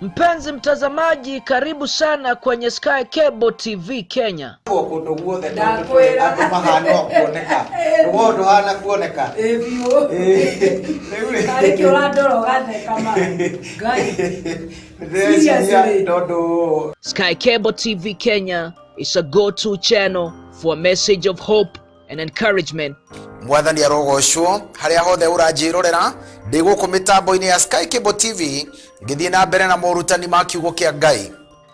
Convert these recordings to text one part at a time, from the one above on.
Mpenzi mtazamaji, karibu sana kwenye Sky Cable TV Kenya. Kũndũ guothe Ndakwĩra. andũ mahana o kuoneka rũgongo ndũhana kuoneka. Ĩ biũ. Rĩu rĩ, Karĩ kĩ ũrandora ũgatheka ma Ngai. ndĩreciria Seriously. tondũ Sky Cable TV Kenya is a go-to channel for a message of hope and encouragement. Mwathani arogocwo harĩa hothe ũranjĩrorera ndĩ gũkũ mĩtambo-inĩ ya Sky Cable TV ngĩthiĩ na mbere na morutani ma kiugo kĩa Ngai.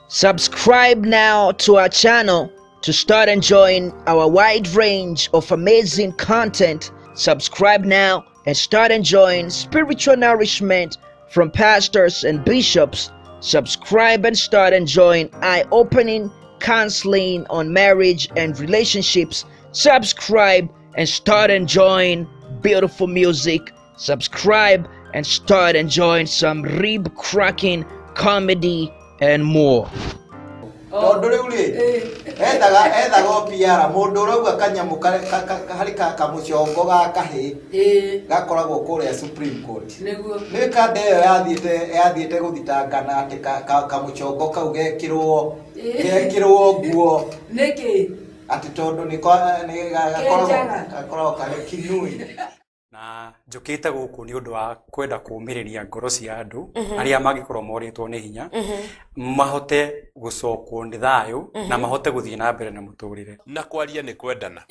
Subscribe now to our channel to start enjoying our wide range of amazing content. Subscribe now and start enjoying spiritual nourishment from pastors and bishops. Subscribe and start enjoying eye-opening counseling on marriage and relationships. Subscribe and start enjoying beautiful music. Subscribe and start enjoying some rib-cracking comedy and more. Tondũ rĩu rĩ, ethaga o PR mũndũ ũrauga kanyamũ harĩ kamũcongo ga kahĩ gakoragwo kũrĩa Supreme Court. Nĩguo. Nĩ kanda ĩyo yathiĩte gũthitangana atĩ kamũcongo kau gekĩrwo nguo. Nĩkĩ? Atĩ tondũ nĩ Kenjaga. gakoragwo karĩ kinui. Na njũkĩte gũkũ nĩ ũndũ wa kwenda kũũmĩrĩria ngoro cia andũ arĩa mangĩkorwo morĩtwo nĩ hinya, mahote gũcokwo nĩ thayũ na mahote gũthiĩ na mbere na mũtũrĩre. Na kwaria nĩ kwendana,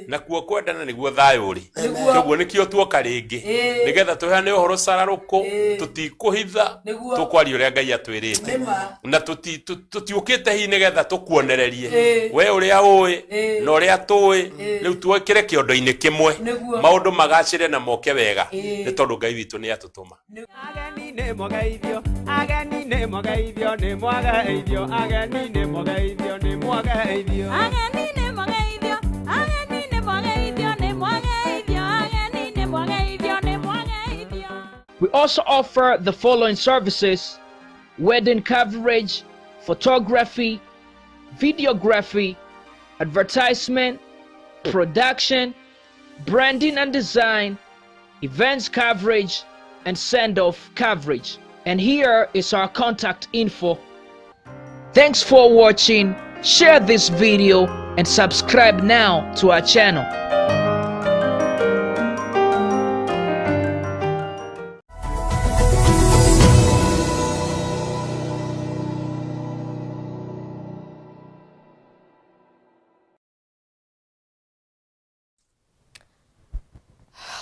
nakuo kwendana nĩguo thayũ ũrĩ. Nĩguo. Koguo nĩkĩo tuoka rĩngĩ nĩgetha tũheane ũhoro cararũkũ, tũtikũhitha, Nĩguo. tũkwaria ũrĩa Ngai atwĩrĩte. Nĩma. Na tũtiũkĩte hihi nĩgetha tũkuonererie we ũrĩa ũĩ na ũrĩa tũĩ, rĩu twĩkĩre kĩondo-inĩ kĩmwe. Nĩguo. Maũndũ magacĩre na moke wega, nĩ tondũ Ngai witũ nĩ atũtũma. Ageni nĩ mwageithio, ageni nĩ mwageithio, nĩ mwageithio, ageni nĩ mwageithio, nĩ mwageithio. Ageni nĩ mwageithio, ageni nĩ mwageithio, nĩ mwageithio, ageni nĩ mwageithio, nĩ mwageithio. We also offer the following services: wedding coverage, photography, videography, advertisement, production, branding and design, events coverage, and send-off coverage. And here is our contact info. Thanks for watching. Share this video and subscribe now to our channel.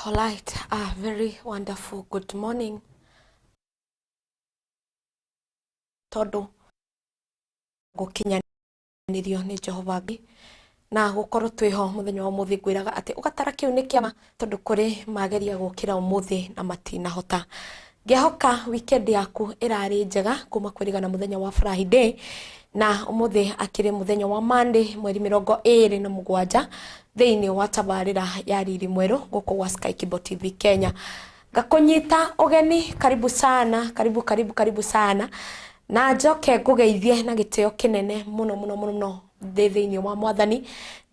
All right, a very wonderful good morning. Tondũ gũkinyanĩrio nĩ Jehova Ngai na gũkorwo twĩho mũthenya wa ũmũthĩ, ngwĩraga atĩ ũgatara kĩu nĩ kĩama tondũ kũrĩ mageria gũkĩra ũmũthĩ na matinahota. Ngĩhoka weekend yaku ĩrarĩ njega kuma kwĩrĩgana mũthenya wa Friday, na ũmũthĩ akĩrĩ mũthenya wa Monday mweri 27 thĩinĩ wa tabarĩra ya Riri Mwerũ gũkũ gwa Sky Cable TV Kenya. Ngakũnyita ũgeni, karibu sana, karibu, karibu, karibu sana, na njoke ngũgeithie na gĩtĩo kĩnene mũno mũno mũno mũno thĩ thĩinĩ wa Mwathani,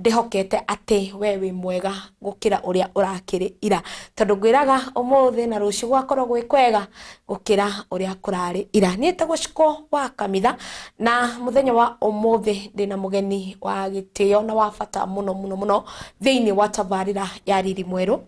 ndĩhokete atĩ we wĩ mwega gũkĩra ũrĩa ũrakĩrĩ ira, tondũ ngwĩraga ũmũthĩ na rũciũ gwakorwo gwĩ kwega gũkĩra ũrĩa kũrarĩ ira. Niĩ njĩtagwo Shiko wa Kamitha, na mũthenya wa ũmũthĩ ndĩna mũgeni wa gĩtĩo na wa bata mũno mũno mũno thĩinĩ wa tabarĩra ya Riri Mwerũ.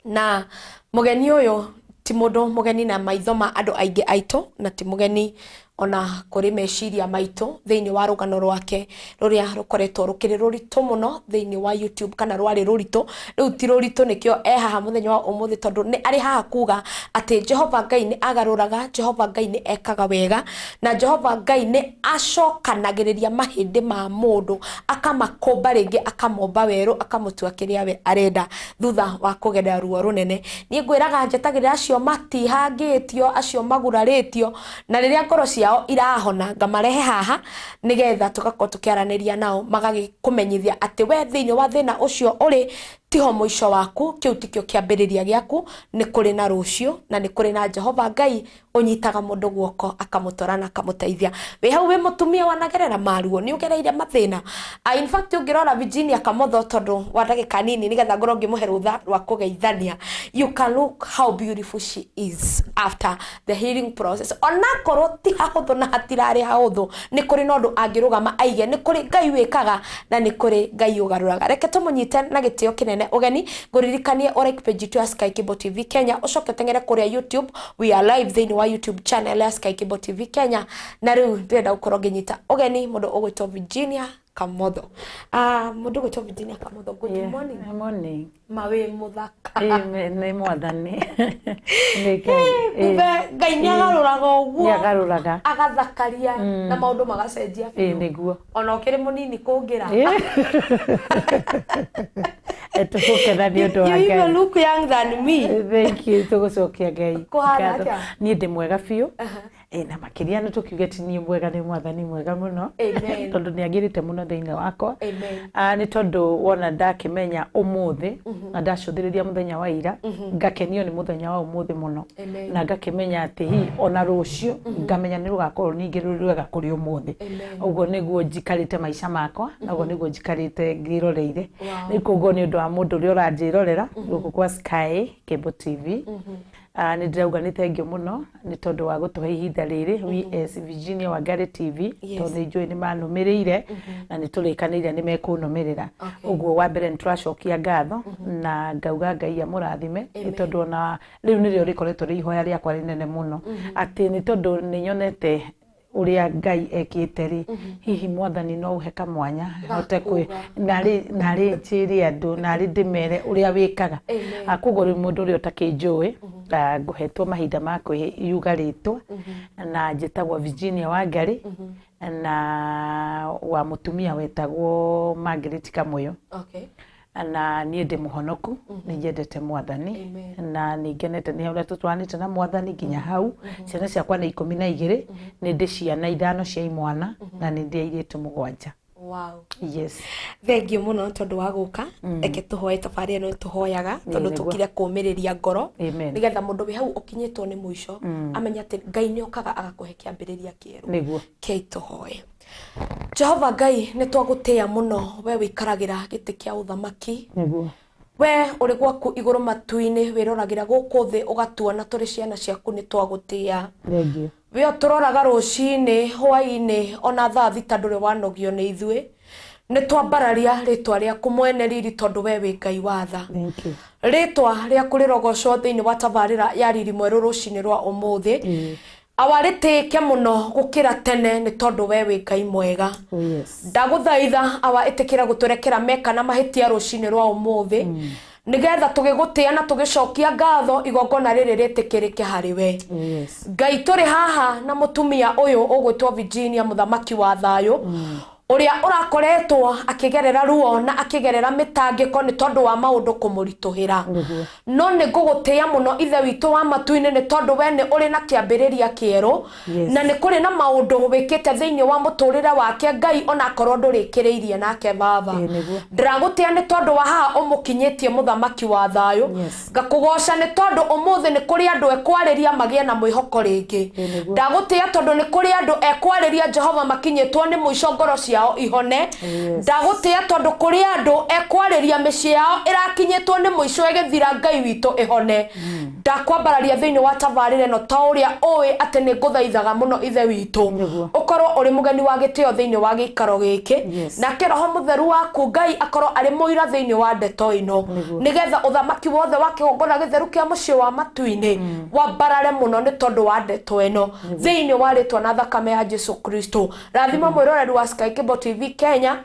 Na mũgeni ũyũ ti mũndũ mũgeni na maitho ma andũ aingĩ aitũ, na ti mũgeni ona kũrĩ meciria maitũ thĩinĩ wa rũgano rwake rũrĩa rũkoretwo rũkĩrĩ rũritũ mũno thĩinĩ wa YouTube, kana rwarĩ rũritũ, rĩu ti rũritũ, nĩkĩo e haha mũthenya wa ũmũthĩ, tondũ nĩ arĩ haha kuga atĩ Jehova Ngai nĩ agarũraga, Jehova Ngai nĩ ekaga wega, na Jehova Ngai nĩ acokanagĩrĩria mahĩndĩ ma mũndũ akamakũmba rĩngĩ, akamomba werũ, akamũtua kĩrĩa we arenda thutha wa kũgerera ruo rũnene. Niĩ ngwĩraga njetagĩrĩra acio matihangĩtio, acio magurarĩtio, na rĩrĩa ngoro ciao irahona ngamarehe haha nĩgetha tũgakorwo tũkĩaranĩria nao, magagĩkũmenyithia atĩ we thĩinĩ wa thĩna ũcio ũrĩ Tiho mũico waku, kĩu tikĩo kĩambĩrĩria gĩaku, nĩ kũrĩ na rũciũ na nĩ kũrĩ na Jehova Ngai ũnyitaga mũndũ guoko akamũtwara na akamũteithia. Wĩ hau wĩ mũtumia wanagerera maruo, nĩ ũgereire mathĩna. In fact ũngĩrora Virginia Kamotho tondũ wa ndagĩka nini nĩgetha ngorwo ngĩmũhe rũtha rwa kũgeithania, you can look how beautiful she is after the healing process. Onakorwo ti hahũthũ na hatirarĩ hahũthũ, nĩ kũrĩ na ũndũ angĩrũgama aige nĩ kũrĩ Ngai wĩkaga na nĩ kũrĩ Ngai ũgarũraga. Reke tũmũnyite na gĩtĩo kĩnene ũgeni, ngũririkanie ũ like page itũ ya Sky Cable TV Kenya, ũcoke ũteng'ere kũrĩa YouTube, we are live thĩinĩ wa YouTube channel ya Sky Cable TV Kenya. Na rĩu ndĩrenda gũkorwo ngĩnyita ũgeni mũndũ ũgwĩtwo Virginia Kamotho. Mũndũ ũgwĩtwo Virginia Kamotho, good morning. Morning. Mawĩ mũthaka. Amen, nĩ mwathani. Nĩ Ngai. Kumbe Ngai nĩ agarũraga ũguo. Nĩ agarũraga. Agathakaria na maũndũ magacenjia biũ. Nĩguo. Ona ũkĩrĩ mũnini kũngĩra. Tũgũkena nĩ ũndũ wa You even Ngai. look young than me. Thank you, tũgũcokia Ngai. Kũhana Ngatho. atĩa? Niĩ ndĩ mwega biũ. Na makĩria nĩ tũkiuge ti niĩ mwega, nĩ mwathani mwega mũno. Amen. Tondũ nĩ agĩrĩte mũno thĩinĩ wakwa. Amen. Nĩ tondũ wona ndakĩmenya ũmũthĩ na ndacũthĩrĩria mũthenya wa ira, ngakenio nĩ mũthenya wa ũmũthĩ mũno. Amen. Na ngakĩmenya atĩ hihi ona rũciũ ngamenya nĩ rũgakorwo ningĩ rũrĩ rwega kũrĩ ũmũthĩ. Amen. Ũguo nĩguo njikarĩte maica makwa na ũguo nĩguo njikarĩte ngĩroreire. Wow. Rĩu koguo nĩ ũndũ wa mũndũ ũrĩa ũranjĩrorera gũkũ kwa Sky Cable TV. Nĩ ndĩrauga nĩ thengiũ mũno nĩ tondũ wa gũtũhe ihinda rĩrĩ we as Virginia Wangari TV, Yes. tondũ nĩ njũĩ nĩ manũmĩrĩire na nĩ tũrĩkanĩire nĩ mekũnũmĩrĩra. Okay. Ũguo wa mbere nĩ tũracokia ngatho na ngauga Ngai amũrathime nĩ tondũ ona rĩu nĩrĩo rĩkoretwo rĩ ihoya rĩakwa rĩnene mũno, atĩ nĩ tondũ nĩ nyonete ũrĩa Ngai ekĩte rĩ, hihi mwathani no ũhe kamwanya hote kwĩ narĩ njĩre andũ narĩ ndĩmere ũrĩa wĩkaga. Amen. Koguo rĩu mũndũ ũrĩa ũtakĩnjũĩ, ngũhetwo mahinda ma kwĩyuga rĩtwa na njĩtagwo Virginia Wangari na wa mũtumia wetagwo Margaret Kamũyũ. Okay. Na niĩ ndĩ mũhonoku, nĩ nyendete mwathani Amen. na nĩ ngenete nĩ ũrĩa tũtwaranĩte na mwathani nginya hau. Ciana ciakwa nĩ 12, nĩ ndĩ ciana 5 cia imwana na nĩ ndĩ airĩtu 7. Wow. Yes. Thengiũ mũno tondũ wa gũka. Reke tũhoe tabarĩra ĩno tũhoyaga tondũ nĩguo. tũkire kũũmĩrĩria ngoro Amen. nĩgetha mũndũ wĩ hau ũkinyĩtwo nĩ mũico amenye atĩ Ngai nĩ okaga agakũhe kĩambĩrĩria kĩerũ. Nĩguo. Kei tũhoe. Jehova Ngai, nĩ twagũtĩĩa mũno, we wĩikaragĩra gĩtĩ kĩa ũthamaki. Nĩguo. We ũrĩ gwaku igũrũ matu-inĩ, wĩroragĩra gũkũ thĩ ũgatuona tũrĩ ciana ciaku, nĩ twagũtĩĩa. Thengiũ. We ũtũroraga rũcinĩ, hwaĩ-inĩ, ona thaa thita ndũrĩ wanogio nĩ ithuĩ. Nĩ twambararia rĩtwa rĩaku mwene riri tondũ we wĩ Ngai wa tha. Thank you. Rĩtwa rĩaku rĩrogocwo thĩinĩ wa tabarĩra ya riri mwerũ rũcinĩ rwa ũmũthĩ. Awa rĩtĩĩke mũno gũkĩra tene nĩ tondũ we wĩ Ngai mwega. Oh yes. Ndagũthaitha awa ĩtĩkĩra gũtũrekera meka na mahĩtia rũcinĩ rwa ũmũthĩ nĩgetha tũgĩgũtĩĩa na tũgĩcokia ngatho igongona rĩrĩ rĩtĩkĩrĩke harĩ we. Oh yes. Ngai, tũrĩ haha na mũtumia ũyũ ũgwĩtwo Virginia mũthamaki wa thayũ, ũrĩa ũrakoretwo akĩgerera ruo na akĩgerera mĩtangĩko nĩ tondũ wa maũndũ kũmũritũhĩra. Nĩguo. No nĩ ngũgũtĩĩa mũno ithe witũ wa matu-inĩ nĩ tondũ we nĩ ũrĩ na kĩambĩrĩria kĩerũ. Yes. Na nĩ kũrĩ na maũndũ wĩkĩte thĩinĩ wa mũtũrĩre wake Ngai, onakorwo ndũrĩkĩrĩirie nake baba. Nĩguo. Ndĩragũtĩĩa nĩ tondũ wa haha ũmũkinyĩtie mũthamaki wa thayũ. Yes. Ngakũgoca nĩ tondũ ũmũthĩ nĩ kũrĩ andũ ekwarĩria magĩe na mwĩhoko rĩngĩ. Nĩguo. Ndagũtĩĩa tondũ nĩ kũrĩ andũ ekwarĩria Jehova makinyĩtwo nĩ mũico ngoro ciao ihone. Yes. Ndagũtĩĩa tondũ kũrĩ andũ ekwarĩria mĩciĩ yao ĩrakinyĩtwo nĩ mũico ĩgĩthira Ngai witũ ĩhone. Ndakwambararia thĩinĩ wa tabarĩra ĩno ta ũrĩa ũĩ atĩ nĩ ngũthaithaga mũno ithe witũ, Nĩguo. ũkorwo ũrĩ mũgeni wa gĩtĩo thĩinĩ wa gĩikaro gĩkĩ. Yes. Nake roho mũtheru waku Ngai akorwo arĩ mũira thĩinĩ wa ndeto ĩno Nĩguo. nĩgetha ũthamaki wothe wa kĩgongona gĩtheru kĩa mũciĩ wa matu-inĩ wambarare mũno nĩ tondũ wa ndeto ĩno thĩinĩ wa rĩtwa na thakame ya Jesu Kristo. Rathima mwĩroreri wa Sky Cable TV Kenya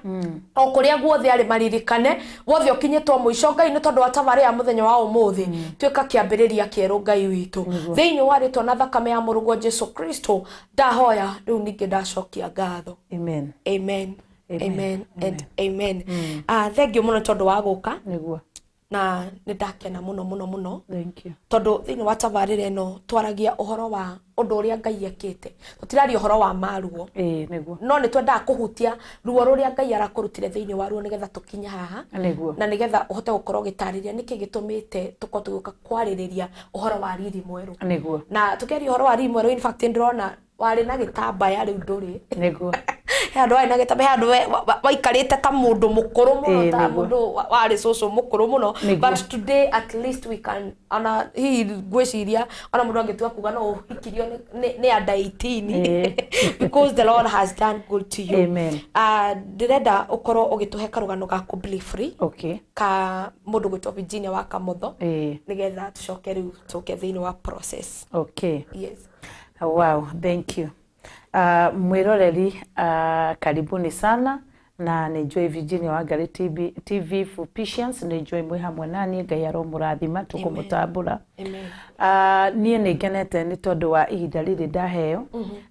o kũrĩa guothe arĩ, maririkane wothe ũkinyĩtwo mũico Ngai nĩ tondũ wa tabarĩra ya mũthenya wa ũmũthĩ, tuĩka kĩambĩrĩria kĩerũ Ngai witũ thĩinĩ wa rĩtwa na thakame ya mũrũguo Jesu Kristo ndahoya rĩu ningĩ ndacokia ngatho. Amen. Amen. Amen. Amen and amen. Thank you mũno tondũ wa gũka. Nĩguo. Na nĩ ndakena mũno mũno mũno. Thank you. Tondũ thĩinĩ wa tabarĩra ĩno twaragia ũhoro wa ũndũ ũrĩa Ngai ekĩte, tũtiraria ũhoro wa maruo. Ĩĩ, nĩguo. No nĩ twendaga kũhutia ruo rũrĩa Ngai arakũrutire thĩinĩ wa ruo nĩgetha tũkinye haha. Nĩguo. Na nĩgetha ũhote gũkorwo ũgĩtarĩria nĩkĩ gĩtũmĩte tũkorwo tũgĩũka kwarĩrĩria ũhoro wa riri mwerũ. Nĩguo. Na tũkĩaria ũhoro wa riri mwerũ, in fact ndĩrona warĩ na gĩtambaya, rĩu ndũrĩ. Nĩguo. He handũ warĩ na gĩtambaya, he handũ waikarĩte ta mũndũ mũkũrũ mũno, ta Nĩguo. mũndũ warĩ cũcũ mũkũrũ mũno. Nĩguo. But today at least we can, ona hihi ngwĩciria ona mũndũ angĩtua kuga no ũhikirio nĩ under 18, because the Lord has done good to you. Amen. Ndĩrenda ũkorwo ũgĩtũhe karũgano gaku briefly, ka mũndũ gwĩtwo Virginia wa Kamotho, nĩgetha tũcoke rĩu tũke thĩinĩ wa process. Okay. Yes. Wow, thank you. Mwiroreri, karibuni sana na nĩ njũĩ Virginia Wangari TV, TV for Patience, nĩ njũĩ mwĩ hamwe naniĩ. Ngai aromũrathima tũkũmũtambũra. Amen. Niĩ nĩ ngenete nĩ tondũ wa ihinda rĩrĩ ndaheo,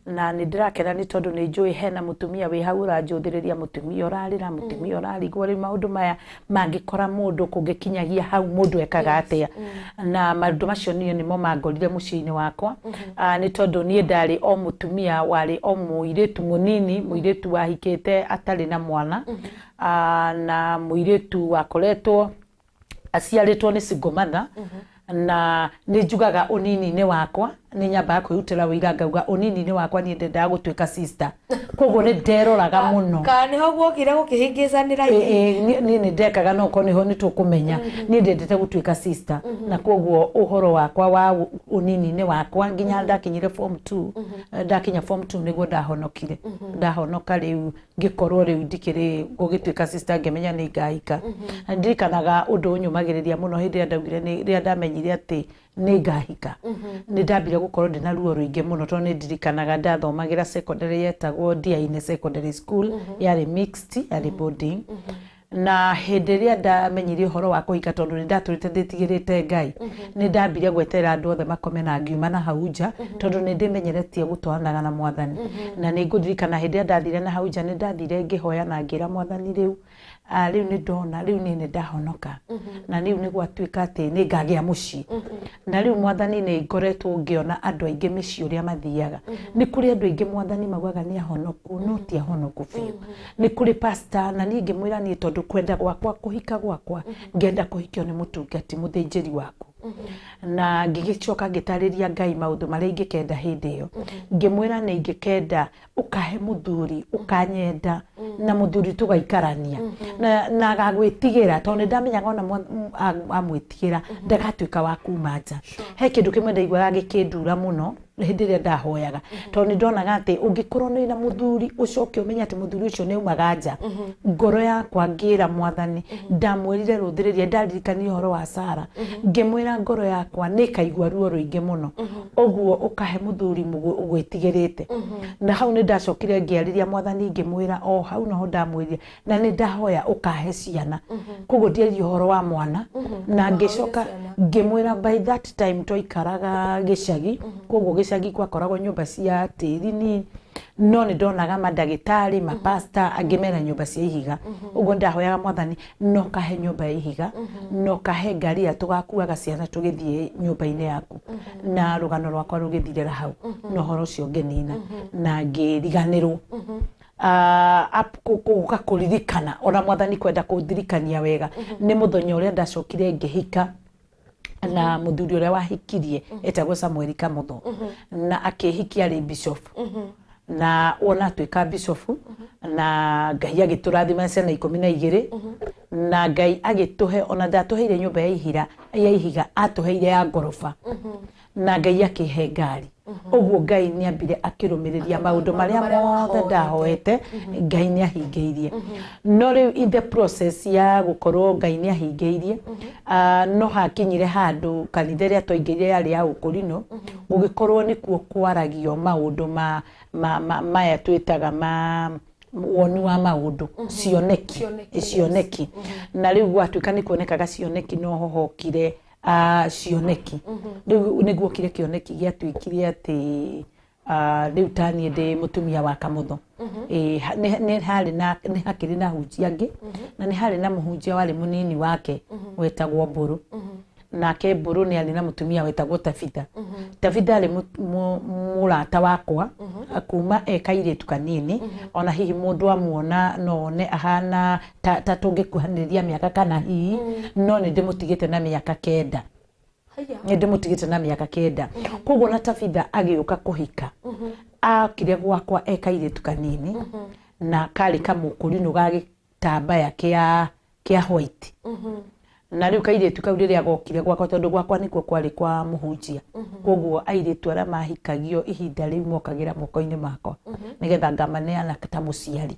na nĩ ndĩrakena nĩ tondũ nĩ njũĩ hena mũtumia wĩ hau ũranjũthĩrĩria, mũtumia ũrarĩra, mũtumia ũrarigwo rĩu maũndũ maya mangĩkora mũndũ kũngĩkinyagia hau mũndũ ekaga atĩa. Na maũndũ macio niĩ nĩmo mangorire mũciĩ-inĩ wakwa. Nĩ tondũ niĩ ndarĩ o mũtumia warĩ o mũirĩtu mũnini, mũirĩtu wahikĩte atarĩ na mwana, na mũirĩtu wakoretwo aciarĩtwo nĩ single mother. Na nĩ njugaga ũnini-inĩ wakwa nĩ nyambaga kwĩrutĩra wĩira, ngauga ũnini-inĩ wakwa niĩ ndendaga gũtuĩka sister, koguo nĩ nderoraga mũno. Kana nĩho guokire gũkĩhĩngĩcanĩra? Ĩ, niĩ nĩ ndekaga, no korwo nĩho nĩ tũkũmenya niĩ ndendete gũtuĩka sister. Na koguo ũhoro wakwa wa ũnini-inĩ wakwa nginya ndakinyire form 2, ndakinya form 2 nĩguo ndahonokire. Ndahonoka rĩu ngĩkorwo rĩu ndikĩrĩ gũgĩtuĩka sister, ngĩmenya nĩ ngahika. Na ndirikanaga ũndũ ũnyũmagĩrĩria mũno hĩndĩ ĩrĩa ndaugire rĩrĩa ndamenyire atĩ nĩ ngahika, nĩ ndambire gũkorwo ndĩna ruo rũingĩ mũno, tondũ nĩ ndirikanaga ndathomagĩra secondary yetagwo Ndiainĩ Secondary School, yarĩ mixed, yarĩ boarding. Na hĩndĩ ĩrĩa ndamenyire ũhoro wa kũhika, tondũ nĩ ndatũrĩte ndĩtigĩrĩte Ngai, nĩ ndambire gweterera andũ othe makome na ngiuma na hau nja, tondũ nĩ ndĩmenyeretie gũtwaranaga na Mwathani. Na nĩ ngũririkana hĩndĩ ĩrĩa ndathire na hau nja, nĩ ndathire ngĩhoya na ngĩra Mwathani, rĩu rĩu nĩ ndona rĩu niĩ nĩ ndahonoka, na rĩu nĩ gwatuĩka atĩ nĩ ngagĩa mũciĩ. Na rĩu Mwathani, nĩ ngoretwo ngĩona andũ aingĩ mĩciĩ ũrĩa mathiaga. Nĩ kũrĩ andũ aingĩ, Mwathani, maugaga nĩ ahonoku no ti ahonoku biũ. Nĩ kũrĩ pastor, na niĩ ngĩmwĩra niĩ tondũ kwenda gwakwa kũhika gwakwa ngenda kũhikio nĩ mũtungati mũthĩnjĩri waku. Na ngĩgĩcoka ngĩtarĩria Ngai maũndũ marĩa ingĩkenda hĩndĩ ĩyo. Ngĩmwĩra nĩ ingĩkenda ũkahe mũthuri ũkanyenda, na mũthuri tũgaikarania na agagwĩtigĩra, tondũ nĩ ndamenyaga ona amwĩtigĩra ndagatuĩka wa kuma nja. He kĩndũ kĩmwe ndaiguaga gĩkĩndura mũno hĩndĩ ĩrĩa ndahoyaga, tondũ nĩ ndonaga atĩ ũngĩkorwo nĩ na mũthuri ũcoke ũmenye atĩ mũthuri ũcio nĩ aumaga nja, ngoro yakwa ngĩra Mwathani, ndamwĩrire rũthĩrĩria ndaririkanire ũhoro wa Sara, ngĩmwĩra ngoro yakwa nĩ ĩkaigua ruo rũingĩ mũno, ũguo ũkahe mũthuri ũgwĩtigĩrĩte. Na hau nĩ ndacokire ngĩarĩria Mwathani, ngĩmwĩra o hau noho ndamwĩrire na nĩ ndahoya ũkahe ciana, koguo ndiaria ũhoro wa mwana. Na ngĩcoka ngĩmwĩra by that time twaikaraga gĩcagi, koguo gĩcagi gwakoragwo nyũmba cia tĩri ni, no nĩ ndonaga mandagĩtarĩ, mapasta angĩ mena nyũmba cia ihiga. Ũguo ndahoyaga Mwathani no kahe nyũmba ya ihiga, no kahe ngari ĩrĩa tũgakuaga ciana tũgĩthiĩ nyũmba-inĩ yaku. Na rũgano rwakwa rũgĩthirĩra hau, na ũhoro ũcio ngĩnina na ngĩriganĩrwo. Gũka kũririkana ona Mwathani kwenda kũndirikania wega nĩ mũthenya ũrĩa ndacokire ngĩhika, na mũthuri ũrĩa wahikirie etagwo Samuel Kamotho, na akĩhikia arĩ bishop, na wona atuĩka bishop, na Ngai agĩtũrathima ciana 12, na Ngai agĩtũhe ona ndatũheire nyũmba ya ihira ya ihiga, atũheire ya ngoroba, na Ngai akĩhe ngari. Ũguo Ngai nĩ ambire akĩrũmĩrĩria maũndũ marĩa mothe ndahoete, Ngai nĩ ahingĩirie. No rĩu in the process ya gũkorwo Ngai nĩ ahingĩirie, no hakinyire handũ kanitha ĩrĩa twaingĩrire yarĩ ya ũkũrinũ, gũgĩkorwo nĩkuo kwaragio maũndũ ma maya twĩtaga ma woni wa maũndũ, cioneki. Cioneki. Na rĩu gwatuĩka nĩ kuonekaga cioneki, no ho hokire cioneki. Rĩu nĩguokire kĩoneki gĩatuĩkire atĩ Rĩu ta niĩ ndĩ mũtumia wa Kamũtho. Nĩ harĩ na nĩ hakĩrĩ na hunjia angĩ, na nĩ harĩ na mũhunjia warĩ mũnini wake wetagwo Mbũrũ. Nake Mbũrũ nĩ arĩ na mũtumia wetagwo Tabitha. Tabitha arĩ mũrata wakwa kuma e kairĩtu kanini, ona hihi mũndũ amuona no one ahana ta tũngĩkuhanĩrĩria mĩaka kana hihi, no nĩ ndĩmũtigĩte na mĩaka 9. Nĩ ndĩmũtigĩte na mĩaka 9. Koguo na Tabitha agĩũka kũhika, akire gwakwa e kairĩtu kanini, na karĩ kamũkũrinũ ga gĩtambaya kĩa white. Na rĩu kairĩtu kau rĩrĩa gokire gwakwa, tondũ gwakwa nĩkuo kwarĩ kwa mũhunjia, koguo airĩtu arĩa mahikagio ihinda rĩu mokagĩra moko-inĩ makwa nĩgetha ngamaneana ta mũciari.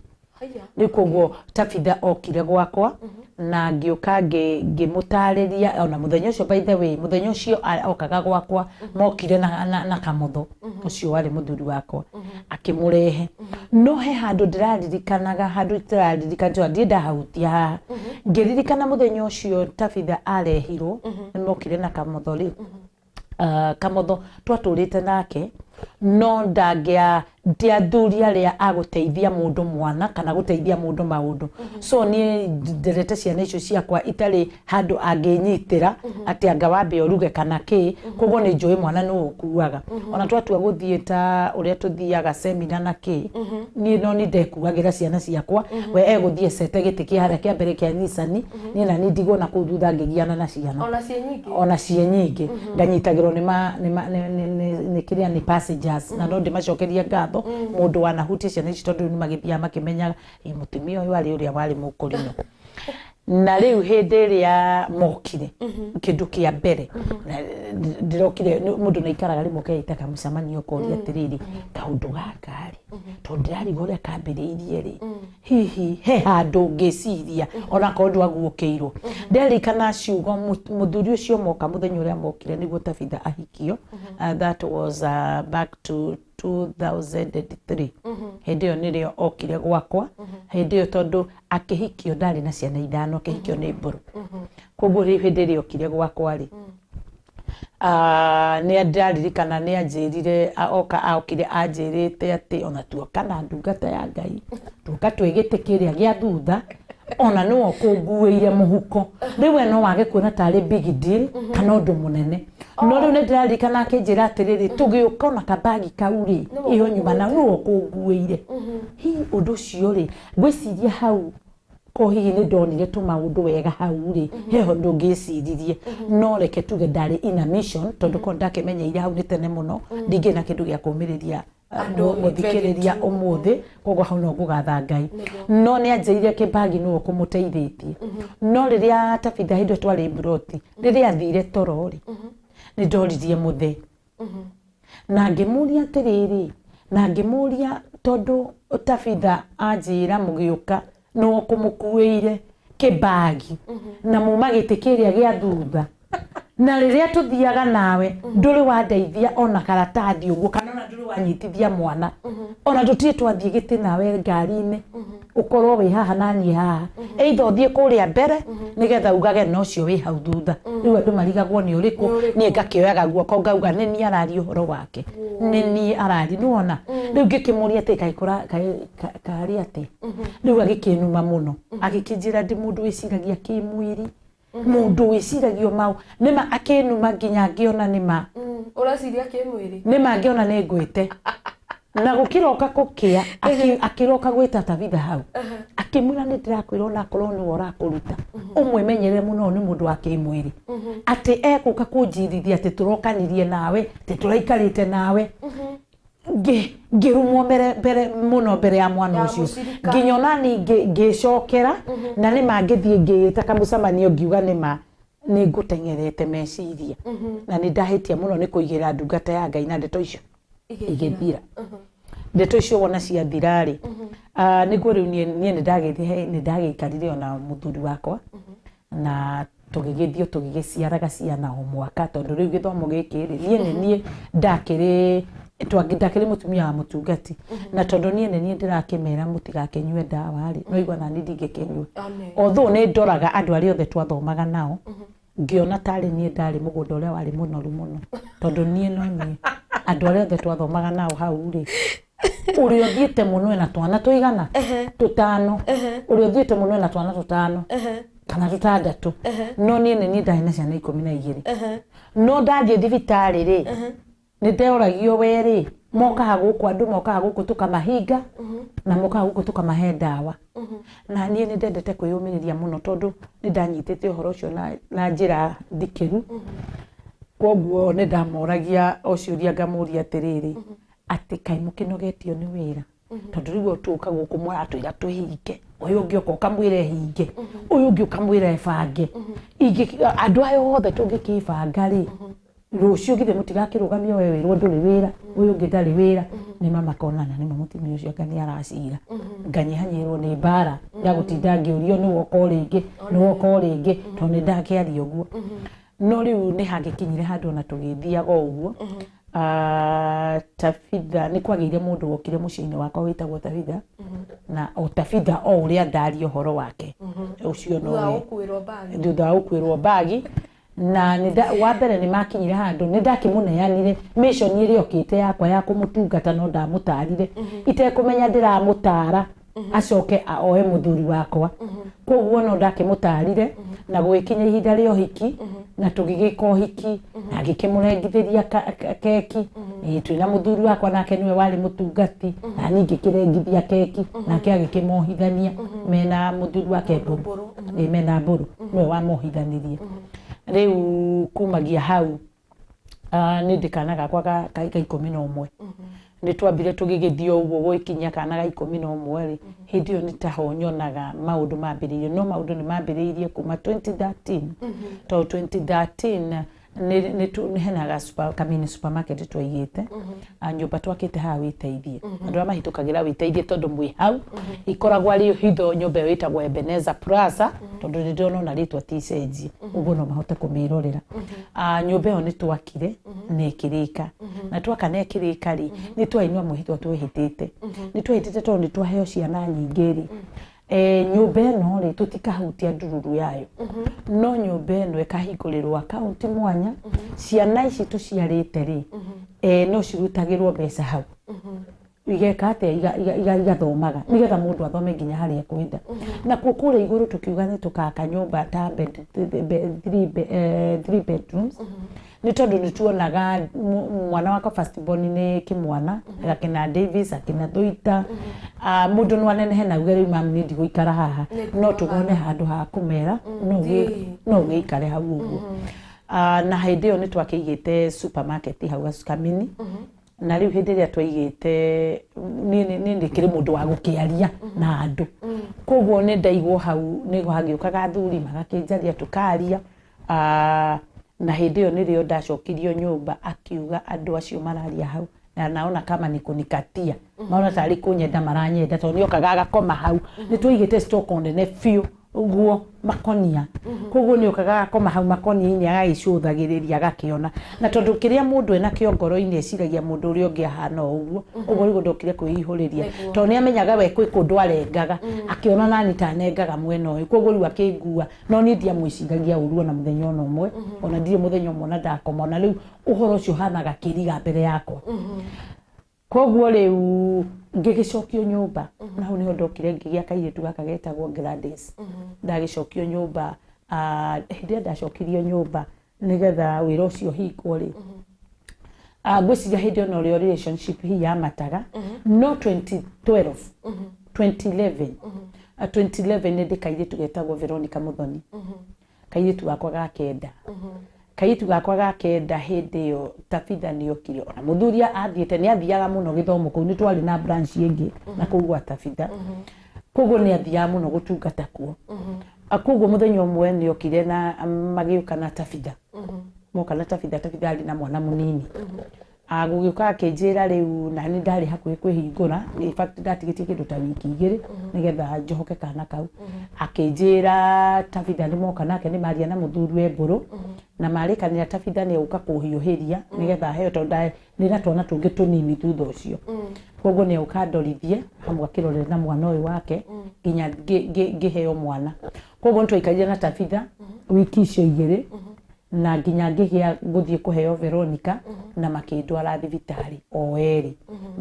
Rĩu koguo Tabitha okire gwakwa na ngĩũka ngĩmũtarĩria. Ona mũthenya ũcio, by the way, mũthenya ũcio okaga gwakwa mokire na Kamũtho ũcio warĩ mũthuri wakwa akĩmũrehe. No he handũ ndĩraririkanaga, handũ ndĩraririkana tondũ ndirĩ ndahahutia haha. Ngĩririkana mũthenya ũcio Tabitha arehirwo, nĩmokire na Kamũtho rĩ. Kamũtho twatũrĩte nake, no ndangĩa ti athuri arĩa agũteithia mũndũ mwana kana gũteithia mũndũ maũndũ. So niĩ nderete ciana icio ciakwa itarĩ handũ angĩnyitĩra atĩ anga wambe ũruge kana kĩ. Koguo nĩ njũĩ mwana nĩ ũkuaga. Ona twatua gũthiĩ ta ũrĩa tũthiaga semina na kĩ, niĩ no nĩ ndekuagĩra ciana ciakwa. We egũthiĩ cete gĩtĩ kĩa harĩa kĩa mbere kĩa Nissan, niĩ na niĩ ndigwo na kũu thutha ngĩgiana na ciana. Ona ciĩ nyingĩ. Ona ciĩ nyingĩ nganyitagĩrwo nĩ kĩrĩa nĩ passengers, na no ndĩmacokerie ngatho mũndũ wanahutia ciana ici, tondũ nĩ magĩthiaga makĩmenyaga mũtumia ũyũ arĩ ũrĩa warĩ mũkũrinũ. Na rĩu hĩndĩ ĩrĩa mokire, kĩndũ kĩa mbere ndĩrokire, mũndũ nĩ aikaraga rĩmwe ũkeita kamũcemanio ũkoria atĩrĩrĩ, kaũndũ gaka rĩ, tondũ ndĩrarigwo ũrĩa kambĩrĩirie rĩ, hihi he handũ ngĩciria onakorwo ndwaguũkĩirwo. Nderirikana ciugo mũthuri ũcio moka mũthenya ũrĩa mokire nĩguo Tabitha ahikio. That was back to 2003. Hĩndĩ ĩyo nĩrĩo okire gwakwa. Hĩndĩ ĩyo tondũ akĩhikio ndarĩ na ciana 5, akĩhikio nĩ Mbũrũ. Koguo rĩu hĩndĩ ĩrĩa okire gwakwa rĩ, nĩ ndaririkana nĩ anjĩrire, oka okire anjĩrĩte atĩ ona tuoka na ndungata ya Ngai, tuoka twĩ gĩtĩ kĩrĩa gĩa thutha, ona nĩwe ũkũnguĩire mũhuko. Rĩu we no wage kuona tarĩ big deal kana ũndũ mũnene, no rĩu nĩ ndĩraririkana akĩnjĩra atĩrĩrĩ, tũgĩũka ona kabagi kau rĩ, ĩyo nyuma na nĩwe ũkũnguĩire. Hihi ũndũ ũcio rĩ, ngwĩciria hau ko hihi nĩ ndonire tũmaũndũ wega hau rĩ, heho ũndũ ngĩciririe. No reke tuge ndarĩ in a mission, tondũ ko ndakĩmenyeire hau nĩ tene mũno, ndingĩ na kĩndũ gĩa kũmĩrĩria mũthikĩrĩria ũmũthĩ. Koguo hau no ngũgatha Ngai. No nĩ anjĩrire kĩbagi nĩwe ũkũmũteithĩtie. No rĩrĩa Tabitha hĩndĩ ĩyo twarĩ mburoti, rĩrĩa athire toro rĩ, nĩ ndoririe mũthee na ngĩmũria atĩrĩrĩ, na ngĩmũria tondũ Tabitha anjĩra mũgĩũka nĩwe ũkũmũkuĩire kĩbagi na muma gĩtĩ kĩrĩa gĩa thutha, na rĩrĩa tũthiaga nawe ndũrĩ wandeithia ona karatathi ũguo, kana ona ndũrĩ wanyitithia mwana, ona tũtirĩ twathiĩ gĩtĩ nawe ngari-inĩ, ũkorwo wĩ haha na niĩ haha, either ũthiĩ kũrĩa mbere nĩgetha ugage na ũcio wĩ hau thutha. Rĩu andũ marigagwo nĩ ũrĩkũ, niĩ ngakĩoyaga guoko ngauga nĩ niĩ araria ũhoro wake, nĩ niĩ araria, nĩwona. Rĩu ngĩkĩmũria atĩ kaĩ karĩ atĩa. Rĩu agĩkĩnuma mũno, agĩkĩnjĩra ndĩ mũndũ wĩciragia kĩmwĩrĩ, mũndũ wĩciragio mau nĩma. Akĩnuma nginya ngĩona nĩma Ũreciria kĩmwĩrĩ. Nĩma ngĩona nĩ ngwĩte. Na gũkĩroka kũkĩa, akĩroka gwĩta Tabitha hau, akĩmwĩra nĩ ndĩrakwĩra onakorwo nĩwe ũrakũruta ũmwĩmenyerere mũno, nĩ mũndũ wa kĩmwĩrĩ, atĩ egũka kũnjirithia atĩ tũrokanirie nawe, atĩ tũraikarĩte nawe. Ngĩrumwo mbere mũno mbere ya mwana ũcio, nginya onani ngĩcokera na nĩma ngĩthiĩ ngĩĩta kamũcemanio ngiuga nĩma nĩ ngũteng'erete meciria na nĩ ndahĩtia mũno nĩ kũigĩra ndungata ya Ngai, na ndeto icio igĩthira. Ndeto icio wona ciathira rĩ, nĩguo rĩu niĩ nĩ ndagĩikarire ona mũthuri wakwa na tũgĩgĩthiĩ tũgĩgĩciaraga ciana o mwaka, tondũ rĩu gĩthomo gĩkĩ rĩ, niĩ nĩ niĩ ndakĩrĩ ndakĩrĩ mũtumia wa mũtungati, na tondũ niĩ nĩ niĩ ndĩrakĩmera mũtigakĩnyue ndawa rĩ, no igua nani ndingĩkĩnyua. Although nĩ ndoraga andũ arĩa othe twathomaga nao, ngĩona tarĩ niĩ ndarĩ mũgũnda ũrĩa warĩ mũnoru mũno, tondũ niĩ no niĩ. Andũ arĩa othe twathomaga nao hau rĩ, ũrĩa ũthiĩte mũno ena twana tũigana tũtano, ũrĩa ũthiĩte mũno ena twana tũtano kana tũtandatũ, no niĩ nĩ niĩ ndarĩ na ciana 12. No ndathiĩ thibitarĩ rĩ, nĩ nderoragio we rĩ, mokaga gũkũ, andũ mokaga gũkũ tũkamahinga na mokaga gũkũ tũkamahe ndawa. Na niĩ nĩ ndendete kwĩyũmĩrĩria mũno tondũ nĩ ndanyitĩte ũhoro ũcio na njĩra ndikĩru. Koguo nĩ ndamoragia o ciũria, ngamũria atĩrĩrĩ, atĩ kaĩ mũkĩnogetio nĩ wĩra? Tondũ rĩu tũka gũkũ mũratwĩra twĩhinge, ũyũ ũngĩ oka ũkamwĩra ĩhinge, ũyũ ũngĩ ũkamwĩra ĩbange. Andũ aya othe tũngĩkĩbanga rĩ, rũciũ githĩ mũtigakĩrũgamio, we wĩrwo ndũrĩ wĩra, ũyũ ũngĩ ndarĩ wĩra. Nĩ mamakonana nĩ mũtumia ũcio anga nĩ aracira, nganyihanyihĩrwo nĩ mbara ya gũtinda ngĩũrio nĩ woka o rĩngĩ, nĩ woka o rĩngĩ, tondũ nĩ ndakĩaria ũguo. No rĩu nĩ hangĩkinyire handũ ona tũgĩthiaga o ũguo. Tabitha, nĩ kwagĩire mũndũ wokire mũciĩ-inĩ wakwa wĩtagwo Tabitha, na o Tabitha o ũrĩa ndaria ũhoro wake ũcio nowe thutha wa gũkuĩrwo mbagi. Na wa mbere nĩ makinyire handũ nĩ ndakĩmũneanire mission ĩrĩa okĩte yakwa ya kũmũtungata, no ndamũtarire itekũmenya ndĩramũtara acoke oe mũthuri wakwa. Koguo no ndakĩmũtarire na gũgĩkinya ihinda rĩa ũhiki, na tũgĩgĩka ũhiki na ngĩkĩmũrengithĩria keki. Twĩna mũthuri wakwa, nake nĩwe warĩ mũtungati, na niĩ ngĩkĩrengithia keki, nake agĩkĩmohithania mena mũthuri wake Mbũrũ. Mena Mbũrũ nĩwe wamohithanirie. Rĩu kumagia hau nĩ ndĩ kana gakwa ga 11. Nĩ twambire tũgĩgĩthiĩ ũguo gũgĩkinya kana ga 11 rĩ, hĩndĩ ĩyo nĩ taho nyonaga maũndũ mambĩrĩirie. No maũndũ nĩ mambĩrĩirie kuma 2013, tondũ 2013 nĩ hena kamini supermarket twaigĩte nyũmba twakĩte haha Wĩteithie. Andũ arĩa mahĩtũkagĩra Wĩteithie, tondũ mwĩ hau, ikoragwo arĩ hitho. Nyũmba ĩyo ĩtagwo Ebenezer Plaza, tondũ nĩ ndĩrona ona rĩtwa ti icenjie ũguo, no mahote kũmĩrorera. Nyũmba ĩyo nĩ twakire na ĩkĩrĩka, na twaka na ĩkĩrĩka rĩ, nĩ twainua mwĩhĩtwa twĩhĩtĩte, nĩ twehĩtĩte tondũ nĩ twaheo ciana nyingĩ rĩ, nyũmba ĩno rĩ, tũtikahutia ndururu yayo, no nyũmba ĩno ĩkahingũrĩrwo akaunti mwanya. Ciana ici tũciarĩte rĩ, no cirutagĩrwo mbeca hau, igeka atĩa, igathomaga, nĩgetha mũndũ athome nginya harĩa ekwenda. Nakuo kũrĩa igũrũ tũkiuga nĩ tũkaka nyũmba ta three bedrooms, nĩ tondũ nĩ tuonaga mwana wakwa first born nĩ kĩmwana, akina Davis, akina Thuita, mũndũ no anenehe na uge, "Rĩu mami, niĩ ndigũikara haha," no tũgone handũ ha kũmera no ũgĩikare hau ũguo. Na hĩndĩ ĩyo nĩ twakĩigĩte supermarket hau Kamini. Na rĩu hĩndĩ ĩrĩa twaigĩte, niĩ ndĩkĩrĩ mũndũ wa gũkĩaria na andũ, koguo nĩ ndaigwo hau nĩ hagĩũkaga athuri magakĩnjaria, tũkaria. Na hĩndĩ ĩyo nĩrĩo ndacokirio nyũmba, akiuga andũ acio mararia hau na naona kama ni kunikatia, maona tarĩ kũnyenda maranyenda, tondũ nĩokaga agakoma hau. Nĩ twaigĩte stock nene biũ ũguo makonia, koguo nĩ okaga agakoma hau makonia-inĩ, agagĩcũthagĩrĩria, agakĩona. Na tondũ kĩrĩa mũndũ enakĩo ngoro-inĩ, eciragia mũndũ ũrĩa ũngĩ ahana o ũguo ũguo. Rĩu ndokire kwĩihũrĩria tondũ nĩ amenyaga we kwĩ kũndũ arengaga, akĩona nani ta anengaga mwena ũyũ, koguo rĩu akĩngua. No niĩ ndiamwĩciragia ũru ona mũthenya ona ũmwe, ona ndirĩ mũthenya ũmwe ona ndakoma, ona rĩu ũhoro ũcio ũhanaga kĩriga mbere yakwa. Koguo rĩu ngĩgĩcokio nyũmba, na hau nĩho ndokire ngĩgĩa kairĩtu gaka getagwo Gladys. Ndagĩcokio nyũmba, hĩndĩ ĩrĩa ndacokirio nyũmba nĩgetha wĩra ũcio ũhingwo rĩ, ngwĩciria hĩndĩ ĩyo norĩo relationship hihi yamataga. No 2012, 2011, 2011 nĩ ndĩ kairĩtu getagwo Veronica Muthoni, kairĩtu gakwa ga kenda. Kairĩtu gakwa ga kenda, hĩndĩ ĩyo Tabitha nĩ okire, ona mũthuri athiĩte, nĩ athiaga mũno gĩthomo kũu, nĩ twarĩ na branch ĩngĩ na kũu gwa Tabitha, koguo nĩ athiaga mũno gũtungata kuo. Koguo mũthenya ũmwe nĩ okire na magĩũka na Tabitha, moka na Tabitha. Tabitha arĩ na mwana mũnini. Gũgĩũka akĩnjĩra rĩu, na nĩ ndarĩ hakuhĩ kwĩhingũra, in fact ndatigĩtie kĩndũ ta wiki 2 nĩgetha njohoke kana kau. Akĩnjĩra Tabitha nĩ moka nake, nĩ maria na mũthuri we Mbũrũ, na marĩkanĩra Tabitha nĩ egũka kũhiũhĩria nĩgetha aheo, tondũ nĩ na twana tũngĩ tũnini thutha ũcio, koguo nĩ egũka ndorithie hamwe akĩrorere na mwana ũyũ wake nginya ngĩheo mwana. Koguo nĩ twaikarire na Tabitha wiki icio 2 na nginya ngĩgĩa gũthiĩ kũheo Veronica. Na makĩndwara thibitarĩ o erĩ,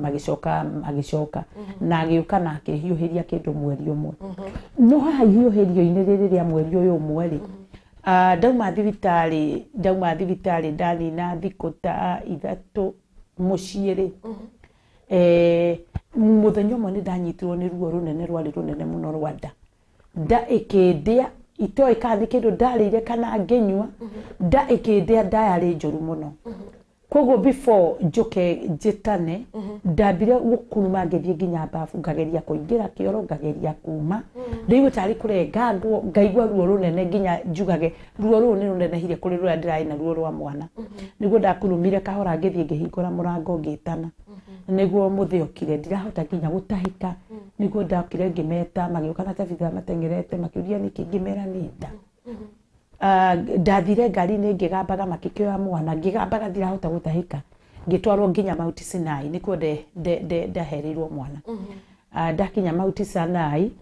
magĩcoka magĩcoka na agĩũka na akĩhiũhĩria kĩndũ mweri ũmwe. No haha ihiũhĩrio-inĩ rĩrĩ rĩa mweri ũyũ ũmwe rĩ, ndauma thibitarĩ ndanina thikũ ta 3 mũciĩ rĩ, mũthenya ũmwe nĩ ndanyitirwo nĩ ruo rũnene, rwarĩ rũnene mũno rwa nda. Nda ĩkĩndĩa, itoĩ kana nĩ kĩndũ ndarĩire kana ngĩnyua, nda ĩkĩndĩa, nda yarĩ njũru mũno. Koguo before njũke njĩtane, ndambire gũkuruma, ngĩthiĩ nginya babu, ngageria kũingĩra kĩoro, ngageria kuma, ndĩigua tarĩ kũrengangwo, ngaigua ruo rũnene nginya njugage ruo rũrũ nĩ rũnenehire kũrĩ rũrĩa ndĩrarĩ naruo rwa mwana. Nĩguo ndakurumire kahora, ngĩthiĩ ngĩhingũra mũrango, ngĩtana nĩguo mũthĩ okire, ndirahota nginya gũtahĩka. Nĩguo ndokire ngĩmeta, magĩũka na Tabitha mateng'erete, makĩũria nĩkĩ, ngĩmera nĩ nda. Ndathire ngari-inĩ ngĩgambaga, makĩkĩoya mwana ngĩgambaga, ndirahota gũtahĩka, ngĩtwarwo nginya Mount Sinai, nĩkuo ndahereirwo mwana. Ndakinya Mount Sinai,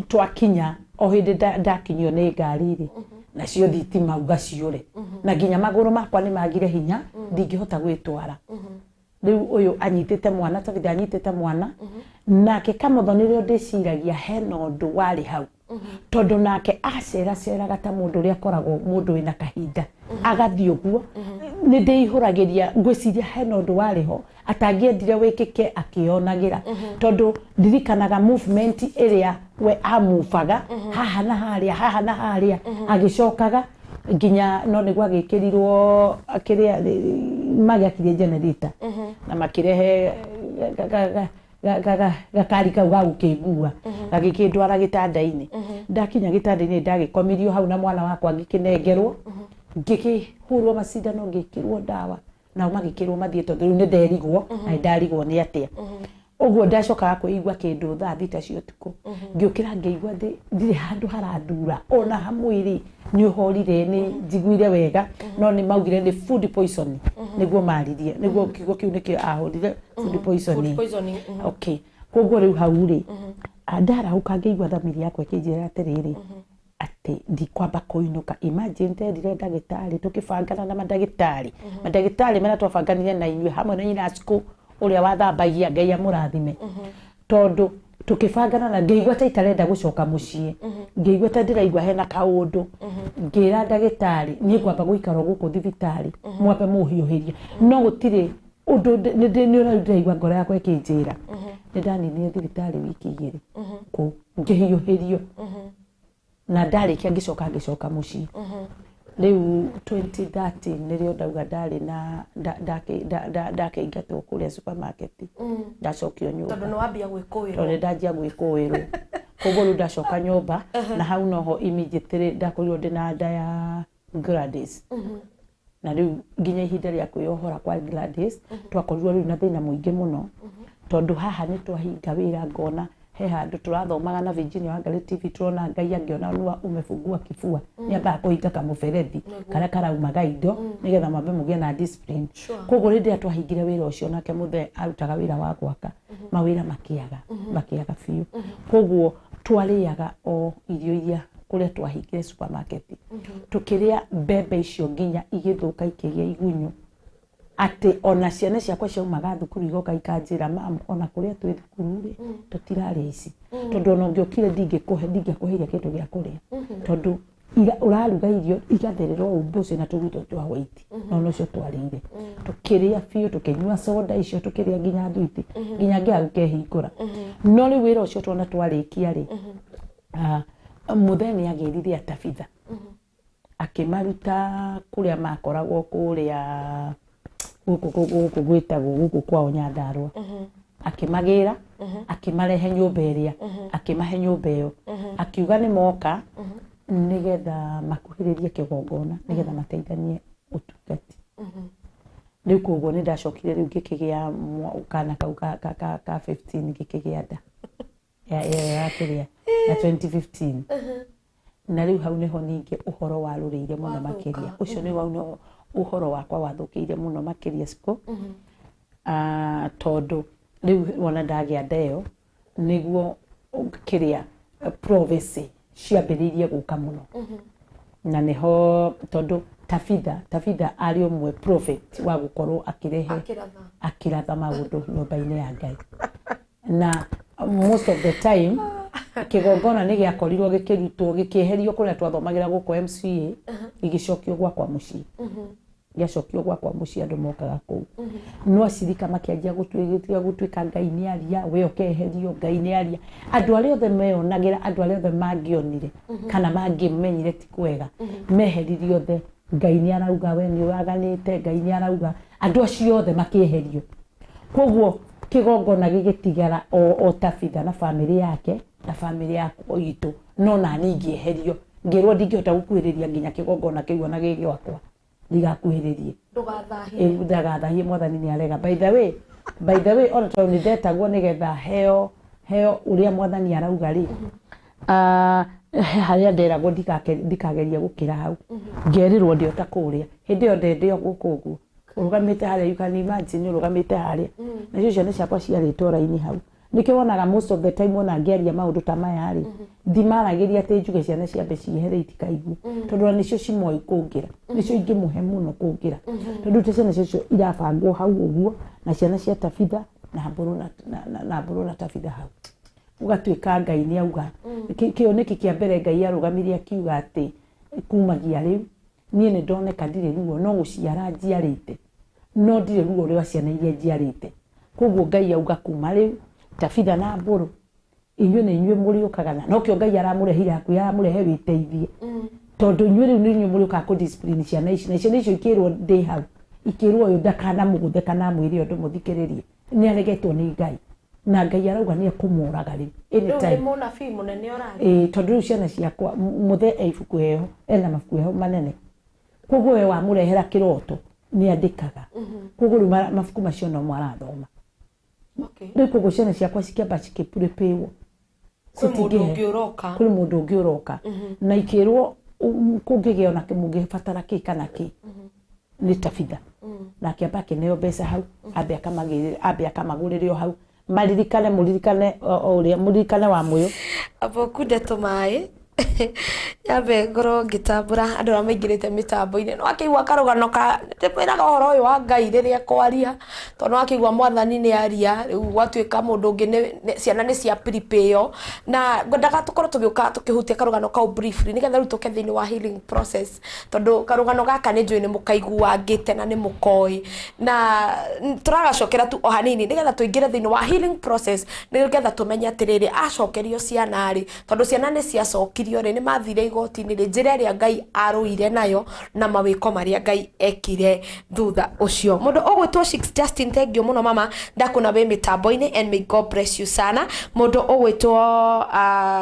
twakinya o hĩndĩ ndakinyio nĩ ngari rĩ, nacio thitima uga ciũre, na nginya magũrũ makwa nĩ magire hinya, ndingĩhota gwĩtwara. Rĩu ũyũ anyitĩte mwana, Tabitha anyitĩte mwana nake Kamotho, nĩrĩo ndĩciragia hena ũndũ warĩ hau, tondũ nake aceraceraga ta mũndũ ũrĩa akoragwo mũndũ wĩna kahinda agathiĩ ũguo. Nĩ ndĩihũragĩria, ngwĩciria hena ũndũ warĩ ho atangĩendire wĩkĩke akĩonagĩra, tondũ ndirikanaga movement ĩrĩa we amubaga haha na harĩa, haha na harĩa, agĩcokaga nginya no nĩguo agĩkĩrirwo kĩrĩa magĩakirie generator na makĩrehe gakari kau ga gũkĩngua, gagĩkĩndwara gĩtanda-inĩ. Ndakinya gĩtanda-inĩ, ndagĩkomirio hau na mwana wakwa, ngĩkĩnengerwo, ngĩkĩhũrwo macindano, ngĩkĩrwo ndawa, nao magĩkĩrwo mathiĩ, tondũ rĩu nĩ nderigwo na nĩ ndarigwo nĩ atĩa ũguo. Ndacokaga kwĩigua kĩndũ thaa 6 cia ũtukũ, ngĩũkĩra, ngĩigua ndirĩ handũ harandura ona hamwĩrĩ, nĩ ũhorire, nĩ njiguire wega. No nĩ maugire nĩ food poisoning, nĩguo maririe, nĩguo kiugo kĩu nĩkĩo ahũrire, food poisoning. Food poisoning. Okay, koguo rĩu hau rĩ, ndarahũka, ngĩigua thamiri yakwa ĩkĩnjĩra atĩrĩrĩ, atĩ ndikwamba kũinũka. Imagine, nderire ndagĩtarĩ, tũkĩbangana na mandagĩtarĩ marĩa twabanganire na inyuĩ hamwe na nyina cikũ ũrĩa wathambagia, Ngai amũrathime, tondũ tũkĩbangana na ngĩigua ta itarenda gũcoka mũciĩ, ngĩigua ta ndĩraigua hena kaũndũ. Ngĩra ndagĩtarĩ, niĩ ngwamba gũikara gũkũ thibitarĩ, mwambe mũhiũhĩrie, no gũtirĩ ũndũ nĩ ũrĩa ndĩraigua ngoro yakwa ĩkĩnjĩra. Nĩ ndaninire thibitarĩ wiki 2 kũu ngĩhiũhĩrio, na ndarĩkia ngĩcoka mũciĩ. Rĩu 2013 nĩrĩo ndauga ndarĩ na ndakĩingatwo kũrĩa supermarket, ndacokio nyũmba. Tondũ nĩ wambia gwĩkũĩrwo. Tondũ nĩ ndanjia gwĩkũĩrwo. Koguo rĩu ndacoka nyũmba, na hau noho immediately ndakorirwo ndĩna nda ya Gladys. Na rĩu nginya ihinda rĩa kwĩyohora kwa Gladys, twakorirwo rĩu na thĩna mũingĩ mũno, tondũ haha nĩ twahinga wĩra, ngona he handũ tũrathomaga na Virginia Wangari TV, turona Ngai angĩona nua umefungua kifua, nĩ ambaga kũhinga kamũberethi karĩa karaumaga indo nĩgetha mwambe mũgĩe na discipline. Koguo rĩrĩa twahingire wĩra ũcio, nake mũthee arutaga wĩra wa gwaka, mawĩra makĩaga, makĩaga biũ. Koguo twarĩaga o irio iria kũrĩa twahingire supermarket, tũkĩrĩa mbembe icio nginya igĩthũka, ikĩgĩa igunyũ, atĩ ona ciana ciakwa ciaumaga thukuru igoka ikanjĩra, "Mam, ona kũrĩa twĩ thukuru rĩ, tũtirarĩa ici, tondũ ona ũngĩokire ndingĩkũhe, ndingĩakũheire kĩndũ gĩa kũrĩa, tondũ ũraruga irio igatherera ũũ mbũcĩ na tũruto twa white." No nocio twarĩire, tũkĩrĩa biũ, tũkĩnyua soda icio, tũkĩrĩa nginya thwiti, nginya ngĩaga gũkehingũra. No rĩu wĩra ũcio tuona twarĩkia rĩ, mũthee nĩ agĩrire atabitha, akĩmaruta kũrĩa makoragwo kũrĩa gũkũ gwĩtagwo gũkũ kwao Nyandarũa, akĩmagĩra, akĩmarehe nyũmba ĩrĩa, akĩmahe nyũmba ĩyo, akiuga nĩ moka nĩgetha makuhĩrĩrie kĩgongona, nĩgetha mateithanie ũtungati. Rĩu koguo nĩ ndacokire rĩu ngĩkĩgĩa kana kau ka 15, ngĩkĩgĩa nda ya kĩrĩa ya 2015. Na rĩu hau nĩho ningĩ ũhoro warũrĩire mũno makĩria. Ũcio nĩ wau nĩ ũhoro wakwa wathũkĩire mũno makĩria cikũ. Tondũ rĩu wona ndagĩa nda ĩyo, nĩguo kĩrĩa prophecy ciambĩrĩirie gũka mũno, na nĩho tondũ Tabitha Tabitha arĩ ũmwe prophet wa gũkorwo akĩrehe Akĩratha. Akĩratha maũndũ nyũmba-inĩ ya Ngai. Na most of the time kĩgongona nĩ gĩakorirwo gĩkĩrutwo, gĩkĩeherio kũrĩa twathomagĩra gũkũ MCA, gĩgĩcokio gwakwa mũciĩ. Gĩacokio gwakwa mũciĩ, andũ mokaga kũu, no acirika makĩanjia gũtuĩka Ngai nĩ aria, we ũkeherio, Ngai nĩ aria. Andũ arĩa othe meyonagĩra, andũ arĩa othe mangĩonire kana mangĩmenyire ti kwega, meheririo othe. Ngai nĩ arauga we nĩ ũraganĩte, Ngai nĩ arauga. Andũ acio othe makĩeherio, koguo kĩgongona gĩgĩtigara o Tabitha na bamĩrĩ yake na bamĩrĩ yakwa itũ. No nani ngĩeherio, ngĩrwo ndingĩhota gũkuhĩrĩria nginya kĩgongona kĩu ona gĩ gwakwa, ndigakuhĩrĩrie. Ndũgathahie. Ndagathahie, Mwathani nĩ arega. By the way, ona tondũ nĩ ndetagwo nĩgetha heo ũrĩa Mwathani arauga rĩ, he harĩa nderagwo ndikagerie gũkĩra hau, ngerĩrwo ndĩ o ta kũrĩa hĩndĩ ĩyo ndende o gũkũ ũguo ũrũgamĩte harĩa. You can imagine ũrũgamĩte harĩa, nacio ciana ciakwa ciarĩtwo raini hau. Nĩkĩo wonaga most of the time wona ngĩaria maũndũ ta maya rĩ, ndimaragĩria atĩ njuge ciana ciambe ciehere itikaigue, tondũ ona nĩcio cimoĩ kũngĩra, nĩcio ingĩmũhe mũno kũngĩra, tondũ ta ciana ciacio irabangwo hau ũguo na ciana cia Tabitha na Mbũrũ na Mbũrũ na Tabitha hau, ũgatuĩka Ngai nĩ auga. Kĩoneki kĩa mbere Ngai arũgamirie akiuga atĩ kumagia rĩu niĩ nĩ ndoneka ndirĩ ruo, no gũciara njiarĩte, no ndirĩ ruo rwa ciana iria njiarĩte. Koguo Ngai auga kuma rĩu Tabitha na Mbũrũ, inyuĩ nĩ inyuĩ mũrĩũkaga, na nokĩo Ngai aramũrehire hakuhĩ, aramũrehe wĩteithie, tondũ inyuĩ rĩu nĩ inyuĩ mũrĩũkaga kũ discipline ciana ici. Na ciana icio ikĩrwo ndĩ hau, ikĩrwo ũyũ ndakanamũgũthe kana amwĩre ũndũ, mũthikĩrĩrie, nĩ aregetwo nĩ Ngai na Ngai arauga nĩ ekũmũraga rĩu Rĩu nĩ anytime. Mũnabii mũnene ũraria. Ĩĩ, tondũ rĩu ciana ciakwa mũthe e ibuku heho, ena mabuku heho manene, koguo we wamũrehera kĩroto nĩ andĩkaga. Koguo rĩu mabuku macio nomo arathoma. Rĩu koguo ciana ciakwa cikĩamba cikĩpurĩpĩwo. Kwĩ mũndũ ũngĩ ũroka. Kũrĩ mũndũ ũngĩ ũroka, na ikĩrwo kũngĩgĩa ona mũngĩbatara kĩ kana kĩ nĩ Tabitha, na akĩamba akĩneo mbeca hau, ambe akamagĩrĩre, ambe akamagũrĩre o hau, maririkane, mũririkane o ũrĩa mũririkane wa mũyũ. Amba ũkunde tũmaĩ, nyambe ngorwo ngĩtambũra andũ arĩa maingĩrĩte mĩtambo-inĩ. No akĩigua karũgano ka ndĩmwĩraga ũhoro ũyũ wa Ngai rĩrĩa kwaria, tondũ no akĩigua Mwathani nĩ aria. Rĩu gwatuĩka mũndũ ũngĩ ciana nĩ cia prepare, na ngwendaga tũkorwo tũgĩũka tũkĩhutia karũgano kau briefly, nĩgetha rĩu tũke thĩinĩ wa healing process, tondũ karũgano gaka nĩ njũĩ nĩ mũkaiguangĩte na nĩ mũkoĩ, na tũragacokera tu o hanini nĩgetha tũingĩre thĩinĩ wa healing process, nĩgetha tũmenye atĩrĩrĩ, acokerio ciana rĩ, tondũ ciana nĩ ciacokirio rĩ, nĩ mathire igoti-inĩ rĩ, njĩra ĩrĩa Ngai arũire nayo na mawĩko marĩa Ngai ekire thutha ũcio. Mũndũ ũgwĩtwo Six Justin, thank you mũno mama, ndakuna wĩ mĩtambo-inĩ, and may God bless you sana. Mũndũ ũgwĩtwo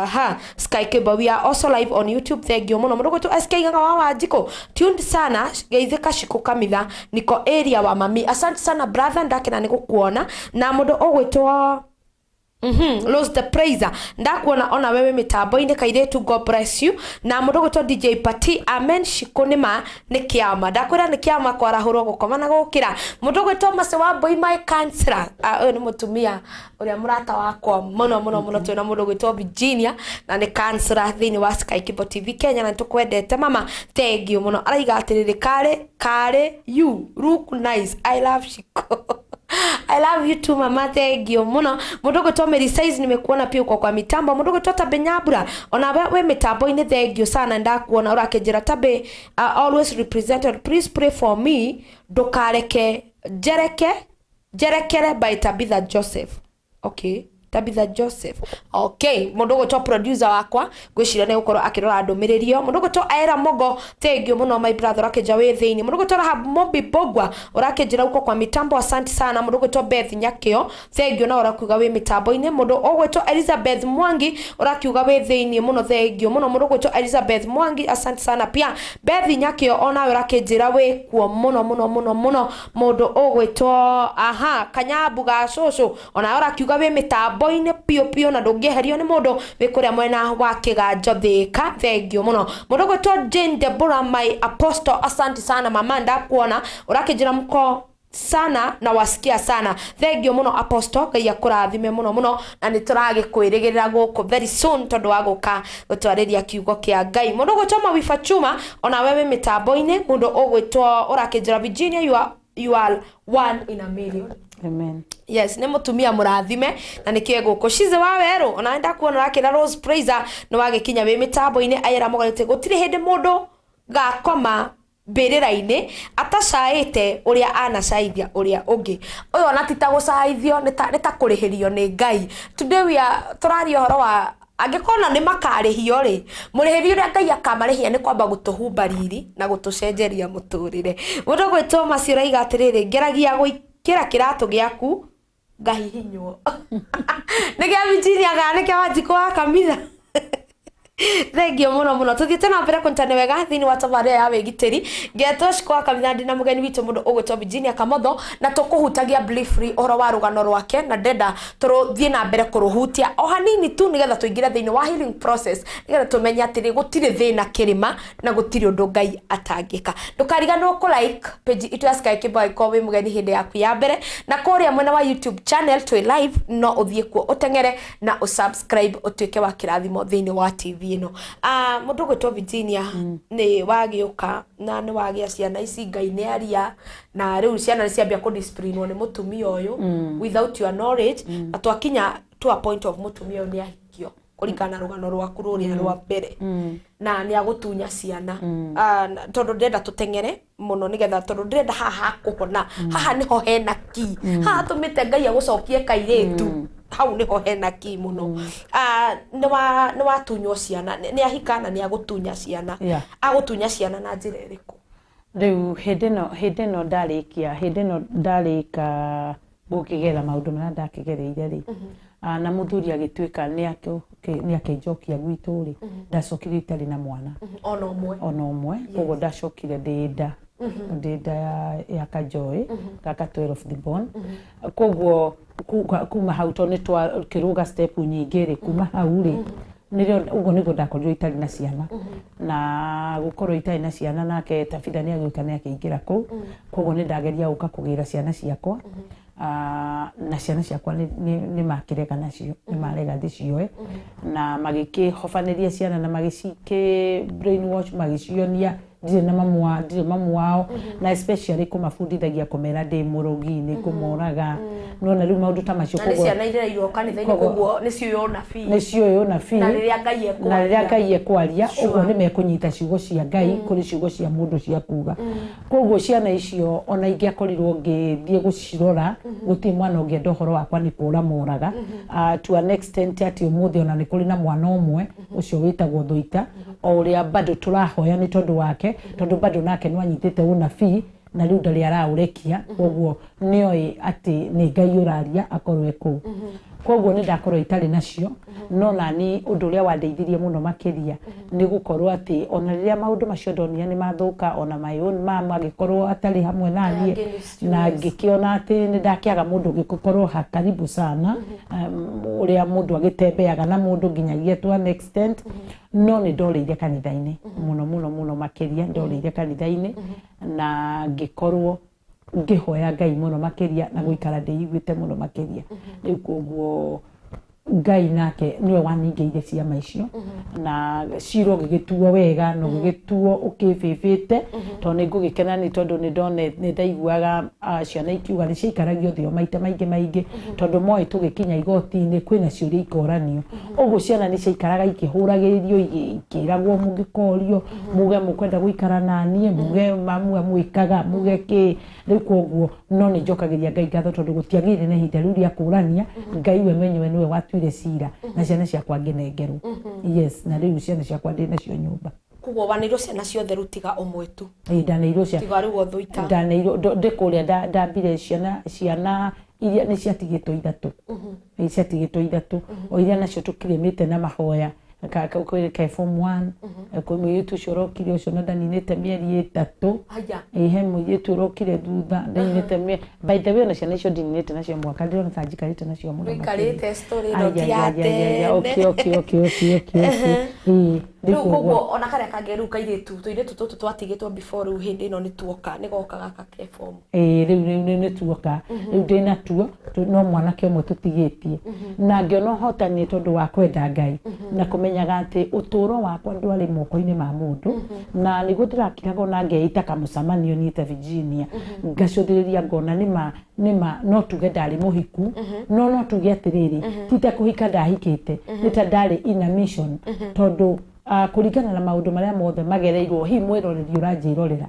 ha Sky Cable, we are also live on YouTube, thank you mũno. Mũndũ ũgwĩtwo SK Ng'ang'a wa Wanjikũ, tuned sana, geithĩka Shiko Kamitha, niko area wa mami. Asante sana brother, ndakena nĩ gũkuona. Na mũndũ ũgwĩtwo Rose the Praiser, ndakuona ona wewe mitambo-inĩ, kairĩtu, God bless you. Na mũndũ ũgwĩtwo DJ Pati, amen. Shiko nĩ ma nĩ kĩama, ndakwĩra nĩ kĩama kwarahũrwo, gũkoma na gũkĩra. Mũndũ ũgwĩtwo Mace wa Mbui, my counselor. Ah, ũyũ nĩ mũtumia ũrĩa mũrata wakwa mũno mũno mũno. Twĩna mũndũ ũgwĩtwo Virginia na nĩ counselor thĩinĩ wa Sky Kibo TV Kenya, na nĩtũkwendete mama, thank you mũno. Araiga atĩrĩrĩ, karĩ karĩ, you look nice, I love Shiko. I love you too mama, thank you muno. Mũndũ ũgwĩtwo Mary Size, nimekuona pia uko kwa mitambo. Mũndũ ũgwĩtwo Tabe Nyambura, ona we wĩ mitambo-inĩ, thank you sana, ndakuona. Ũrakĩnjĩra Tabe, always represented, please pray for me, ndũkareke njereke njerekere, by Tabitha Joseph. Okay, Tabitha Joseph. Okay, mũndũ ũgwĩtwo producer wakwa ngwĩciria nĩ gũkorwo akĩrora ndũmĩrĩri ĩyo. Mũndũ ũgwĩtwo Aera Mogo, thank you mũno my brother, ũrakĩnja wĩ thĩinĩ. Mũndũ ũgwĩtwo Rahab Mobi Bogwa, ũrakĩnjĩra uko kwa mitambo, asante sana. Mũndũ ũgwĩtwo Beth Nyakĩo, thank you, na ũrakiuga wĩ mitambo-inĩ. Mũndũ ũgwĩtwo Elizabeth Mwangi, ũrakiuga wĩ thĩinĩ mũno, thank you mũno. Mũndũ ũgwĩtwo Elizabeth Mwangi, asante sana pia. Beth Nyakĩo, onawe ũrakĩnjĩra wĩ kuo mũno mũno mũno mũno. Mũndũ ũgwĩtwo aha Kanyambu ga cũcũ, onawe ũrakiuga wĩ mĩtambo-inĩ piũ piũ na ndũngĩeherio nĩ mũndũ, wĩ kũrĩa mwena wa Kĩganjo Thĩka, thank you mũno. Mũndũ ũgwĩtwo Jane Deborah, my apostle, asante sana mama, ndakuona. Ũrakĩnjĩra mko Sana na wasikia sana. Thank you muno Apostle, Ngai akũrathime muno muno, na nĩ tũragĩkwĩrĩgĩrĩra gũkũ very soon tondũ wa gũka gũtwarĩria kiugo kĩa Ngai. Mũndũ ũgwĩtwo Mawiba Chuma, ona wewe mĩtambo-inĩ, mũndũ ũgwĩtwo ũrakĩnjĩra Virginia, you are one in a million. Amen. Yes, nĩ mũtumia mũrathime na nĩkĩo gũkũ cize wa werũ. Ona ndakuona ũrakĩra Rose Praiser, nĩ wagĩkinya wĩ mĩtambo-inĩ. Ayera mũgarĩte gũtirĩ hĩndĩ mũndũ gakoma mbĩrĩra-inĩ atacaĩte ũrĩa anacaithia ũrĩa ũngĩ. Ũyũ ona ti ta gũcaithio, nĩ ta kũrĩhĩrio nĩ Ngai. Today we are tũraria ũhoro wa angĩkorwo na nĩ makarĩhio rĩ, mũrĩhĩri ũrĩa Ngai akamarĩhia nĩ kwamba gũtũhumba riri na gũtũcenjeria mũtũrĩre. Mũndũ gwĩtwo Macio ũraiga atĩrĩrĩ, ngeragia gwĩkĩra kĩratũ gĩaku ngahihinywo. Nĩ kĩa Virginia kana nĩ kĩa Wanjikũ wa Kamitha? Thengio muno muno. Tuthiĩte na mbere kũnyitana wega thĩinĩ wa tabarĩra ya wĩgitĩri. Ngetwo Ciko wa Kamitha, ndĩ na mũgeni witũ mũndũ ũgwĩtwo Virginia Kamotho, na tũkũhutagia briefly ũhoro wa rũgano rwake, na ndenda tũrũthiĩ na mbere kũrũhutia o hanini tu nĩgetha tũingĩre thĩinĩ wa healing process, nĩgetha tũmenye atĩrĩ gũtirĩ thĩna kĩrĩma na gũtirĩ ũndũ Ngai atangĩka. Ndũkariganĩrwo kũ like page itũ ya Sky Cable angĩkorwo wĩ mũgeni hĩndĩ yaku ya mbere, na kũrĩa mwena wa YouTube channel twĩ live, no ũthiĩ kuo ũteng'ere na ũsubscribe ũtuĩke wa kĩrathimo thĩinĩ wa TV ĩno. Mũndũ ũgwĩtwo Virginia, nĩ wagĩũka na nĩ wagĩa ciana ici, Ngai nĩ aria, na rĩu ciana nĩ ciambia kũdisciplinwo nĩ mũtumia ũyũ without your knowledge, na twakinya to a point of mũtumia ũyũ nĩ ahikio kũringana na rũgano rwaku rũrĩa rwa mbere, na nĩ agũtunya ciana. Tondũ ndĩrenda tũteng'ere mũno nĩgetha, tondũ ndĩrenda haha kũhona, haha nĩho hena ki, haha tũmĩte Ngai agũcokie kairĩtu, hau nĩho hena ki mũno. Nĩ watunywo ciana, nĩ ahika na nĩ agũtunya ciana. Agũtunya ciana na njĩra ĩrĩkũ? Rĩu hĩndĩ ĩno ndarĩkia, hĩndĩ ĩno ndarĩka gũkĩgera maũndũ marĩa ndakĩgereire rĩ, na mũthuri agĩtuĩka nĩ akĩnjokia gwitũ rĩ, ndacokire itarĩ na mwana. Ona ũmwe? Ona ũmwe. Koguo ndacokire ndĩ nda ya kajoĩ gaka 12 the born. Koguo kuma hau, tondũ nĩ twakĩrũga step nyingĩ rĩ, kuma hau rĩ, nĩrĩo ũguo nĩguo ndakorirwo itarĩ na ciana. Na gũkorwo itarĩ na ciana, nake Tabitha nĩ agĩũka, nĩ akĩingĩra kũu. Koguo nĩ ndageria gũka kũgĩra ciana ciakwa. Na ciana ciakwa nĩ makĩrega nacio, nĩ marega ndĩcioe, na magĩkĩhobanĩria ciana na magĩcikĩ brainwash, magĩcionia ndirĩ na mamu wa ndirĩ mamu wao, na especially kũmabundithagia kũmera ndĩ mũrogi, nĩ kũmoraga nona rĩu maũndũ ta macio. Na nĩ ciana irereirwo kanitha-inĩ, koguo nĩ ciũĩ ũnabii. Nĩ ciũĩ ũnabii. Na rĩrĩa Ngai ekwaria. Na rĩrĩa Ngai ekwaria, ũguo nĩ mekũnyita ciugo cia Ngai kũrĩ ciugo cia mũndũ cia kuga. Koguo ciana icio, ona ingĩakorirwo ngĩthiĩ gũcirora, gũtirĩ mwana ũngĩenda ũhoro wakwa, nĩ kũra moraga. To an extent atĩ ũmũthĩ ona nĩ kũrĩ na mwana ũmwe ũcio wĩtagwo Thũita, o ũrĩa bado tũrahoya nĩ tondũ wake, tondũ bado nake nĩ anyitĩte ũnabii na rĩu ndarĩ araũrekia. Koguo nĩoĩ atĩ nĩ Ngai ũraria akorwo e kũu. Koguo nĩ ndakorwo itarĩ nacio. No nani ũndũ ũrĩa wandeithirie mũno makĩria nĩ gũkorwo atĩ ona rĩrĩa maũndũ macio ndonire nĩ mathũka, ona my own mom agĩkorwo atarĩ hamwe naniĩ, Against you, na yes. ngĩkĩona atĩ nĩ ndakĩaga mũndũ ũngĩkorwo ha karibu sana, ũrĩa mũndũ agĩtembeaga na mũndũ nginyagia to an extent. No nĩ ndorĩire kanitha-inĩ mũno mũno mũno makĩria, ndorĩire kanitha-inĩ na ngĩkorwo ngĩhoya Ngai mũno makĩria na gũikara ndĩiguĩte mũno makĩria. Rĩu koguo Ngai nake nĩwe waningĩire ciama icio, na cira ũgĩgĩtuo wega na ũgĩgĩtuo ũkĩbĩbĩte, tondũ nĩ ngũgĩkena nĩ tondũ nĩ ndone nĩ ndaiguaga ciana ikiuga nĩ ciaikaragio thĩ o maita maingĩ maingĩ, tondũ moĩ tũgĩkinya igoti-inĩ kwĩna ciũria ikoranio. Ũguo ciana nĩ ciaikaraga ikĩhũragĩrĩrio, ikĩragwo mũngĩkorio muge mũkwenda gũikara naniĩ, muge mamu amwĩkaga, muge kĩ. Rĩu koguo no nĩ njokagĩria Ngai ngatho, tondũ gũtiagĩrĩire na ihinda rĩu rĩa kũrania, Ngai we mwenyewe nĩwe watuire cira na ciana ciakwa ngĩnengerwo. Yes, na rĩu ciana ciakwa ndĩ nacio nyũmba. Koguo wanĩirwo ciana ciothe rĩu tiga ũmwe tu? Ĩĩ, ndaneirwo cia Tiga rĩu Othũita. Ndaneirwo ndĩ kũrĩa ndambire ciana iria nĩ ciatigĩtwo ithatũ. Ĩĩ, ciatigĩtwo ithatũ, o iria nacio tũkirĩmĩte na mahoya. Kwĩ ke form 1, kwĩ mũirĩtu ũcio ũrokire ũcio na ndaninĩte mĩeri 3. Haya. Ĩ he mũirĩtu ũrokire thutha ndaninĩte mĩeri, by the way ona ciana icio ndininĩte nacio mwaka, ndĩrona ta njikarĩte nacio mũno. Ũikarĩte story ĩno Ai, ti ai, ya ai, ai, ai, ai, tene. okay, okay, okay, okay, okay, okay. Ĩ, Rĩu rĩu koguo koguo ona karĩa kangĩ rĩu kairĩtu tũirĩtu tũtũ twatigĩtwo before rĩu hĩndĩ ĩno nĩ tuoka nĩ goka gaka ke form. Ĩĩ rĩu rĩu nĩ tuoka, rĩu ndĩna tuo no mwanake ũmwe tũtigĩtie, na ngĩona ũhotani tondũ wa kwenda Ngai na kũmenyaga atĩ ũtũũro wakwa ndwarĩ moko-inĩ ma mũndũ, na nĩguo ndĩrakiraga ona ngeita kamũcemanio niĩ ta Virginia, ngacũthĩrĩria ngona nĩma nĩma no tuge ndarĩ mũhiku, no tuge atĩrĩrĩ, ti ta kũhika ndahikĩte, nĩ ta ndarĩ in a mission, tondũ kũringana na maũndũ marĩa mothe magereirwo, hihi mwĩroreri ũranjĩrorera,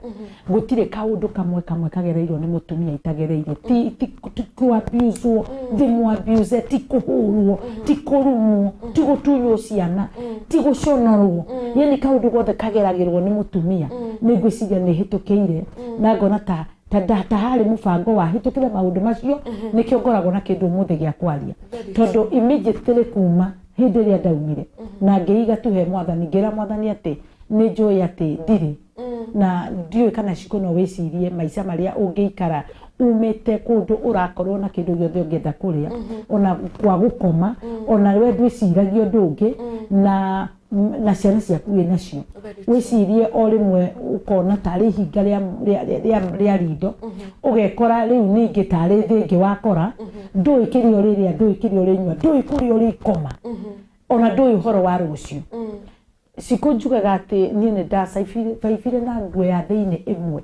gũtirĩ kaũndũ kamwe kamwe kagereirwo nĩ mũtumia itagereire, ti ti ti kũ-abuse-wo, ndĩmũ-abuse, ti kũhũrwo, ti kũrumwo, ti gũtunywo ciana, ti gũconorwo, yani kaũndũ gothe kageragĩrwo nĩ mũtumia nĩ ngwĩciria nĩ hĩtũkĩire, na ngona ta ta harĩ mũbango wa hĩtũkĩre maũndũ macio, nĩkĩo ngoragwo na kĩndũ ũmũthĩ gĩa kwaria, tondũ immediately kuma hĩndĩ ĩrĩa ndaumire na ngĩiga tu he mwathani, ngĩra mwathani atĩ nĩ njũĩ atĩ ndirĩ na ndiũĩ kana Shiko no wĩcirie maica marĩa ũngĩikara umĩte kũndũ ũrakorwo na kĩndũ gĩothe ũngĩenda kũrĩa, ona kwa gũkoma, ona we ndwĩciragia ũndũ ũngĩ, na ciana ciaku wĩ nacio, wĩcirie o rĩmwe ũkona tarĩ ihinga rĩa rindo, ũgekora rĩu ningĩ tarĩ thĩ ĩngĩ wakora, ndũĩ kĩrĩa ũrĩrĩa, ndũĩ kĩrĩa ũrĩnyua, ndũĩ kũrĩa ũrĩkoma, ona ndũĩ ũhoro wa rũciũ. Shiko njugaga atĩ niĩ nĩ ndabaibire na nguo ya thĩinĩ ĩmwe.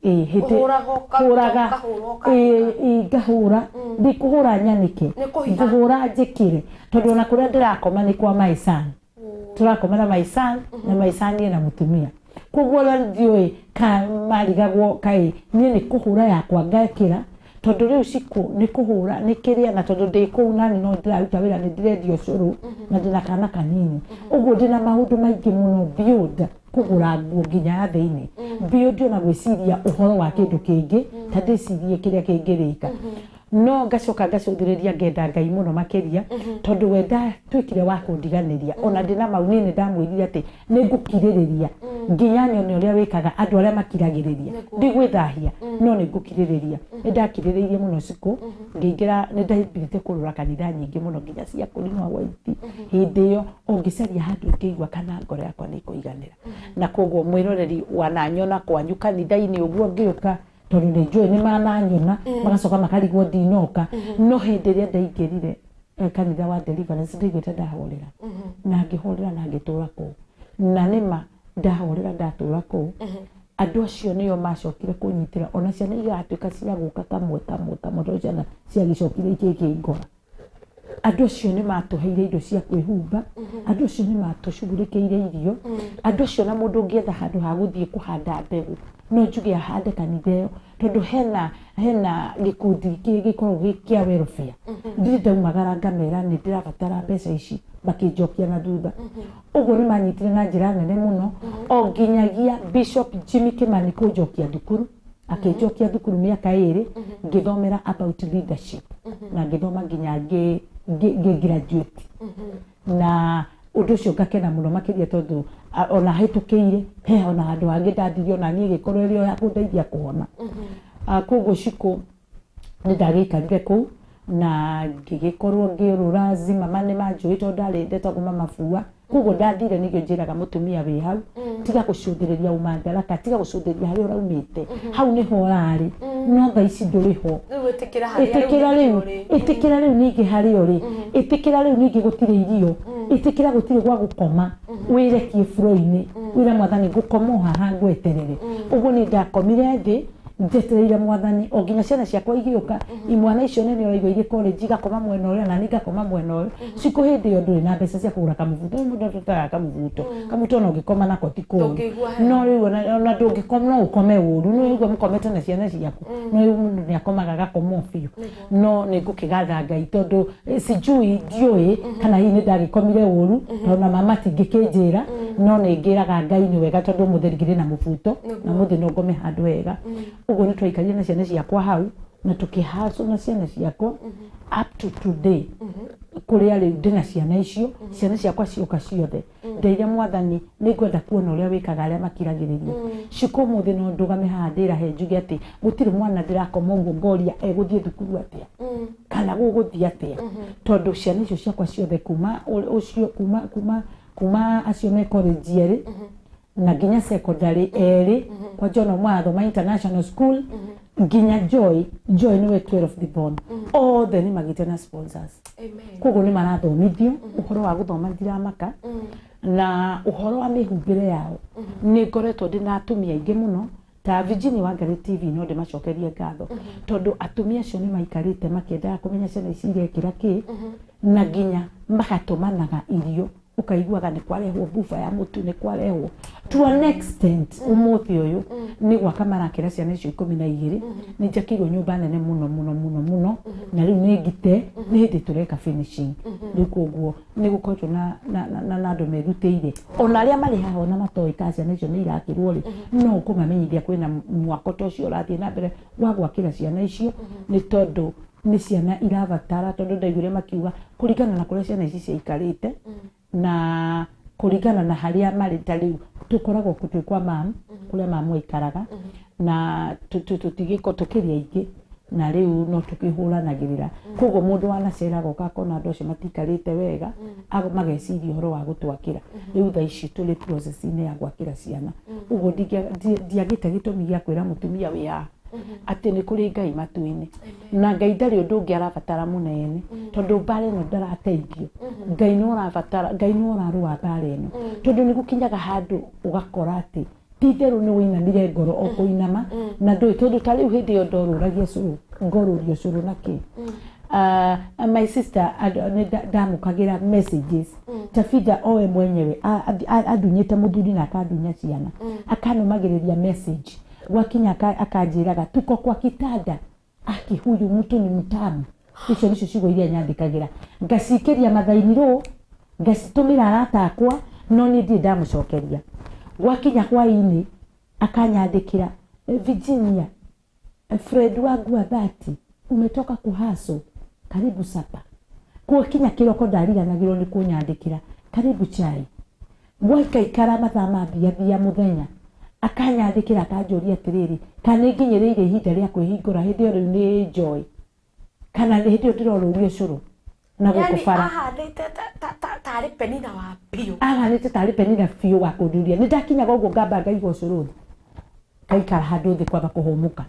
Ĩ hĩndĩ Ũhũraga hũraga, ũkahũra ũkanĩka. Ĩ ngahũra, ndikũhũra nyanĩke, Nĩ kũhiha. ngũhũra njĩkĩre, tondũ ona kũrĩa ndĩrakoma nĩ kwa my son, tũrakoma na my son, na my son ena mũtumia, koguo ona ndiũĩ ka marigagwo kaĩ niĩ nĩ kũhũra yakwa ngekĩra, tondũ rĩu Shiko nĩ kũhũra nĩ kĩrĩa, na tondũ ndĩ kũu nani no ndĩraruta wĩra, nĩ ndĩrendia ũcũrũ na ndĩna kana kanini, ũguo ndĩna maũndũ maingĩ mũno beyond kũgũra nguo nginya ya thĩinĩ, beyond ona gwĩciria ũhoro wa kĩndũ kĩngĩ ta ndĩcirie kĩrĩa kĩngĩrĩka, no ngacoka ngacũthĩrĩria ngenda Ngai mũno makĩria, tondũ we ndatuĩkire wa kũndiganĩria, ona ndĩna mau niĩ nĩ ndamwĩrire atĩ nĩ ngũkirĩrĩria nginya nyone ũrĩa wĩkaga andũ arĩa makiragĩrĩria, ndigwĩthahia no nĩ ngũkirĩrĩria. Nĩ ndakirĩrĩirie mũno Shiko, ngĩingĩra nĩ ndambĩrĩte kũrora kanitha nyingĩ mũno nginya cia kũrinwa waiti hĩndĩ ĩyo, o ngĩcaria handũ ingĩigua kana ngoro yakwa nĩ ĩkũiganĩra, na koguo mwĩroreri wananyona kwanyu kanitha-inĩ ũguo ngĩũka, tondũ nĩ njũĩ nĩ mananyona, magacoka makarigwo ndinoka, no hĩndĩ ĩrĩa ndaingĩrire kanitha wa Deliverance ndaiguĩte ndahorera, na ngĩhorera na ngĩtũra kũu, na nĩma ndahorera ndatũra kũu, andũ acio nĩo macokire kũnyitĩra, ona ciana igatuĩka cia gũka kamwe kamwe kamwe, tondũ ciana ciagĩcokire ikĩngora. Andũ acio nĩ matũheire indo cia kwĩhumba, andũ acio nĩ matũcugurĩkĩire irio, andũ acio na mũndũ ũngĩetha handũ ha gũthiĩ kũhanda mbegũ no njuge ahande kanitha ĩyo, tondũ hena gĩkundi gĩkoragwo gĩ kĩa welfare, ndirĩ ndaumagara ngamera nĩ ndĩrabatara mbeca ici, makĩnjokia na thutha. Ũguo nĩ manyitire na njĩra nene mũno, o nginyagia Bishop Jimmy Kimani kũnjokia thukuru, akĩnjokia thukuru mĩaka 2, ngĩthomera about leadership, na ngĩthoma nginya ngĩ graduate, na ũndũ ũcio ngakena mũno makĩria, tondũ ona hĩtũkĩire he ona handũ hangĩ ndathirie, ona niĩ gĩkorwo ĩrĩ o ya kũndeithia kũhona. Koguo Shiko nĩ ndagĩikarire kũu na ngĩgĩkorwo ngĩũrũra Zimmerman, nĩ manjũĩ tondũ ndarĩ ndetagwo mama bua, koguo ndathire nĩkĩo njĩraga mũtumia wĩ hau, tiga gũcũthĩrĩria ũmandaraka, tiga gũcũthĩrĩria harĩa ũraumĩte, hau nĩho ũrarĩ, no thaa ici ndũrĩ ho. Rĩu ĩtĩkĩra harĩa ĩtĩkĩra rĩu, ĩtĩkĩra rĩu ningĩ harĩa ũrĩ, ĩtĩkĩra rĩu ningĩ gũtirĩ irio, ĩtĩkĩra gũtirĩ gwa gũkoma, wĩrekie buro-inĩ, wĩre mwathani ngũkoma o haha ngweterere. Ũguo nĩ ndakomire thĩ njetereire mwathani o nginya ciana ciakwa igĩũka, imwana icio nene ũraigua irĩ college igakoma mwena ũrĩa na niĩ ngakoma mwena ũyũ. Shiko hĩndĩ ĩyo ndũrĩ na mbeca cia kũgũra kamũbuto, rĩu mũndũ atũtaga kamũbuto, kamũbuto ona ũngĩkoma nako ti kũũru, Ndũngĩigua heho. no rĩu ona ndũngĩkoma no ũkome ũru, nĩ ũigua mũkomete na ciana ciaku, no rĩu mũndũ nĩ akomaga agakoma o biũ, no nĩ ngũkĩgatha Ngai tondũ sijui ndiũĩ kana hihi nĩ ndagĩkomire ũru, tondũ na mama tingĩkĩnjĩra, no nĩ ngĩraga Ngai nĩ wega tondũ ũmũthĩ ngĩrĩ na mũbuto, na ũmũthĩ no ngome handũ wega. Ũguo nĩ twaikarire na ciana ciakwa hau Na tũkĩhacwo na ciana ciakwa up to today, kũrĩa rĩu ndĩna ciana icio, ciana ciakwa cioka ciothe, ndeire Mwathani nĩ ngwenda kuona ũrĩa wĩkaga arĩa makiragĩrĩria. Cikũ ũmũthĩ no ndũgame haha ndĩrahe njuge atĩ gũtirĩ mwana ndĩrakoma ũguo ngoria egũthiĩ thukuru atĩa kana gũgũthiĩ atĩa, tondũ ciana icio ciakwa ciothe kuma ũcio kuma acio me college erĩ na nginya secondary erĩ, kwanja ona ũmwe arathoma international school, nginya Joy, Joy nĩwe 12 the born, othe nĩ magĩte na sponsors. Koguo nĩ marathomithio. Ũhoro wa gũthoma ndiramaka, na ũhoro wa mĩhumbĩre yao nĩ ngoretwo ndĩ na atumia aingĩ mũno ta Virginia Wangari TV, no ndĩmacokerie ngatho tondũ atumia acio nĩ maikarĩte makĩendaga kũmenya ciana ici irekĩra kĩ, na nginya magatũmanaga irio, ũkaiguaga nĩ kwarehwo buba ya mũtu, nĩ kwarehwo, to an extent ũmũthĩ ũyũ nĩ gwaka marakĩra ciana icio 12. Nĩ njakĩirwo nyũmba nene mũno mũno mũno mũno, na rĩu nĩ ngite, nĩ hĩndĩ tũreka finishing rĩu. Koguo nĩ gũkoretwo na andũ merutĩire, ona arĩa marĩ haha ona matoĩ kana ciana icio nĩ irakĩrwo rĩ, no ũkũmamenyithia kwĩna mwako ta ũcio ũrathiĩ na mbere wa gwakĩra ciana icio, nĩ tondũ nĩ ciana irabatara, tondũ ndaiguire makiuga kũringana na kũrĩa ciana ici ciaikarĩte na kũringana na harĩa marĩ, ta rĩu tũkoragwo twĩ kwa mam, kũrĩa mamu aikaraga, na tũtigĩko tũkĩrĩ aingĩ na rĩu no tũkĩhũranagĩrĩra. Koguo mũndũ wanacera goka akona andũ acio matikarĩte wega, mageciria ũhoro wa gũtwakĩra. Rĩu thaa ici tũrĩ process-inĩ ya gwakĩra ciana. Ũguo ndiagĩte gĩtũmi gĩa kwĩra mũtumia wĩ haha atĩ nĩ kũrĩ Ngai matu-inĩ, na Ngai ndarĩ ũndũ ũngĩ arabatara mũnene, tondũ mbara ĩno ndarateithio, Ngai no ũrabatara, Ngai no ũrarũa mbara ĩno, tondũ nĩ gũkinyaga handũ ũgakora atĩ ti itherũ nĩ wĩinamire ngoro o kũinama na ndũĩ, tondũ ta rĩu hĩndĩ ĩyo ndorũragia cũrũ, ngorũrio cũrũ na kĩ. My sister nĩ ndamũkagĩra messages, Tabitha owe mwenyewe andunyĩte mũthuri na akandunya ciana, akanũmagĩrĩria message, gwakinya akanjĩraga tuko kwa kitanda, aki huyu mtu ni mtamu. Icio nicio ciugo iria nyandĩkagĩra, ngacikĩria mathaini rũ, ngacitũmĩra arata akwa, no niĩ ndirĩ ndamũcokeria. Gwakinya hwaĩ-inĩ akanyandĩkĩra, "Eh, Virginia, eh, Fred wangu wa dhati, umetoka kuhaso, karibu sapa." Gwakinya kĩroko ndariganagĩrwo nĩ kũnyandĩkĩra, "Karibu chai." Gwaikaikara mathaa mambiathia mũthenya akanyandĩkĩra, akanjũria atĩrĩrĩ, kana nĩ nginyĩrĩire ihinda rĩa kwĩhingũra. Hĩndĩ ĩyo rĩu nĩ Joy, kana hĩndĩ ĩyo ndĩrorũrio cũrũ na gũkũ Yani bara. Ahanĩte tarĩ Penina wa biũ. Ahanĩte tarĩ Penina biũ wa kũnduria. Nĩ ndakinyaga ũguo ngamba ngaigua ũcũrũ thĩ, ngaikara handũ thĩ kwamba kũhũmũka,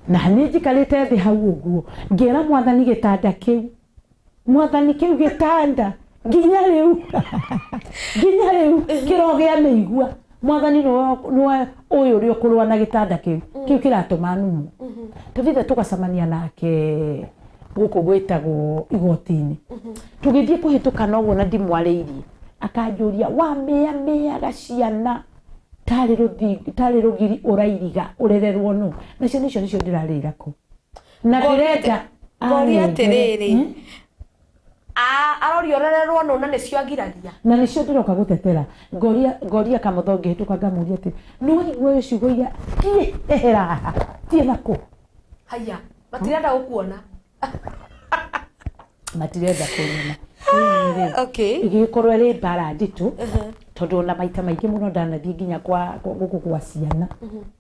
na niĩ njikarĩte thĩ hau ũguo ngĩra Mwathani, gĩtanda kĩu, Mwathani, kĩu gĩtanda nginya rĩu kĩrogĩa mĩigua. Mwathani nĩwe ũyũ ũrĩa ũkũrũa na gĩtanda kĩu kĩratũma numwo. Tabitha tũgacemania nake gũkũ gwĩtagwo igoti-inĩ, tũgĩthiĩ kũhĩtũkana ũguo na ndimwarĩirie, akanjũria, "Wamĩamĩaga ciana tarĩ rũthingo, tarĩ rũgiri ũrairiga ũrererwo nũ?" Na ciana icio nĩcio ndĩrarĩra kũ na ndĩrenda Ngoria anengere. atĩrĩrĩ, aroria ũrererwo nũ na nĩcio agiragia? Na nĩcio ndĩroka gũtetera. Ngoria kamũtho ngĩhĩtũka, ngamũria atĩ nĩ waigua ũyũ ciugo iria tiĩ, ehera haha, tiĩ nakũ. Haya, matirenda gũkuona. Matirenda kũnyona. Rĩu rĩ, ĩgĩgĩkorwo ĩrĩ mbara nditũ, tondũ ona maita maingĩ mũno ndanathiĩ nginya gũkũ kwa ciana,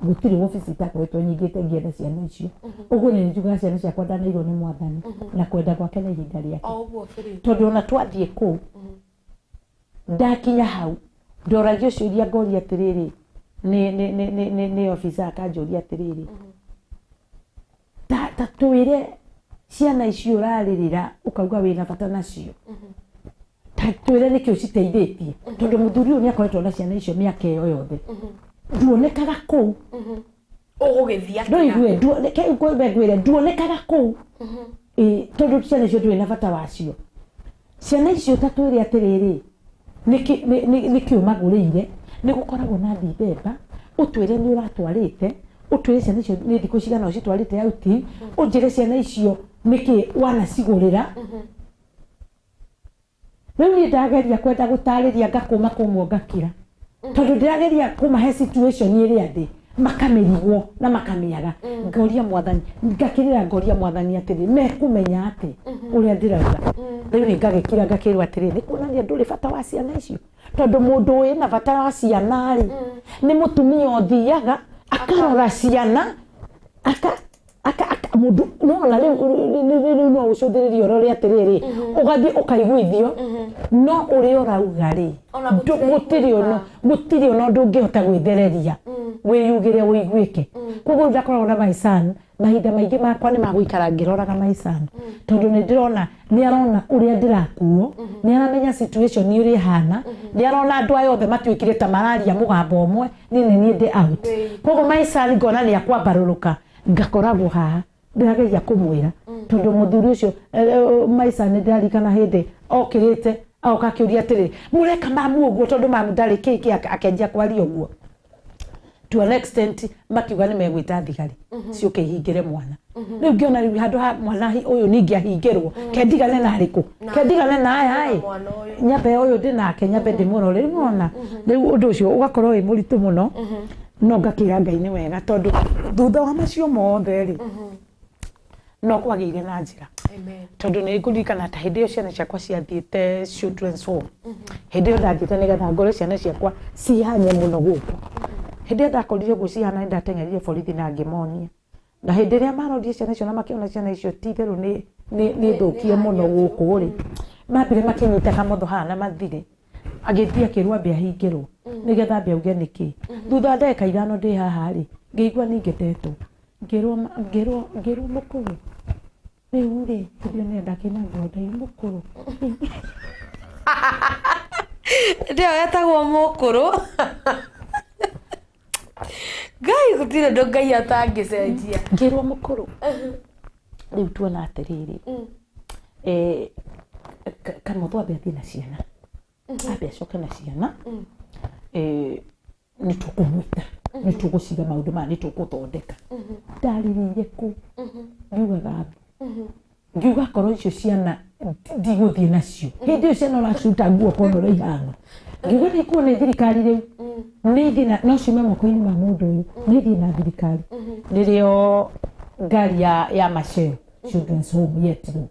gũtirĩ wabici itakoretwo nyingĩte ngĩetha ciana icio. Ũguo nĩ njugaga ciana ciakwa ndanairwo nĩ Mwathani na kwenda gwake na ihinda rĩake. O ũguo bĩrĩ. Tondũ ona twathiĩ kũu, ndakinya hau ndoragio ciũria, ngoria atĩrĩrĩ, nĩ officer akanjũria atĩrĩrĩ, ta twĩre ciana icio ũrarĩrĩra ũkauga wĩna bata nacio, ta twĩre nĩkĩ ũciteithĩtie, tondũ mũthuri ũyũ nĩ akoretwo na ciana icio mĩaka ĩyo yothe, nduonekaga kũu. Ũgũgĩthiĩ atĩa? Ndoigue ngwĩre nduonekaga kũu. Ĩ, tondũ ciana icio ndũrĩ na bata wacio, ciana icio ta twĩre atĩrĩrĩ, nĩkĩ ũmagũrĩire? Nĩ gũkoragwo na Dithemba, ũtwĩre nĩ ũratwarĩte, ũtwĩre ciana icio nĩ thikũ cigana ũcitwarĩte outing, ũnjĩre ciana icio nĩkĩ wanacigũrĩra. Rĩu niĩ ndageria kwenda gũtarĩria, ngakũma kũmwo ngakira, tondũ ndĩrageria kũmahe situation ĩrĩa ndĩ Makamĩrigwo na makamĩaga. Ngoria mwathani, ngakĩrĩra, ngoria mwathani atĩrĩ, mekũmenya atĩ ũrĩa ndĩrauga rĩu nĩ ngagĩkira, ngakĩrwo atĩrĩ, nĩ kuonania ndũrĩ bata wa ciana icio, tondũ mũndũ wĩna bata wa ciana rĩ, nĩ mũtumia ũthiaga akarora ciana aka aka aka mũndũ nona rĩu rĩu no ũcũthĩrĩrie ũrore atĩrĩrĩ, ũgathiĩ ũkaiguithio, no ũrĩa ũrauga rĩ, Ona gũtirĩ gũtiraiguĩka. ũno gũtirĩ ona ũndũ ũngĩhota gwĩthereria wĩyugĩre ũiguĩke. Koguo rĩu ndakoragwo na my son, mahinda maingĩ makwa nĩ magũikara ngĩroraga my son, tondũ nĩ ndĩrona nĩ arona ũrĩa ndĩrakuo, nĩ aramenya situation ũrĩa ĩhana, nĩ arona andũ aya othe matuĩkire ta mararia mũgambo ũmwe, niĩ nĩ niĩ ndĩ out. Koguo my son ngona nĩ akwambarũrũka, ngakoragwo haha ndĩrageria kũmwĩra, tondũ mũthuri ũcio my son nĩ ndĩraririkana hĩndĩ okĩrĩte agoka akĩũria atĩrĩ, mũreka mamu ũguo tondũ mamu ndarĩ kĩkĩ, akenjia kwaria ũguo to an extent makiuga nĩ megwĩta thigari ciũke ihingĩre mwana. Rĩu ngĩona rĩu handũ ha mwana ũyũ ningĩ ahingĩrwo, kendigane na arĩkũ, kendigane na aya ĩ mwana ũyũ. Nyambe ũyũ ndĩ nake, nyambe ndĩmũrore. Rĩu nona rĩu ũndũ ũcio ũgakorwo wĩ mũritũ mũno, no ngakĩra Ngai nĩ wega, tondũ thutha wa macio mothe rĩ, no kwagĩire na njĩra. Amen. Tondũ nĩ ngũririkana ta hĩndĩ ĩyo ciana ciakwa ciathiĩte children's home, hĩndĩ ĩyo ndathiĩte nĩgetha ngore ciana ciakwa cihanye mũno gũkũ. Hĩndĩ ĩyo ndakorire ũguo cihana, nĩ ndateng'erire borithi na ngĩmonia, na hĩndĩ ĩrĩa marorire ciana icio na makĩona ciana icio ti itherũ nĩ thũkie mũno gũkũ rĩ, mambire makĩnyita kamotho haha na mathire, agĩthiĩ akĩrwo ambe ahingĩrwo nĩgetha ambe auge nĩkĩ. Thutha wa ndagĩka 5 ndĩ haha rĩ, ngĩigua ningĩ ndetwo, ngĩrwo mũkũrũ rĩu rĩ, tondũ nĩ ndakĩna ngonda mũkũrũ. Ndio etagwo mũkũrũ. Ngai, gũtirĩ ũndũ Ngai atangĩcenjia. Ngĩrwo mũkũrũ rĩu tuona atĩrĩrĩ, kamotho ambe athiĩ na ciana, ambe acoke na ciana, nĩ tũkũmwĩta, nĩ tũgũciga maũndũ maya, nĩ tũgũthondeka. Ndarĩrĩire kũ ngiugaga mbu, ngiuga korwo icio ciana ndigũthiĩ nacio. Hĩndĩ ĩyo ciana ũraciruta nguo kona ũrĩa ihana, ngiuga nĩ ikuo nĩ thirikari rĩu, nĩ ithiĩ na no ciume moko-inĩ ma mũndũ ũyũ, nĩ ithiĩ na thirikari. Nĩrĩo ngari ya Machel Children's Home yetirwo.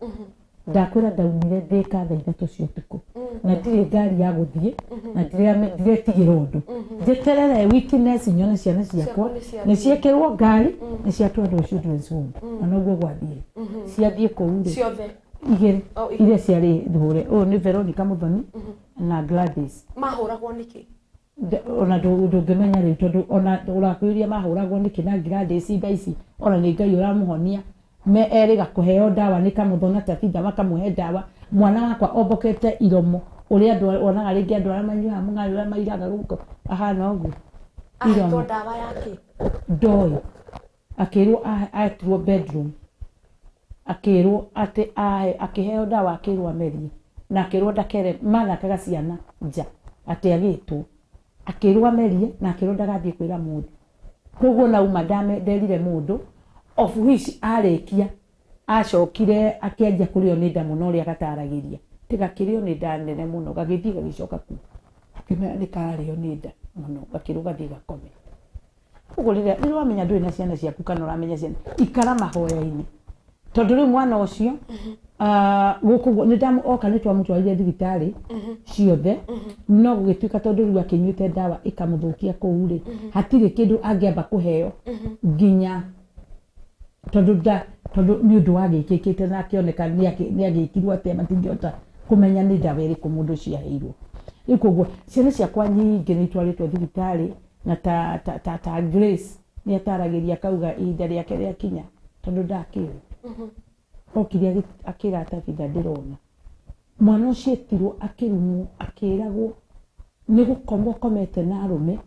Ndakwĩra ndaumire Thĩka thaa 3 cia ũtukũ, na ndirĩ ngari ya gũthiĩ na ndiretigĩra ũndũ, njeterere witness nyone ciana ciakwa nĩ ciathiĩ. Nĩ ciekĩrwo ngari, nĩ ciatwarwo children's home, na noguo gwathire, ciathiĩ kũu rĩ. Ciothe? Igĩrĩ. Oh, igĩrĩ. Iria ciarĩ hũre, ũyũ nĩ Veronica Muthoni na Gladys. Mahũragwo nĩkĩ? Ona ndũngĩmenya rĩu, tondũ ona ũrakwĩria mahũragwo nĩkĩ. Na Gladys thaa ici ona nĩ Ngai ũramũhonia, me erĩga kũheo ndawa nĩ Kamũtho na Tabitha, makamũhe ndawa. Mwana wakwa ombokete iromo ũrĩa andũ onaga rĩngĩ, andũ arĩa manyuaga mũng'arĩ ũrĩa mairaga gũkũ, ahana ũguo. Ahetwo Iromo. ndawa yake? Ndoĩ, akĩrwo aetirwo bedroom, akĩrwo atĩ ahe, akĩheo ndawa, akĩrwo amerie na akĩrwo ndakere mathakaga ciana nja, atĩ agĩtwo akĩrwo amerie na akĩrwo ndagathiĩ kwĩra mũndũ. Koguo nauma nderire mũndũ, of which arĩkia acokire akĩanjia kũrĩo nĩ nda mũno, ũrĩa gataragĩria tiga kĩrĩo nĩ nda nene mũno, gagĩthiĩ gagĩcoka kuo, akĩmenya nĩ kararĩo nĩ nda mũno, gakĩrwo gathiĩ gakome. Koguo rĩrĩa wamenya ndũrĩ na ciana ciaku kana ũramenya ciana, ikara mahoya-inĩ, tondũ rĩu mwana ũcio gũkũ guo nĩ oka nĩ twamũtwarire thibitarĩ ciothe, no gũgĩtuĩka tondũ rĩu akĩnyuĩte ndawa ĩkamũthũkia kũu rĩ, hatirĩ kĩndũ angĩamba kũheo nginya tondũ nda tondũ nĩ ũndũ wagĩkĩkĩte na akĩoneka nĩ agĩkirwo atĩa, matingĩhota kũmenya nĩ ndawa ĩrĩkũ mũndũ ũcio aheirwo. Rĩu koguo ciana ciakwa nyingĩ nĩ itwarĩtwo thibitarĩ, na ta Grace nĩ ataragĩria akauga ihinda rĩake rĩakinya, tondũ ndakĩũĩ okire akĩra Tabitha ndĩrona mwana ũcio etirwo akĩrumwo, akĩragwo nĩ gũkoma ũkomete na arũme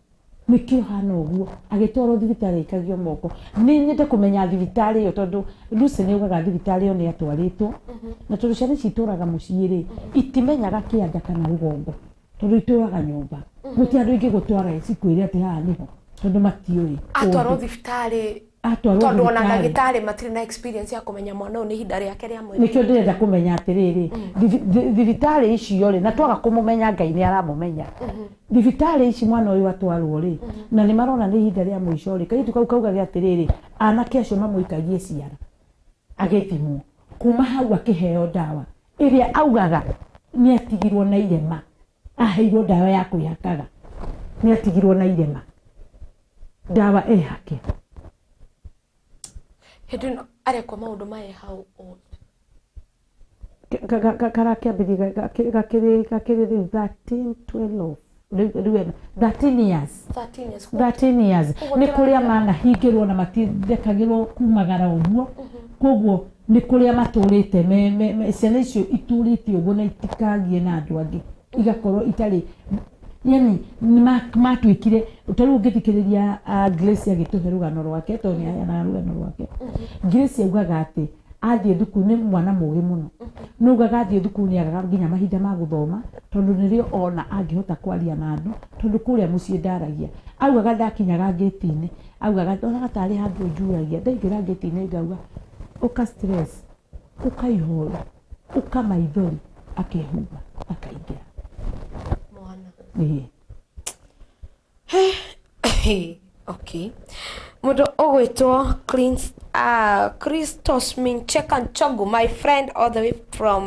nĩkĩo hana ũguo, agĩtwarwo thibitarĩ aikagio moko. Nĩ nyende kũmenya thibitarĩ ĩyo, tondũ Lucy nĩ augaga thibitarĩ ĩyo nĩ atwarĩtwo, na tondũ ciana ici itũraga mũciĩ rĩ, itimenyaga kĩanda kana rũgongo, tondũ itũraga nyũmba, gũtirĩ andũ ingĩgũtwara cikwĩre atĩ haha nĩho, tondũ matiũĩ Atwarwo kũndũ. Thibitarĩ Atwarwo Tondũ ona thibitarĩ. ndagĩtarĩ matirĩ na experience ya kũmenya mwana ũyũ nĩ ihinda rĩake rĩa mweri. Nĩkĩo ndĩrenda kũmenya atĩrĩrĩ, thibitarĩ icio rĩ, na twaga kũmũmenya Ngai nĩ aramũmenya. Thibitarĩ ici mwana ũyũ atwarwo rĩ, na nĩ marona nĩ ihinda rĩa mũico rĩ, kairĩtu kau kaugage atĩrĩrĩ, anake acio mamũikagie ciara agĩthimwo, kuma hau akĩheo ndawa ĩrĩa augaga nĩ atigirwo na irema, aheirwo ndawa ya kwĩhakaga, nĩ atigirwo na irema, ndawa ĩhake. Hĩndĩ ĩno arekwo maũndũ maya how old? Karakĩambĩrĩria gakĩrĩ rĩu 13 12 rĩu ena 13 years. 13 years. 13 years. Koguo Nĩ kũrĩa manahingĩrwo na matindekagĩrwo kumagara ũguo, koguo nĩ kũrĩa matũrĩte ciana icio itũrĩte ũguo na itikagie na andũ angĩ, igakorwo itarĩ, yani matuĩkire ta rĩu ũngĩthikĩrĩria Grace agĩtũhe rũgano rwake, tondũ nĩ aheanaga rũgano rwake. Grace augaga atĩ athiĩ thukuru, nĩ mwana mũgĩ mũno, no augaga athiĩ thukuru nĩ agaga nginya mahinda ma gũthoma, tondũ nĩrĩo ona angĩhota kwaria na andũ, tondũ kũrĩa mũciĩ ndaragia. Augaga ndakinyaga ngĩti-inĩ, augaga ndonaga tarĩ handũ njuragia, ndaingĩra ngĩti-inĩ ngauga ũka stress, ũka ihoru, ũka maithori, akehumba akaingĩra. Mwana. Ĩĩ. Okay. Mũndũ ũgwĩtwo Christos Mincheka Nchogu, my friend all the way from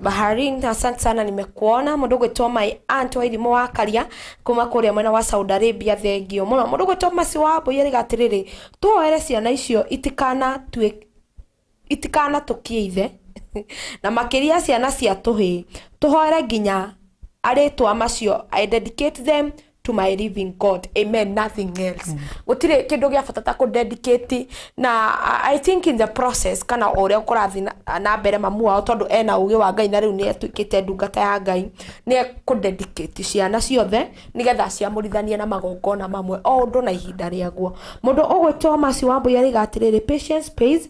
Bahrain, asante sana nimekuona. Mũndũ ũgwĩtwo my aunt wa irimũ wa Karia kuma kũrĩa mwena wa Saudi Arabia, thengio mũno. Mũndũ ũgwĩtwo Masi wa Mbũi arĩga atĩrĩrĩ, tuoere ciana icio itikanatũkie ithe na makĩria ciana cia tũhĩĩ, tũhoere nginya arĩtwa macio. I dedicate them to my living God, amen, nothing else. Gũtirĩ kĩndũ gĩa bata ta kũ dedicate, na I think in the process kana o ũrĩa kũrathiĩ na mbere, mamu wao tondũ ena ũgĩ wa Ngai na rĩu nĩ atuĩkĩte ndungata ya Ngai, nĩ ekũ dedicate ciana ciothe nĩgetha ciamũrithanie na magongona mamwe, o ũndũ na ihinda rĩaguo. Mũndũ ũgwĩtwo Masi wa Mbũi arĩga atĩrĩrĩ, patience pays,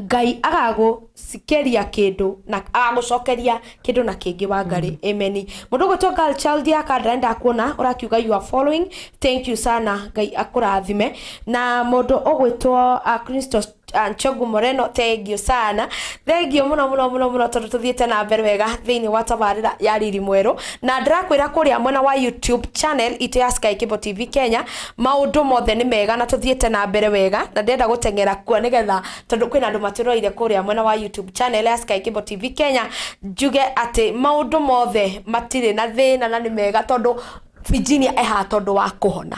Ngai agagũcikeria kĩndũ na agagũcokeria kĩndũ na kĩngĩ wa Ngai, amen. Mũndũ ũgwĩtwo girl child ya Kandara, ndakuona ũrakiuga you are following, thank you sana, Ngai akũrathime. Na mũndũ ũgwĩtwo Christos Nchogu Moreno, thank you sana, thank you mũno mũno mũno mũno, tondũ tũthiĩte na mbere wega thĩinĩ wa tabarĩra ya Riri Mwerũ, na ndĩrakwĩra kũrĩa mwena wa YouTube channel itũ ya Sky Cable TV Kenya maũndũ mothe nĩ mega na tũthiĩte na mbere wega, na ndĩrenda gũteng'era kuo nĩgetha tondũ kwĩna andũ matũroire kũrĩa mwena wa YouTube channel ya Sky Cable TV Kenya, njuge atĩ maũndũ mothe matirĩ na thĩna na nĩ mega, tondũ Virginia ehaha tondũ wa kũhona.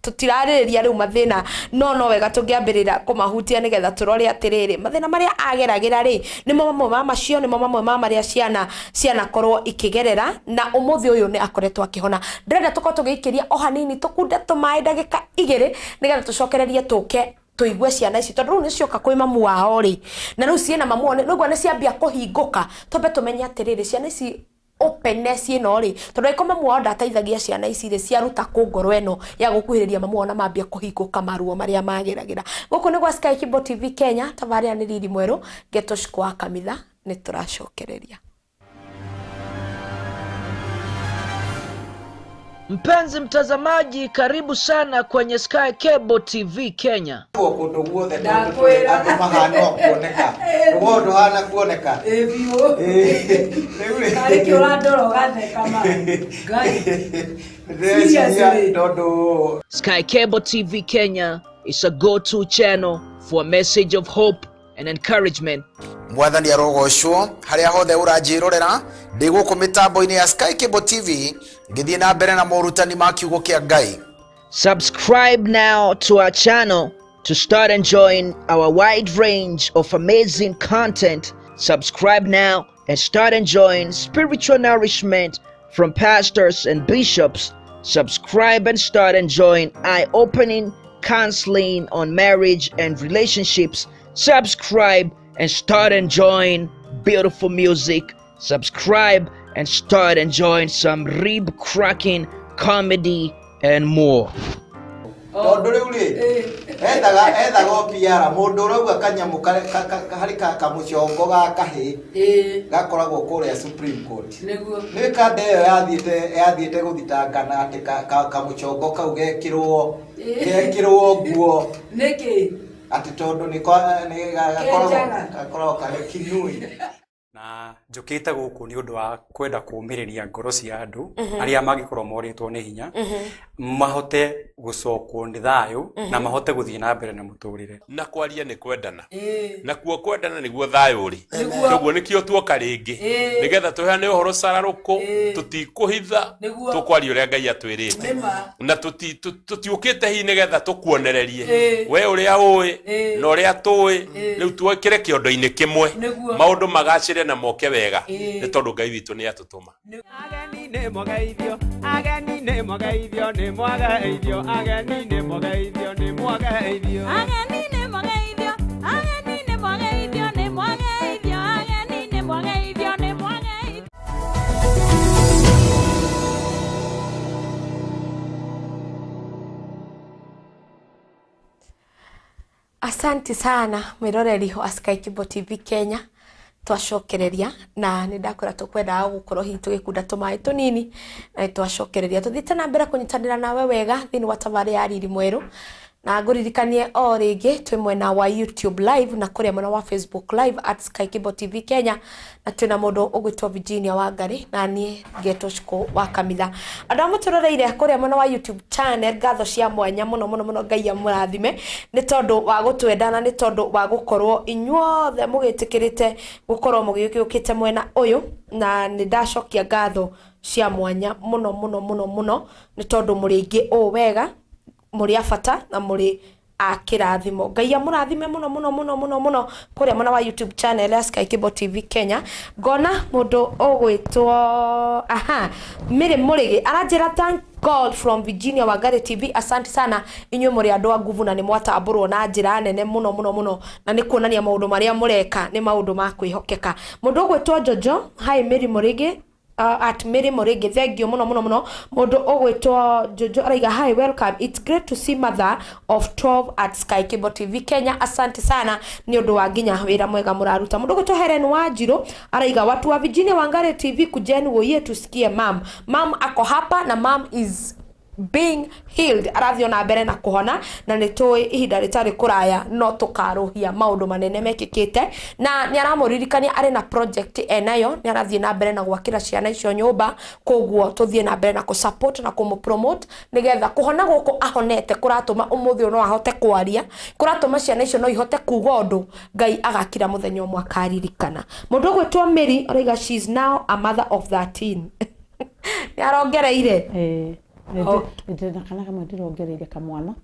Tũtirarĩrĩria rĩu mathĩna, no wega tũngĩambĩrĩra kũmahutia nĩgetha tũrore atĩrĩrĩ, mathĩna marĩa ageragĩra rĩ, nĩmo mamwe ma macio, nĩmo mamwe ma marĩa ciana cianakorwo ikĩgerera, na ũmũthĩ ũyũ nĩ akoretwo akĩhona. Ndĩrenda tũkorwo tũgĩikĩria o hanini, tũkunde tũmaĩ ndagĩka 2 nĩgetha tũcokererie tũke tũigue ciana ici, tondũ rĩu nĩ cioka kwĩ mamu wao rĩ, na rĩu ciĩna mamu wao, nĩguo nĩ ciambia kũhingũka, twambe tũmenye atĩrĩrĩ, ciana ici openness ĩno rĩ, tondũ angĩkorwo mamu wao ndateithagia ciana ici rĩ, ciaruta kũ ngoro ĩno ya gũkuhĩrĩria mamu wao na mambia kũhingũka maruo marĩa mageragĩra. Gũkũ nĩ gwa Sky Cable TV Kenya, tabarĩra nĩ Riri Mwerũ, ngetwo Shiko wa Kamitha, nĩ tũracokereria. Mpenzi mtazamaji, karibu sana kwenye Sky Cable TV Kenya. Kũndũ guothe Ndakwĩra. andũ mahana o kuoneka, rũgongo ndũhana kuoneka. Ĩ biũ. Rĩu rĩ, Karĩ kĩ ũrandora ũgatheka ma Ngai. ndĩreciria Seriously. tondũ Sky Cable TV Kenya is a go-to channel for a message of hope and encouragement. Mwathani arogocwo harĩa hothe ũranjĩrorera, ndĩ gũkũ mĩtambo-inĩ ya Sky Cable TV ngĩthiĩ na mbere na morutani ma kiugo kĩa Ngai. Subscribe now to our channel to start enjoying our wide range of amazing content. Subscribe now and start enjoying spiritual nourishment from pastors and bishops. Subscribe and start enjoying eye-opening counseling on marriage and relationships. Subscribe and start enjoying beautiful music. Subscribe and start enjoying some rib-cracking comedy and more. Tondũ rĩu rĩ, ethaga o PR, mũndũ ũrauga kanyamũ harĩ kamũcongo ga kahĩĩ gakoragwo kũrĩa Supreme Court. Nĩguo. Nĩ kanda ĩyo yathiĩte gũthitangana atĩ kamũcongo kau gekĩrwo nguo. Nĩkĩ? Atĩ tondũ nĩ gakoragwo karĩ kinui. Na njũkĩte gũkũ nĩ ũndũ wa kwenda kũũmĩrĩria ngoro cia andũ arĩa mangĩkorwo morĩtwo nĩ hinya, mahote gũcokwo nĩ thayũ na mahote gũthiĩ na mbere na mũtũrĩre. Na kwaria nĩ kwendana. Nakuo kwendana nĩguo thayũ ũrĩ. Koguo nĩkĩo tuoka rĩngĩ, nĩgetha tũheane ũhoro cararũkũ, tũtikũhitha, tũkwaria ũrĩa Ngai atwĩrĩte. Na tũtiũkĩte hihi nĩgetha tũkuonererie we ũrĩa ũĩ na ũrĩa tũĩ, rĩu twĩkĩre kĩondo-inĩ kĩmwe, maũndũ magacĩre na moke wega, nĩ tondũ Ngai witũ nĩ atũtũma. Ageni nĩ mwageithio, ageni nĩ mwageithio, nĩ mwageithio, ageni nĩ mwageithio, nĩ mwageithio. Ageni nĩ mwageithio, ageni nĩ mwageithio, nĩ mwageithio, ageni nĩ mwageithio, nĩ mwageithio. Asante sana mwiroreri wa Sky Kibo TV Kenya, twacokereria na nĩ ndakwĩra tũkwendaga gũkorwo hihi tũgĩkunda tũmaĩ tũnini, na nĩ twacokereria tũthiĩte na mbere kũnyitanĩra nawe wega thĩinĩ wa tabarĩra ya Riri Mwerũ. Na ngũririkanie o rĩngĩ twĩ mwena wa YouTube live na kũrĩa mwena wa Facebook live at Sky Kibo TV Kenya, na twĩna mũndũ ũgwĩtwo Virginia Wangari na niĩ ngetwo Shiko wa Kamitha. Andũ arĩa mũtũroreire kũrĩa mwena wa YouTube channel, ngatho cia mwanya mũno mũno mũno, Ngai amũrathime nĩ tondũ wa gũtwenda na nĩ tondũ wa gũkorwo inyuothe mũgĩtĩkĩrĩte gũkorwo mũgĩũkĩte mwena ũyũ, na nĩ ndacokia ngatho cia mwanya mũno mũno mũno mũno nĩ tondũ mũrĩ aingĩ ũũ wega, mũrĩ a bata na mũrĩ a kĩrathimo. Ngai amũrathime mũno mũno mũno mũno mũno kũrĩa mwena wa YouTube channel ya Sky Kibo TV Kenya. Ngona mũndũ ũgwĩtwo aha Mary Mũrĩgĩ aranjĩra thank God from Virginia Wangari TV, asante sana inyuĩ mũrĩ andũ a nguvu na nĩ mwatambũrwo na njĩra nene mũno mũno mũno, na nĩ kuonania maũndũ marĩa mũreka nĩ maũndũ ma kwĩhokeka. Mũndũ ũgwĩtwo Jojo, hi Mary Mũrĩgĩ, at Mary Mũrĩgĩ, thank you mũno mũno mũno. Mũndũ ũgwĩtwo Jojo araiga hi, welcome, it's great to see mother of 12 at Sky Kibo TV Kenya, asante sana nĩ ũndũ wa nginya wĩra mwega mũraruta. Mũndũ ũgwĩtwo Helen Wanjiru araiga watu wa Virginia Wangari TV kujeni woiye tusikie mam. Mam ako hapa na mam is being healed, arathiĩ na mbere na kũhona, na nĩ tũĩ ihinda rĩtarĩ kũraya no tũkarũhia maũndũ manene mekĩkĩte, na nĩ aramũririkania arĩ na project enayo, nĩ arathiĩ na mbere na gwakĩra ciana icio nyũmba, koguo tũthiĩ na mbere na kũ-support na kũmũ-promote nĩgetha kũhona gũkũ ahonete kũratũma ũmũthĩ ũyũ no ahote kwaria, kũratũma ciana icio no ihote kuga ũndũ Ngai agakira mũthenya ũmwe akaririkana. Mũndũ ũgwĩtwo Mary arauga she is now a mother of 13. Nĩ arongereire. Ndĩna kana kamwe ndĩrongereire kamwana.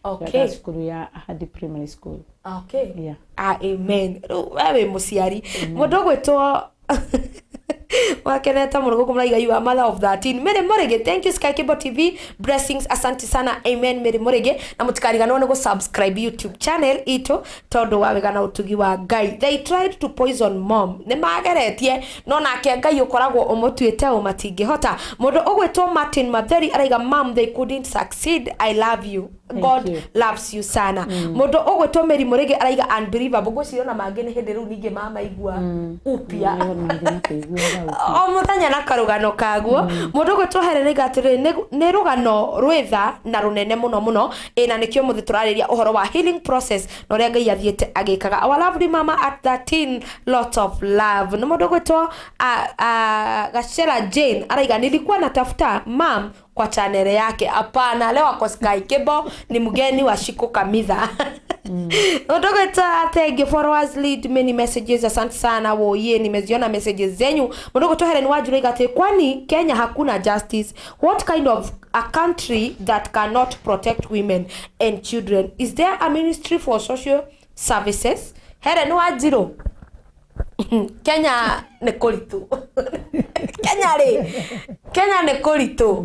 Okay. Cukuru ya Ahadi Primary School. Okay. Yeah. Ah, amen. Rĩu we wĩ mũciari. Mũndũ ũgwĩtwo wakenete mũno gũkũ mũraiga you are mother of 13. Mary Mũrĩgĩ, thank you Sky Kibo TV. Blessings, asante sana. Amen Mary Mũrĩgĩ. Na mũtikariganĩrwo nĩ gũ-subscribe YouTube channel itũ tondũ wa wega na ũtugi wa Ngai. They tried to poison mom. Nĩ mageretie no nake Ngai ũkoragwo ũmũtuĩte ũ matingĩhota. Mũndũ ũgwĩtwo Martin Matheri araiga mom they couldn't succeed. I love you. God you. loves you sana. Mũndũ ũgwĩtwo Mary Mũrĩgĩ araiga unbelievable. Ngwĩciria ona mangĩ nĩ hĩndĩ rĩu ningĩ mamaigua upya. O mũthenya na karũgano kaguo. Mũndũ ũgwĩtwo Helen araiga atĩrĩrĩ, nĩ rũgano rwĩ tha na rũnene mũno mũno, ĩ na nĩkĩo mũthĩ tũrarĩria ũhoro wa healing process na ũrĩa Ngai athiĩte agĩkaga. Our lovely mama at 13, lot of love. Nĩ mũndũ ũgwĩtwo Gacera Jane araiga nilikuwa natafuta mam kwa channel yake. Hapana, leo ako Sky Kibo, ni mgeni wa Shiko Kamitha. Mũndũ ũgwĩtwo thank you followers lead many messages, asante sana woye, nimeziona messages zenyu. Mũndũ ũgwĩtwo Helen Wanjiru araiga atĩ kwani Kenya hakuna justice? What kind of a country that cannot protect women and children? Is there a ministry for social services? Helen Wanjiru, Kenya nĩ kũritũ. Kenya rĩ, Kenya nĩ kũritũ.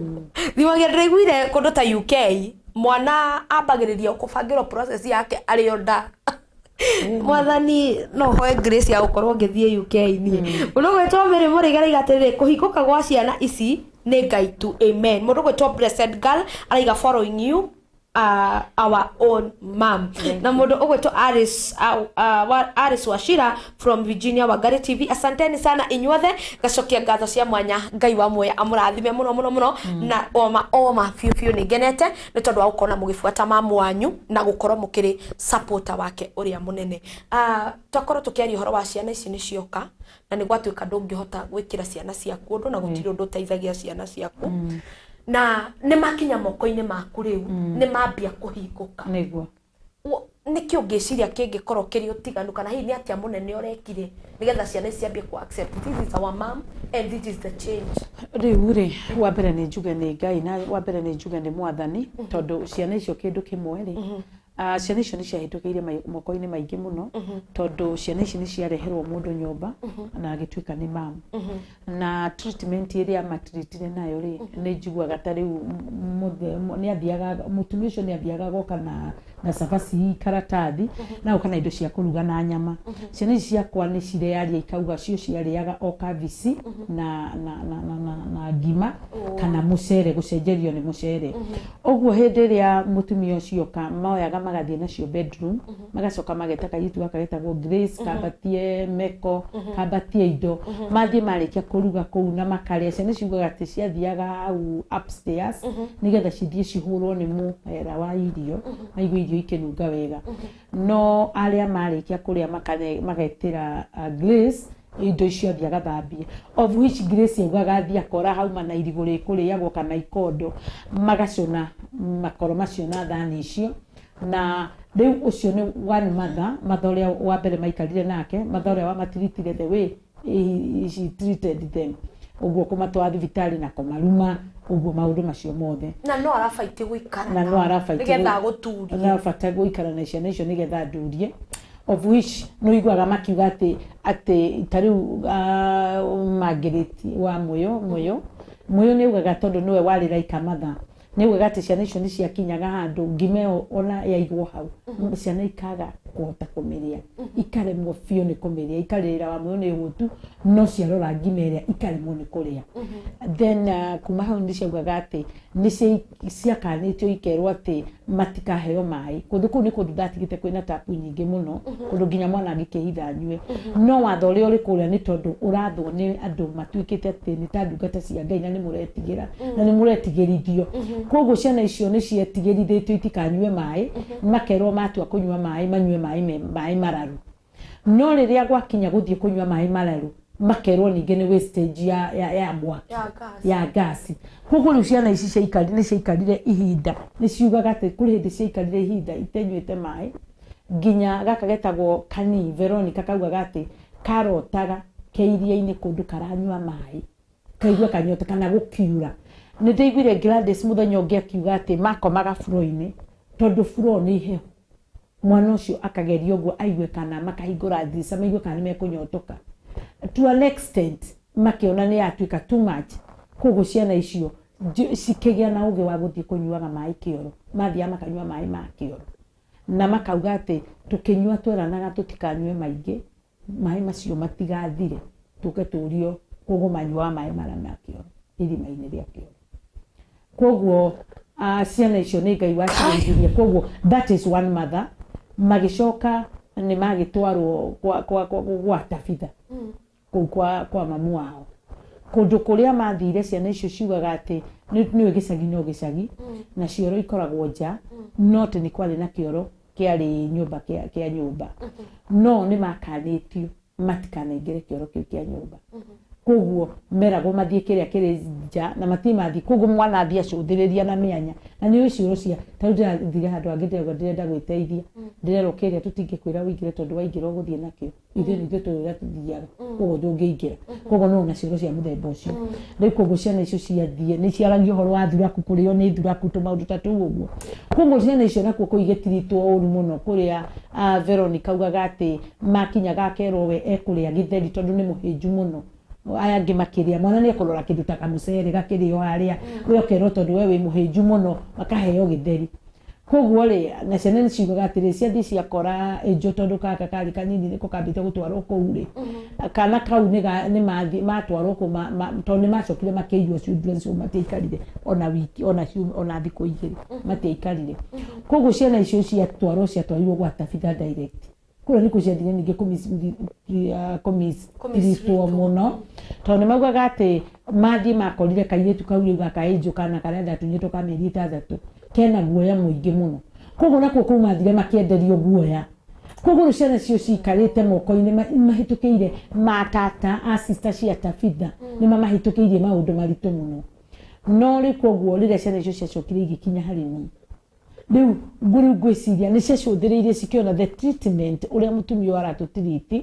Thimagia ndĩraiguire kũndũ ta UK mwana ambagĩrĩria kũbangĩrwo process yake arĩ o nda. Mwathani no hoe grace ya gũkorwo ngĩthiĩ UK niĩ. Mũndũ ũgwĩtwo Mary Mũrĩgĩ araiga atĩrĩrĩ, kũhingũka gwa ciana ici nĩ Ngai tu. Amen. Mũndũ ũgwĩtwo Blessed Girl araiga following you our own mom. Na mũndũ ũgwĩtwo Alice, Alice Wachira from Virginia Wangari TV, asanteni sana inyuothe. Gacokia ngatho cia mwanya, Ngai wa muoya amũrathime mũno mũno mũno. Na oma oma biũ biũ nĩ ngenete nĩ tondũ wa gũkorwo na mũgĩbuata mamu wanyu na gũkorwo mũkĩrĩ supporter wake ũrĩa mũnene. Twakorwo tũkĩaria ũhoro wa ciana ici nĩ cioka na nĩ gwatuĩka ndũngĩhota gwĩkĩra ciana ciaku ũndũ na gũtirĩ ũndũ ũteithagia ciana ciaku na nĩ makinya moko-inĩ maku rĩu nĩ mambia kũhingũka. Nĩguo. Nĩkĩ ũngĩciria kĩngĩkorwo kĩrĩ ũtiganu, kana hihi nĩ atĩa mũnene ũrekire nĩgetha ciana ici ciambie ku accept this is our mom and this is the change? Rĩu rĩ, wa mbere nĩ njuge nĩ Ngai, na wa mbere nĩ njuge nĩ Mwathani, tondũ ciana icio kĩndũ kĩmwe rĩ, ciana icio nĩ ciahĩtũkĩire moko-inĩ maingĩ mũno, tondũ ciana ici nĩ ciareherwo mũndũ nyũmba na agĩtuĩka nĩ mamu, na treatment ĩrĩa matiritire nayo rĩ, nĩ njiguaga ta rĩu nĩ athiaga, mũtumia ũcio nĩ athiaga agoka na cabaci, karatathi, na agoka na indo cia kũruga na nyama. Ciana ici ciakwa nĩ cirearia ikauga cio ciarĩaga o kabici na ngima kana mũcere, gũcenjerio nĩ mũcere ũguo. Hĩndĩ ĩrĩa mũtumia ũcio oka, moyaga magathiĩ nacio bedroom, magacoka mageta kairĩtu gaka getagwo Grace, kambatie meko, kambatie indo. Mathiĩ marĩkia kũruga kũu na makarĩa, ciana ciugaga atĩ ciathiaga hau upstairs nĩgetha cithiĩ cihũrwo nĩ mũhera wa irio, maigue irio ikĩnunga wega. No arĩa marĩkia kũrĩa magetĩra Grace indo icio athiĩ agathambie, of which Grace augaga athiĩ akora hauma na irigũ rĩkũrĩagwo kana ikondo, magacũna makoro macio na thani icio. Na rĩu ũcio nĩ one mother, mother ũrĩa wa mbere maikarire nake, mother ũrĩa wamatiritire the way she treated them ũguo, kũmatwara thibitarĩ na kũmaruma ũguo, maũndũ macio mothe. Na no arabaiti gũikara Na no arabaiti nĩgetha agũturie. No bata gũikara na ciana icio nĩgetha ndurie, of which nĩ ũiguaga makiuga atĩ ta rĩu Margaret wa Mũyũ nĩ augaga, tondũ nĩwe warĩ like mother, nĩ augaga atĩ ciana icio nĩ ciakinyaga handũ ngima ĩyo ona yaigwo hau, ciana ikaga kũhota kũmĩrĩa, ikaremwo biũ nĩ kũmĩrĩa, ikarĩra wa Mũyũ nĩ hũtu, no ciarora ngima ĩrĩa ikaremwo nĩ kũrĩa. Then kuma hau nĩ ciaugaga atĩ nĩ ciakanĩtio ikerwo atĩ matikaheo maĩ. Kũndũ kũu nĩ kũndũ ndatigĩte kwĩna tapu nyingĩ mũno, kũndũ nginya mwana angĩkĩhitha anyue. No watho ũrĩa ũrĩ kũrĩa nĩ tondũ ũrathwo nĩ andũ matuĩkĩte atĩ nĩ ta ndungata cia Ngai na nĩ mũretigĩra na nĩ mũretigĩrithio. Koguo ciana icio nĩ cietigĩrithĩtio itikanyue maĩ, makerwo matua kũnyua maĩ manyue maĩ maĩ mararu. No rĩrĩa gwakinya gũthiĩ kũnyua maĩ mararu, makerwo ningĩ nĩ wastage ya mwaki. Ya gas. Ya gasi. Koguo rĩu ciana ici ciaikarire, nĩ ciaikarire ihinda, nĩ ciugaga atĩ kũrĩ hĩndĩ ciaikarire ihinda itenyuĩte maĩ, nginya gaka getagwo kani Veronica kaugaga atĩ karotaga ke iria-inĩ kũndũ karanyua maĩ, kaigua kanyota kana gũkiura. Nĩ ndaiguire Gladys mũthenya ũngĩ akiuga atĩ makomaga floor-inĩ, tondũ floor nĩ hehu, mwana ũcio akageria ũguo aigue kana makahingũra ndirica maigue kana nĩ mekũnyotoka. To an extent makĩona nĩ yatuĩka too much. Koguo ciana icio cikĩgĩa na ũgĩ wa gũthiĩ kũnyuaga maĩ kĩoro, mathiaga makanyua maĩ ma kĩoro, na makauga atĩ tũkĩnyua tweranaga tũtikanyue maingĩ, maĩ macio matigathire tũke tũrio. Koguo manyuaga maĩ marĩa ma kĩoro, irima-inĩ rĩa kĩoro. Koguo ciana icio nĩ Ngai wacigeithirie. Koguo that is one mother. Magĩcoka nĩ magĩtwarwo kwa Tabitha kũu kwa mamu wao, kũndũ kũrĩa mathire. Ciana icio ciugaga atĩ nĩũĩ gĩcagi no gĩcagi na cioro ikoragwo nja, no atĩ nĩ kwarĩ na kĩoro kĩarĩ nyũmba kĩa nyũmba, no nĩ makanĩtio matikanaingĩre kĩoro kĩu kĩa nyũmba. Koguo meragwo mathiĩ kĩrĩa kĩrĩ nja na matirĩ mathiĩ. Koguo mwana athiĩ acũthĩrĩria na mĩanya, na nĩ ũĩ cioro cia ta rĩu ndĩrathire handũ hangĩ, ndĩrauga ndĩrenda gwĩteithia, ndĩrerwo kĩrĩa tũtingĩkwĩra ũingĩre tondũ waingĩra ũgũthiĩ nakĩo, ithuĩ nĩ ithuĩ tũĩ ũrĩa tũthiaga, koguo ndũngĩingĩra. Koguo no na cioro cia mũthemba ũcio rĩu. Koguo ciana icio ciathiĩ nĩ ciaragia ũhoro wa thuraku, kũrĩo nĩ thuraku, tũmaũndũ ta tũu ũguo. Koguo ciana icio nakuo kũu igĩtiritwo ũru mũno, kũrĩa Veronica augaga atĩ makinyaga akerwo we ekũrĩa gĩtheri tondũ nĩ mũhĩnju mũno, aya angĩ makĩrĩa, mwana nĩ ekũrora kĩndũ ta kamũcere gakĩrĩo harĩa, we ũkerwo tondũ we wĩ mũhĩnju mũno makaheo gĩtheri. Koguo rĩ, na ciana nĩ ciugaga atĩrĩ, ciathiĩ ciakora ĩnjũ tondũ gaka karĩ kanini nĩko kambĩte gũtwarwo kũu rĩ, kana kau nĩ mathiĩ matwarwo kũu, tondũ nĩ macokire makĩiywo children's home, matiaikarire ona wiki, ona ciumia, ona thikũ 2 matiaikarire. Koguo ciana icio ciatwarwo, ciatwarirwo gwa Tabitha direct. Kũrĩa nĩkuo ciathire ningĩ kũmistreatwo mũno, tondũ nĩ maugaga atĩ mathiĩ makorire kairĩtu kau rĩu gaka Angel, kana karĩa ndatunyĩtwo ka mĩeri 6, kena guoya mũingĩ mũno. Koguo nakuo kũu mathire makĩenderio guoya. Koguo rĩu ciana icio cikarĩte moko-inĩ mahĩtũkĩire matata a sister cia Tabitha, nĩ mamahĩtũkĩirie maũndũ maritũ mũno. No rĩu koguo rĩrĩa ciana icio ciacokire igĩkinya harĩ niĩ, rĩu rĩu ngwĩciria nĩ ciacũthĩrĩirie cikĩona the treatment ũrĩa mũtumia ũyũ aratũtiriti,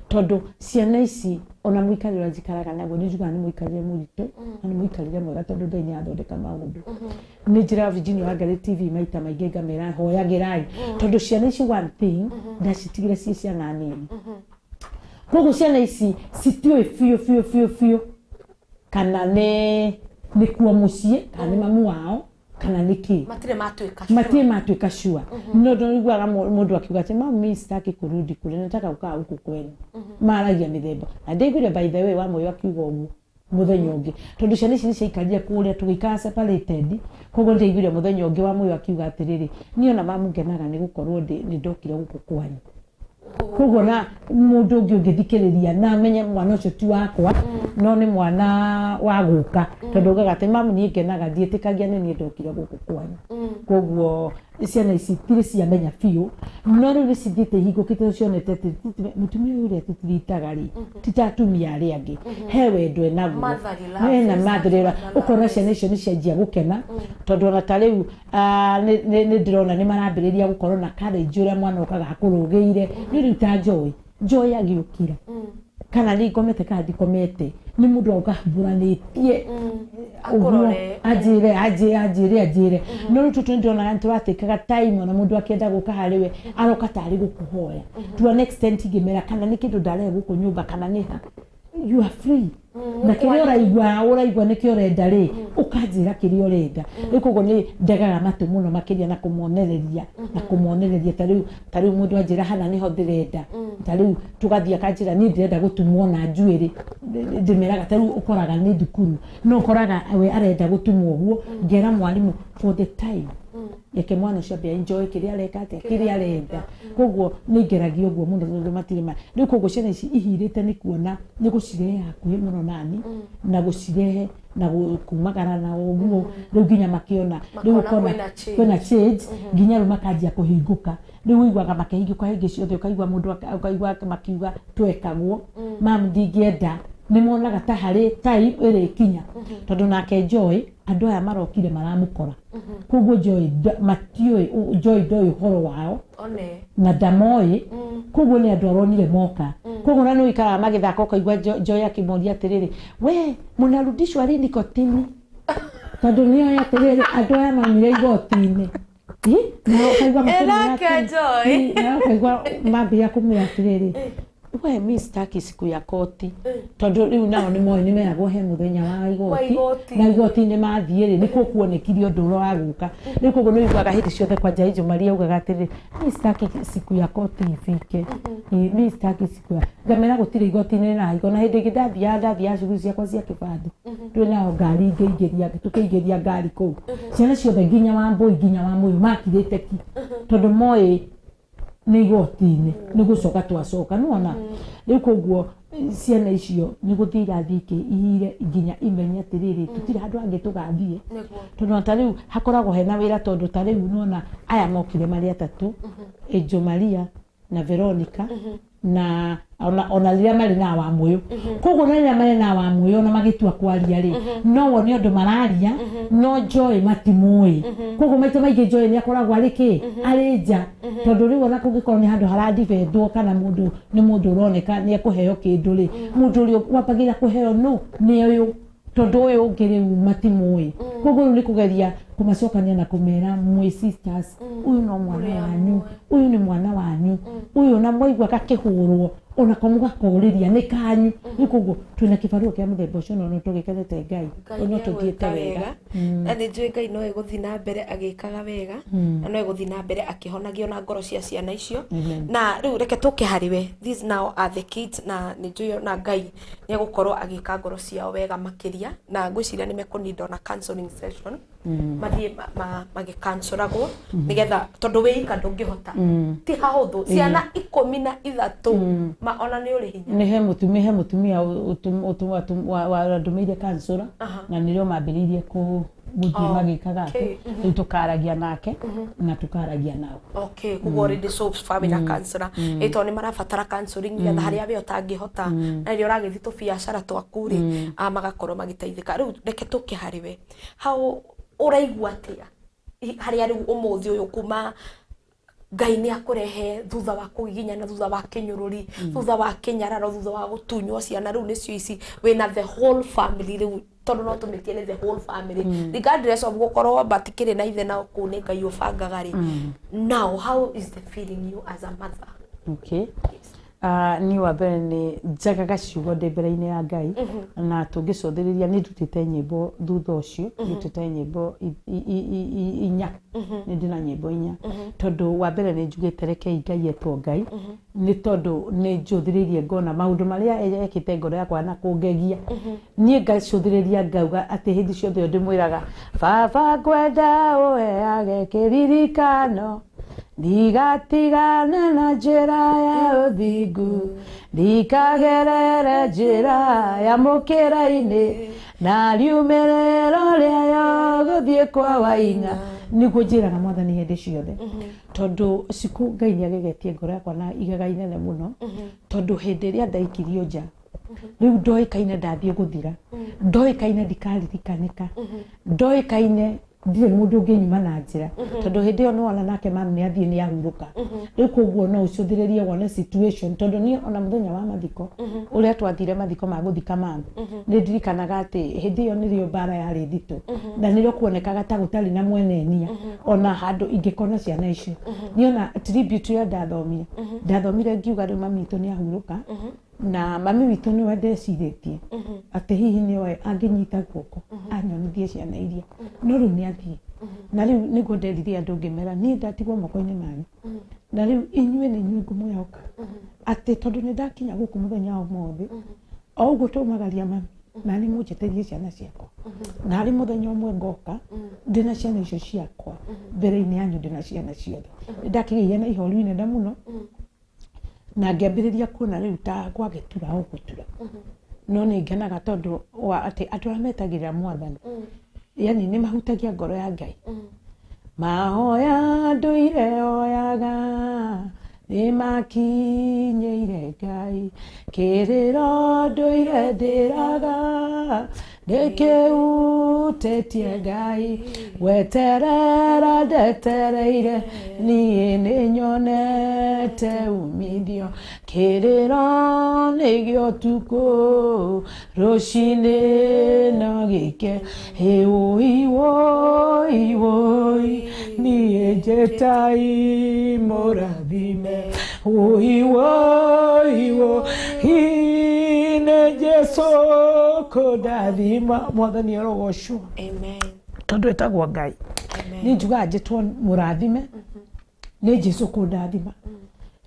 tondũ ciana ici ona mũikarĩre ũrĩa njikaraga naguo nĩ njugaga nĩ mũikarĩre mũritũ na nĩ mũikarĩre mwega, tondũ Ngai nĩ athondeka maũndũ. Nĩ njĩraga Virginia Wangari TV maita maingĩ ngamera hoyagĩrai, tondũ ciana ici one thing ndacitigire ciĩ ciana nini. Koguo ciana ici citiũĩ biũ biũ biũ biũ kana nĩ kuo mũciĩ, kana nĩ mamu wao, kana nĩ kĩ. Matirĩ matuĩka sure. Matirĩ matuĩka sure. No ndũiguaga mũndũ akiuga atĩ mami sitaki kurudi kule, nataka kukaa huku kwenu. Maragia mĩthemba. Na ndaiguire by the way wa Moyo akiuga ũguo mũthenya ũngĩ, tondũ ciana ici nĩ ciaikarire kũrĩa tũgĩikara separated. Koguo ndaiguire mũthenya ũngĩ wa Moyo akiuga atĩrĩrĩ, niĩ ona mamu ngenaga nĩ gũkorwo nĩ ndokire gũkũ kwanyu. Koguo na mũndũ ũngĩ ũngĩthikĩrĩria na amenye mwana ũcio ti wakwa, no nĩ mwana wa gũka, tondũ ugaga atĩ mamu niĩ ngenaga, ndiĩtĩkagia nĩ niĩ ndokire gũkũ kwanyu. Koguo ciana ici tirĩ ciamenya biũ, no rĩu nĩ cithiĩte ihingũkĩte, cionete atĩ mũtumia ũyũ ũrĩa tũtiritaga rĩ, ti ta atumia arĩa angĩ, he wendo enaguo, Motherly love, hena exactly, motherly love. motherly love, Ũkona ciana icio nĩ cianjia gũkena, tondũ ona ta rĩu nĩ ndĩrona nĩ marambĩrĩria gũkorwo na courage ũrĩa mwana okaga akũrũgĩire. Nĩ rĩu ta Joy, Joy agĩũkĩra kana nĩ ngomete kana ndikomete, nĩ mũndũ auka hambũranĩtie ũguo, Akũrore. anjĩre anjĩre anjĩre anjĩre. No rĩu tũtũ nĩndĩronaga nĩtũratĩkaga time, ona mũndũ akĩenda gũka harĩ we aroka tarĩ gũkũhoya to an extent ingĩmera kana nĩ kĩndũ ndarehe gũkũ nyũmba kana nĩ ha, you are free. Na kĩrĩa ũraigua nĩkĩo ũrenda rĩ, ũkanjĩra kĩrĩa ũrenda. Rĩu koguo nĩ ndegaga matũ mũno makĩria na kũmonereria, na kũmonereria ta rĩu mũndũ anjĩra hana nĩho ndĩrenda, ta rĩu tũgathiĩ akanjĩra niĩ ndĩrenda gũtumwo na njuĩrĩ, ndĩmeraga ta rĩu ũkoraga nĩ thukuru, no ũkoraga we arenda gũtumwo ũguo, ngera mwarimũ for the time reke mwana ũcio ambe enjoy kĩrĩa areka atĩa, kĩrĩa arenda. Koguo nĩ ngeragia ũguo mũno tondũ matirĩ ma rĩu. Koguo ciana ici ihirĩte nĩ kuona nĩ gũcirehe hakuhĩ mũno nani, na gũcirehe na kumagara na ũguo, rĩu nginya makĩona rĩu Makona ũkona kwĩna change. kwĩna change, nginya rĩu makanjia kũhingũka. Rĩu ũiguaga makĩhingũka hĩndĩ ciothe, ũkaigua mũndũ ũkaigua makiuga twekagwo mam ndingĩenda, nĩ monaga ta harĩ time ĩrĩkinya, tondũ nake Joy andũ aya marokire maramũkora. Koguo Joy matiũĩ, Joy ndoĩ ũhoro wao One. na ndamoĩ, koguo nĩ andũ aronire moka. Koguo na nĩ ũikaraga magĩthaka ũkaigua Joy akĩmoria atĩrĩrĩ, we mũnarudishwa lini kotini? Tondũ nĩ oĩ atĩrĩrĩ andũ aya maumire igoti-inĩ. Na ũkaigua makĩmwĩra Ĩnake atĩrĩ, Joy. Na ũkaigua mambia kũmwĩra atĩrĩrĩ, we mi sitaki siku ya koti, tondũ rĩu nao nĩ moĩ nĩ meragwo he mũthenya wa igoti, igoti. na igoti-inĩ mathiĩ rĩ nĩkuo kuonekire ũndũ ũrĩa wa gũka. Rĩu koguo nĩ ũiguaga hĩndĩ ciothe kwanja Angel Maria augaga atĩrĩrĩ, mi sitaki siku ya koti ifike. Mi sitaki siku ya ngamera gũtirĩ igoti-inĩ na higo. Na hĩndĩ ĩngĩ ndathiaga cukuru ciakwa cia kĩbandĩ, twĩ nao ngari ngĩingĩria, tũkĩingĩria ngari kũu, ciana ciothe nginya wa Mbũi nginya wa Mũyũ makirĩte ki, tondũ moĩ nĩ igoti-inĩ nĩ gũcoka twacoka, nĩwona. Rĩu koguo ciana icio nĩ gũthiĩ irathiĩ ihire nginya imenye atĩrĩrĩ tũtirĩ handũ hangĩ tũgathiĩ, tondũ ta rĩu hakoragwo hena wĩra, tondũ ta rĩu nĩwona aya mokire marĩ atatũ, Angel Maria na Veronica na ona rĩrĩa marĩ na Wamũyũ. Koguo na rĩrĩa marĩ na Wamũyũ ona magĩtua kwaria rĩ, no wone ũndũ mararia, no Joy matimũĩ. Koguo maita maingĩ Joy nĩ akoragwo arĩ kĩ, arĩ nja, tondũ rĩu ona kũngĩkorwo nĩ handũ haradibendwo kana mũndũ nĩ mũndũ ũroneka nĩ ekũheo kĩndũ rĩ, mũndũ ũrĩa wambagĩrĩra kũheo no nĩ ũyũ, tondũ ũyũ ũngĩ rĩu matimũĩ. Koguo rĩu nĩ kũgeria Kũmacokania na kũmera mwĩ sisters, ũyũ no mwana wanyu, ũyũ nĩ mwana wanyu, ũyũ na mwaigua gakĩhũrwo onako mũgakũrĩria nĩ kanyu. Rĩu koguo twĩna kĩbarũa kĩa mũthemba ũcio no tũgĩkenete Ngai Ngai no tũthiĩte nĩegwĩka wega. Na nĩ njũĩ Ngai no egũthiĩ na mbere agĩkaga wega na no egũthiĩ na mbere akĩhonagia ona ngoro cia ciana icio. Amen. Na rĩu reke tũke harĩ we, these now are the kids, na nĩ njũĩ ona Ngai nĩ egũkorwo agĩka ngoro ciao wega makĩria, na ngwĩciria nĩ mekũninda ona counseling session, mathiĩ magĩkancoragwo nĩgetha tondũ wĩika ndũngĩhota, ti hahũthũ, ciana 13 ma ona nĩ ũrĩ hinya. Nĩ he mũtumia wandũmĩire kansũra na nĩrĩo mambĩrĩirie gũthiĩ magĩkaga atĩ rĩu tũkaragia nake na tũkaragia nao. Okay, koguo already so family counselor ĩ tondũ nĩ marabatara counseling nĩgetha harĩa we ũtangĩhota na rĩrĩa ũragĩthiĩ tũbiacara twaku rĩ, magakorwo magĩteithĩka. Rĩu reke tũke harĩ we, how ũraigua atĩa harĩa rĩu ũmũthĩ ũyũ kuma Ngai nĩ akũrehe thutha wa kũgiginyana, thutha wa kĩnyũrũri, thutha wa kĩnyararo, thutha wa gũtunywo ciana, rĩu nĩcio ici wĩna the whole family rĩu, tondũ no tũmĩtie nĩ the whole family regardless of gũkorwo matikĩrĩ na ithe nao kũu nĩ Ngai ũbangaga rĩ. Now how is the feeling you as a mother? Okay. Niĩ wa mbere nĩ njagaga ciugo ndĩ mbere-inĩ ya Ngai na tũngĩcũthĩrĩria nĩ ndutĩte nyĩmbo thutha ũcio, ndutĩte nyĩmbo 4, nĩ ndĩ na nyĩmbo 4, tondũ wa mbere nĩ njugĩte rekei Ngai etwo Ngai, nĩ tondũ nĩ njũthĩrĩirie ngona maũndũ marĩa ekĩte ngoro yakwa na kũngegia niĩ, ngacũthĩrĩria ngauga atĩ hĩndĩ ciothe ndĩmwĩraga, "Baba, ngwenda ũheage kĩririkano, ndigatigane na njĩra ya ũthingu, ndikagerere njĩra ya mũkĩra-inĩ na riumĩrĩro rĩayo gũthiĩ kwa waing'a." Nĩguo njĩraga Mwathani hĩndĩ ciothe, tondũ ciku Ngai nĩ agegetie ngoro yakwa na igega inene mũno, tondũ hĩndĩ ĩrĩa ndaikirio nja rĩu ndoĩkaine ndathiĩ gũthira, ndoĩkaine ndikaririkanĩka, ndoĩkaine ndirĩ mũndũ ũngĩnyuma na njĩra, tondũ hĩndĩ ĩyo nĩwona nake mami nĩ athiĩ, nĩ ahurũka rĩu. Koguo no ũcũthĩrĩrie wone situation, tondũ niĩ ona mũthenya wa mathiko ũrĩa twathire mathiko ma gũthika mami, nĩ ndirikanaga atĩ hĩndĩ ĩyo nĩrĩo mbara yarĩ nditũ na nĩrĩo kuonekaga ta gũtarĩ na mwenenia ona handũ ingĩkona ciana icio. Niĩ ona tribute ĩyo ndathomire ngiuga rĩu mami witũ nĩ ahurũka, na mami witũ nĩwe ndecirĩtie atĩ hihi nĩwe angĩnyita guoko anyonithie ciana iria, no rĩu nĩ athiĩ. Na rĩu nĩguo nderire andũ ngĩmera niĩ ndatigwo moko-inĩ manyu, na rĩu inyuĩ nĩ inyuĩ ngũmwĩhoka, atĩ tondũ nĩ ndakinya gũkũ mũthenya wa ũmũthĩ o ũguo twaumagaria mami, na nĩ mũnjĩtĩrie ciana ciakwa, na harĩ mũthenya ũmwe ngoka ndĩna ciana icio ciakwa mbere-inĩ yanyu, ndĩna ciana ciothe. Nĩ ndakĩgĩire na ihoru inene mũno na ngĩambĩrĩria kuona rĩu ta gwagĩtura o gũtura, no nĩ ngenaga tondũ wa atĩ andũ arĩa metagĩrĩra Mwathani yani nĩ mahutagia ngoro ya Ngai. Mahoya ndũire oyaga nĩ makinyĩire Ngai, kĩrĩro ndũire ndĩraga ndĩkĩhutĩtie Ngai, gweterera ndetereire niĩ nĩ nyonete umithio, kĩrĩro nĩ gĩa ũtukũ, rũcinĩ no gĩke ĩwũi wũi wũi, niĩ njĩtai mũrathime, wũi wũi wũi, nĩ Jesũ kũndathima. Mwathani arogocwo. Amen. Tondũ etagwo Ngai. Niĩ njugaga njĩtwo mũrathime nĩ Jesũ kũndathima,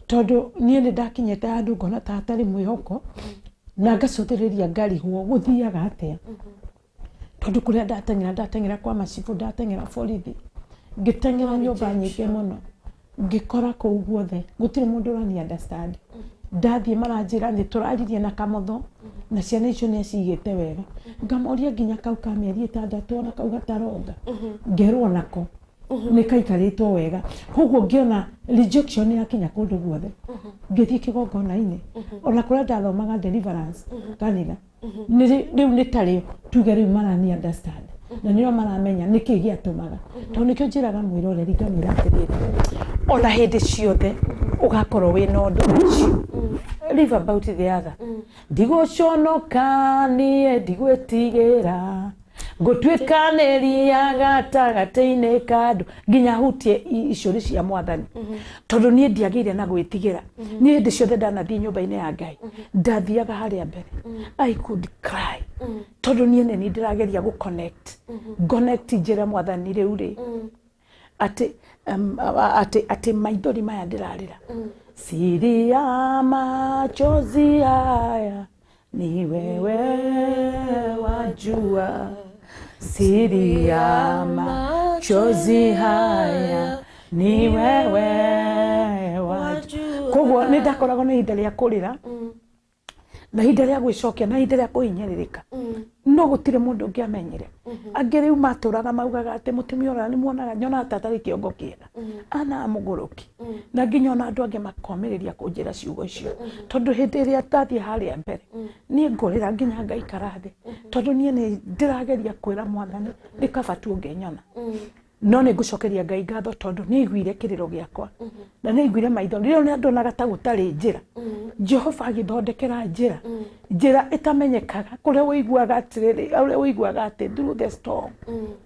tondũ niĩ nĩ ndakinyĩte handũ ngona ta hatarĩ mwĩhoko na ngacũthĩrĩria ngarigwo gũthiaga atĩa, tondũ kũrĩa ndateng'era, ndateng'era kwa macibũ, ndateng'era borithi, ngĩteng'era nyũmba nyingĩ mũno, ngĩkora kũu guothe gũtirĩ mũndũ ũrani understand. Ndathiĩ maranjĩra nĩ tũraririe na Kamotho na ciana icio nĩ acigĩte wega. Ngamoria nginya kau ka mĩeri 6 ona kau gataronga, ngerwo nako nĩ kaikarĩtwo wega. Koguo ngĩona rejection yakinya kũndũ guothe. Ngĩthiĩ kĩgongona-inĩ ona kũrĩa ndathomaga deliverance kanitha, rĩu nĩ tarĩo tuge rĩu marani understand na nĩo maramenya nĩkĩ gĩatũmaga, tondũ nĩkĩo njĩraga mwĩroreri ngamwĩra atĩrĩrĩ, ona hĩndĩ ciothe ũgakorwo wĩna ũndũ ũcio, leave about the other. Ndigũconoka niĩ, ndigwĩtigĩra. Ngũtuĩkanĩria gatagatĩ-inĩ ka andũ nginya hutie icũrĩ cia mwathani, tondũ niĩ ndiagĩire na gwĩtigĩra. Niĩ hĩndĩ ciothe ndanathiĩ nyũmba-inĩ ya Ngai, ndathiaga harĩa mbere, I could cry, tondũ niĩ nĩ niĩ ndĩrageria gũ connect, connect, njĩre mwathani rĩu rĩ atĩ atĩ maithori maya ndĩrarĩra, siri ya machozi haya ni wewe wajua, siri ya machozi haya ni wewe wajua. Koguo nĩ ndakoragwo na ihinda rĩa kũrĩra na ihinda rĩa gwĩcokia na ihinda rĩa kũhinyĩrĩrĩka, no gũtirĩ mũndũ ũngĩ amenyire. Angĩ rĩu matũraga maugaga atĩ mũtumia ũrĩa nĩ muonaga, nyonaga ta atarĩ kĩongo kĩega, ana mũgũrũki, na nginya ona andũ angĩ makomĩrĩria kũnjĩra ciugo icio, tondũ hĩndĩ ĩrĩa ndathiĩ harĩa mbere niĩ ngũrĩra nginya ngaikara thĩ, tondũ niĩ nĩ ndĩrageria kwĩra mwathani nĩ kaba tu ũngĩnyona. No nĩ ngũcokeria Ngai ngatho, tondũ nĩ aiguire kĩrĩro gĩakwa na nĩ aiguire maitho rĩrĩa nĩ ndonaga ta gũtarĩ njĩra. Jehova agĩthondekera njĩra, njĩra ĩtamenyekaga, kũrĩa ũiguaga atĩrĩrĩ, ũrĩa ũiguaga atĩ through the storm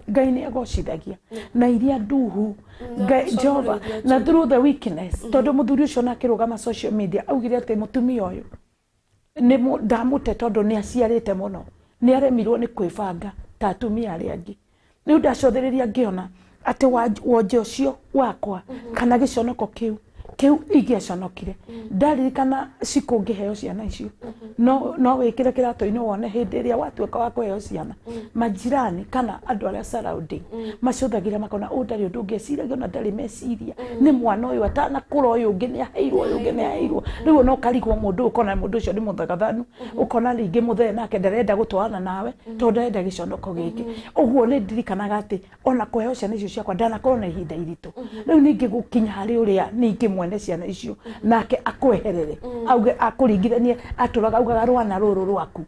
Ngai nĩ agocithagia na iria nduhu Ngai Jehova, na through the weakness, tondũ mũthuri ũcio na akĩrũgama social media augire atĩ mũtumia ũyũ nĩ ndamũte tondũ nĩ aciarĩte mũno, nĩ aremirwo nĩ kwĩbanga ta atumia arĩa angĩ. Rĩu ndacothĩrĩria ngĩona atĩ wonje ũcio wakwa kana gĩconoko kĩu ingĩaconokire, ndaririkana cikũ ngĩheo ciana icio, no wĩkĩre kĩratũ-inĩ wone hĩndĩ ĩrĩa watuĩka wa kũheo ciana, majirani kana andũ arĩa surrounding macũthagĩra makona ũyũ ndarĩ ũndũ ũngĩ eciragia, ona ndarĩ meciria, nĩ mwana ũyũ atanakũra, ũyũ ũngĩ nĩ aheirwo, ũyũ ũngĩ nĩ aheirwo. Rĩu ona ũkarigwo mũndũ, ũkona mũndũ ũcio nĩ mũthagathanu, ũkona rĩngĩ mũthee nake ndarenda gũtwarana nawe tondũ ndarenda gĩconoko gĩkĩ. Ũguo nĩ ndirikanaga atĩ ona kũheo ciana icio ciakwa ndanakorwo na ihinda iritũ. Rĩu ningĩ gũkinya harĩ ũrĩa ningĩ mwene ciana icio nake akweherere, auge akũringithanie, atũraga augaga rwana rũrũ rwaku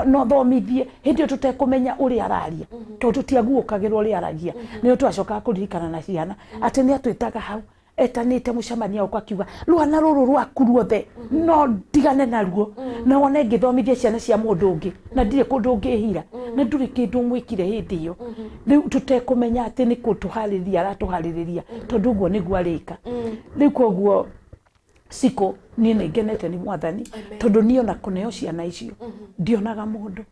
no thomithie, hĩndĩ ĩyo tũtekũmenya ũrĩa araria, tondũ tũtiaguũkagĩrwo ũrĩa aragia. Nĩyo twacokaga kũririkana na ciana atĩ nĩ atwĩtaga hau etanĩte mũcemanio wakwa akiuga rwana rũrũ rwaku ruothe no ndigane naruo na wone ngĩthomithia ciana cia mũndũ ũngĩ na ndirĩ kũndũ ũngĩhira na ndũrĩ kĩndũ mwĩkire hĩndĩ ĩyo. Rĩu tũtekũmenya atĩ nĩ kũtũharĩrĩria aratũharĩrĩria, tondũ ũguo nĩguo arĩka. Rĩu koguo cikũ niĩ nĩ ngenete nĩ mwathani, tondũ niĩ ona kũneo ciana icio ndionaga mũndũ,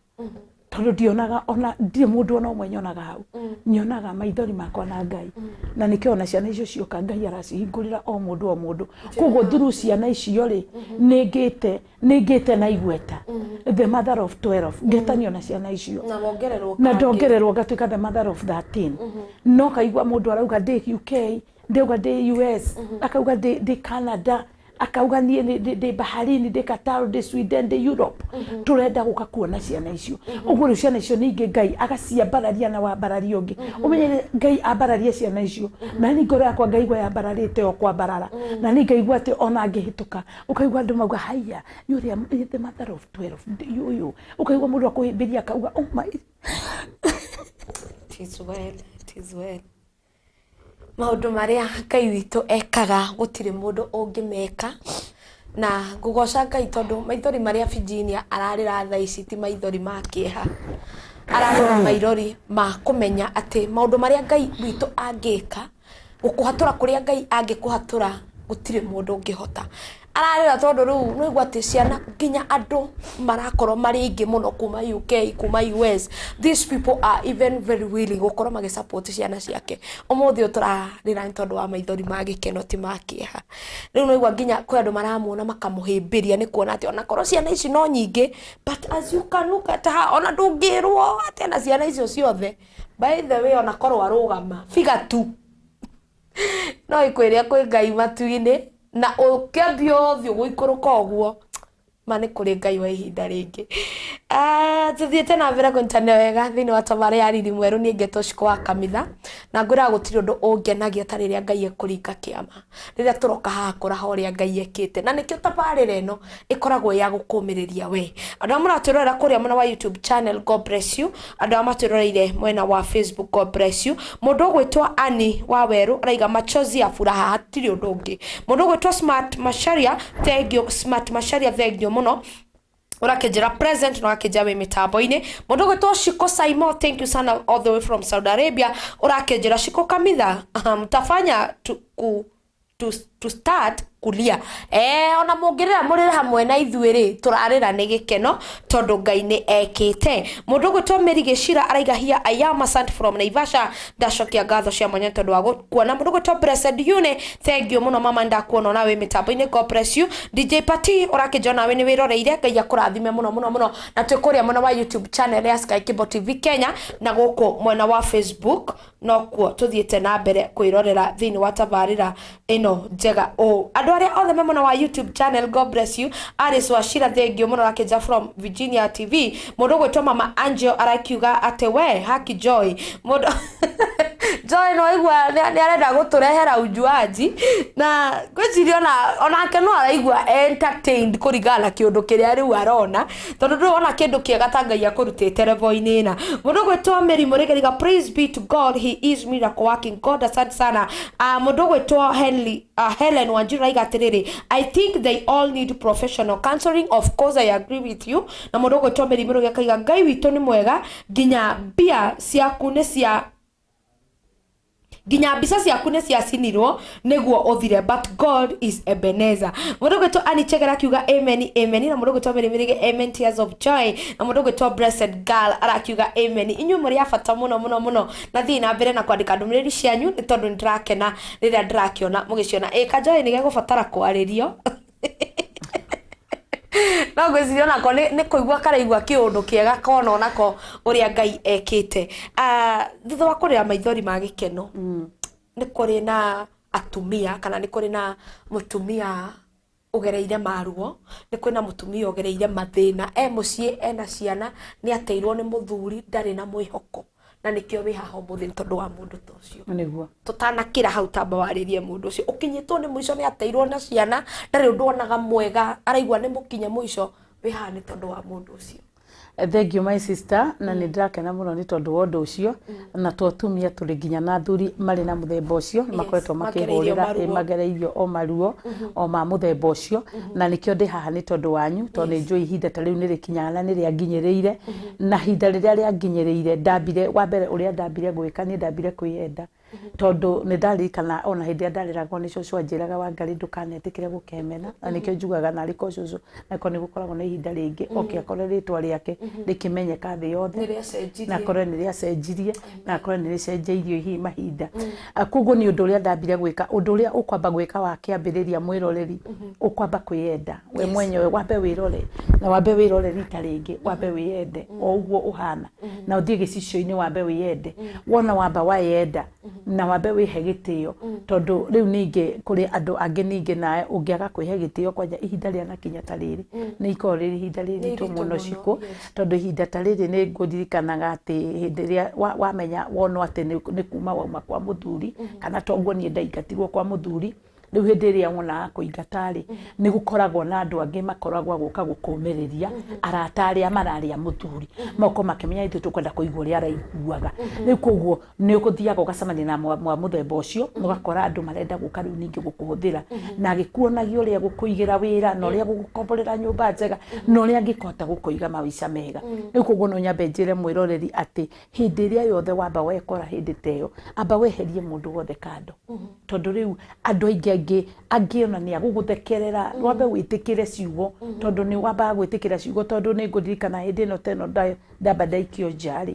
tondũ ndionaga ona ndirĩ mũndũ ona ũmwe nyonaga hau, nyonaga maithori makwa na Ngai, na nĩkĩo ona ciana icio cioka Ngai aracihingũrĩra o mũndũ o mũndũ. Koguo through ciana icio rĩ, nĩ ngĩte na igweta, the mother of 12, ngetanio na ciana icio. Na wongererwo. Na ndongererwo ngatuĩka the mother of 13. No kaigua mũndũ arauga ndĩ UK, ndauga ndĩ US, akauga ndĩ Canada, akauga niĩ ndĩ baharini, ndĩ Qatar, ndĩ Sweden, ndĩ Europe, tũrenda gũka kuona ciana icio. Ũguo rĩu ciana icio ningĩ Ngai agaciambararia na wambararia ũngĩ. Ũmenye Ngai ambararia ciana icio, na niĩ ngoro yakwa ngaigua yambararĩte o kwambarara, na niĩ ngaigua atĩ ona ngĩhĩtũka ũkaigua andũ mauga haiya nĩ ũrĩa the mother of 12 ũyũ, ũkaigua mũndũ akũhĩmbĩria akauga, "Oh my." It is well, it is well. Maũndũ marĩa Ngai witũ ekaga gũtirĩ mũndũ ũngĩmeka, na ngũgoca Ngai tondũ maithori marĩa Virginia ararĩra thaa ici ti maithori ma kĩeha, ararĩra maithori ma kũmenya atĩ maũndũ marĩa Ngai witũ angĩka, gũkũhatũra kũrĩa Ngai angĩkũhatũra gũtirĩ mũndũ ũngĩhota. Ararĩra tondũ rĩu nĩũigua atĩ ciana nginya andũ marakorwo marĩ aingĩ mũno kuma UK, kuma US. These people are even very willing gũkorwo magĩsupport ciana ciake. Ũmũthĩ ũyũ tũrarĩra nĩ tondũ wa maithori ma gĩkeno, ti ma kĩeha. Rĩu nĩũigua nginya kwĩ andũ maramuona makamũhĩmbĩria nĩ kuona atĩ onakorwo ciana ici no nyingĩ, but as you can look at her, ona ndũngĩrwo atĩ ena ciana icio ciothe. By the way, onakorwo arũgama figa tu no ikwĩrĩa kwĩ Ngai matu-inĩ, na ũkĩambia ũthiũ gũikũrũka ũguo ma nĩ kũrĩ Ngai wa ihinda rĩngĩ. Tũthiĩte na mbere kũnyitanĩra wega thĩinĩ wa tabarĩra ya Riri Mwerũ. Niĩ ngetwo Cikũ wa Kamitha, na ngwĩraga gũtirĩ ũndũ ũngenagia ta rĩrĩa Ngai ekũringa kĩama, rĩrĩa tũroka haha kũraha ũrĩa Ngai ekĩte, na nĩkĩo tabarĩra ĩno ĩkoragwo ya gũkũmĩrĩria we. Andũ arĩa mũratwĩrorera kũrĩa mwena wa YouTube channel, God bless you. Andũ arĩa matwĩroreire mwena wa Facebook, God bless you. Mũndũ ũgwĩtwo Ani wa Werũ araiga machozi ya furaha, hatirĩ ũndũ ũngĩ. Mũndũ ũgwĩtwo Smart Macharia, thank you. Smart Macharia, thank you mũno. Ũrakĩnjĩra present na ũgakĩnjĩra wĩ mĩtambo-inĩ. Mũndũ ũgwĩtwo Shiko Saimo, thank you sana, all the way from Saudi Arabia. Ũrakĩnjĩra Shiko Kamitha, mtafanya tu, ku, to start kulia. Ona mũngĩrĩra mũrĩre hamwe na ithuĩ rĩ, tũrarĩra nĩ gĩkeno tondũ Ngai nĩ ekĩte. Mũndũ ũgwĩtwo Mary Gĩcira araiga here I am, asante, from Naivasha. Ndacokia ngatho cia mwanya tondũ wa kuona. Mũndũ ũgwĩtwo Blessed Yune, thank you mũno mama, ndakuona ona wĩ mĩtambo-inĩ, God bless you. DJ Pati ũrakĩnjona nawe nĩ wĩroreire, Ngai akũrathime mũno mũno mũno. Na twĩ kũrĩa mwena wa YouTube channel ya Sky Cable TV Kenya na gũkũ mwena wa Facebook nokuo tuthiĩte na mbere kwĩrorera thĩinĩ wa tabarĩra ĩno njega ũũ. Andũ arĩa othe me mwena wa YouTube channel, God bless you. Alice Wachira, thank you mũno, rakĩnja from Virginia TV. Mũndũ ũgwĩtwo Mama Angel arakiuga atĩ we haki Joy, mũndũ Joy no aigua nĩ arenda gũtũrehera ujuaji na ngwĩciria onake no araigua entertained kũringana na kĩũndũ kĩrĩa rĩu arona, tondũ ndũrĩ wona kĩndũ kĩega ta Ngai akũrutĩte level-inĩ ĩna. Mũndũ ũgwĩtwo Mary Mũrĩgeriga, praise be to God, he is miracle working God, asante sana. Mũndũ ũgwĩtwo Henry, Helen Wanjiru araiga atĩrĩrĩ, I think they all need professional counseling. Of course, I agree with you. Na mũndũ ũgwĩtwo Mary Mũrĩgeri akaiga Ngai witũ nĩ mwega, nginya mbia ciaku nĩ cia nginya mbica ciaku nĩ ciacinirwo nĩguo ũthire, but God is Ebenezer. Mũndũ ũgwĩtwo Annie Chegera akiuga amen, amen. Na mũndũ ũgwĩtwo Mary Mĩrĩge, amen, tears of joy. Na mũndũ ũgwĩtwo Blessed Girl arakiuga amen. Inyuĩ mũrĩ a bata mũno mũno mũno, na thiĩ na mbere na kwandĩka ndũmĩrĩri cianyu nĩ tondũ nĩ ndĩrakena rĩrĩa ndĩrakĩona mũgĩciona. Ĩ Kajoy nĩ gegũbatara kwarĩrio, no ngwĩciria onako nĩ kũigua karaigua kĩũndũ kĩega kona onako ũrĩa Ngai ekĩte. Ah, thutha wa kũrĩra maithori ma gĩkeno, nĩ kũrĩ na atumia kana nĩ kũrĩ na mũtumia ũgereire maruo, nĩ kwĩna mũtumia ũgereire mathĩna, e mũciĩ, ena ciana, nĩ ateirwo nĩ mũthuri, ndarĩ na mwĩhoko, na nĩkĩo wĩ haha ũmũthĩ nĩ tondũ wa mũndũ ta ũcio. Nĩguo. Tũtanakĩra hau, tamba warĩrie mũndũ ũcio ũkinyĩtwo nĩ mũico, nĩ ateirwo na ciana, ndarĩ ũndũ onaga mwega, araigua nĩ mũkinye mũico, wĩ haha nĩ tondũ wa mũndũ ũcio. Thank you, my sister, na nĩ ndĩrakena mũno nĩ tondũ wa ũndũ ũcio. Na to atumia, tũrĩ nginya na athuri marĩ na mũthemba ũcio, nĩ makoretwo magereirio makĩhũrĩra maruo. Magereirio o maruo o ma mũthemba ũcio, na nĩkĩo ndĩ haha nĩ tondũ wanyu, tondũ nĩ njũĩ ihinda ta rĩu nĩ rĩkinyaga na nĩ rĩanginyĩrĩire. Na ihinda rĩrĩa rĩanginyĩrĩire, ndambire wa mbere ũrĩa ndambire gwĩka, niĩ ndambire kwĩyenda, tondũ nĩ ndaririkana ona hĩndĩ ĩrĩa ndarĩragwo nĩ cũcũ, anjĩraga, "Wangarĩ, ndũkanetĩkĩre gũkemena." Na nĩkĩo njugaga narĩ ko cũcũ nakorwo nĩ gũkoragwo na ihinda rĩngĩ oke akore rĩtwa rĩake rĩkĩmenyeka thĩ yothe. Nĩ rĩacenjirie. Na akorwo nĩ rĩacenjirie, na akorwo nĩ rĩcenjeirio hihi mahinda. Koguo nĩ ũndũ ũrĩa ndambire gwĩka, ũndũ ũrĩa ũkwamba gwĩka wa kĩambĩrĩria, mwĩroreri, ũkwamba kwĩyenda we mwenyewe, wambe wĩrore, na wambe wĩrore rita rĩngĩ, wambe wĩyende o ũguo ũhana, na ũthiĩ gĩcicio-inĩ wambe wĩyende. Wona wamba weyenda na wambe wĩhe gĩtĩo, tondũ rĩu ningĩ kũrĩ andũ angĩ ningĩ nawe ũngĩaga kwĩhe gĩtĩo kwanja ihinda rĩanakinya ta rĩrĩ, nĩ ikoragwo rĩrĩ ihinda rĩritũ iritũ mũno mũno, cikũ, tondũ ihinda ta rĩrĩ nĩ ngũririkanaga atĩ hĩndĩ ĩrĩa wamenya wonwo atĩ nĩ kuma wauma kwa mũthuri, kana toguo niĩ ndaingatirwo kwa mũthuri. Rĩu hĩndĩ ĩrĩa wonaga kũingata rĩ, nĩ gũkoragwo na andũ angĩ makoragwo a gũka gũkũmĩrĩria, arata arĩa mararĩa mũthuri moko makĩmenya ithuĩ tũkwenda kũigua ũrĩa araiguaga. Rĩu koguo nĩ ũgũthiaga ũgacemania na mwa mũthemba ũcio, ũgakora andũ marenda gũka rĩu ningĩ gũkũhũthĩra, na agĩkuonagia ũrĩa gũkũigĩra wĩra, na ũrĩa gũgũkomborera nyũmba njega, na ũrĩa angĩkũhota gũkũiga maica mega. Rĩu koguo no nyambe njĩre mwĩroreri atĩ hĩndĩ ĩrĩa yothe wamba wekora hĩndĩ ta ĩyo, amba weherie mũndũ wothe kando, tondũ rĩu andũ aingĩ angĩ ona nĩ agũgũthekerera. Wambe wĩtĩkĩre ciugo, tondũ nĩ wambaga gwĩtĩkĩra ciugo, tondũ nĩ ngũririkana hĩndĩ ĩno ta ĩno ndamba ndaikio nja rĩ,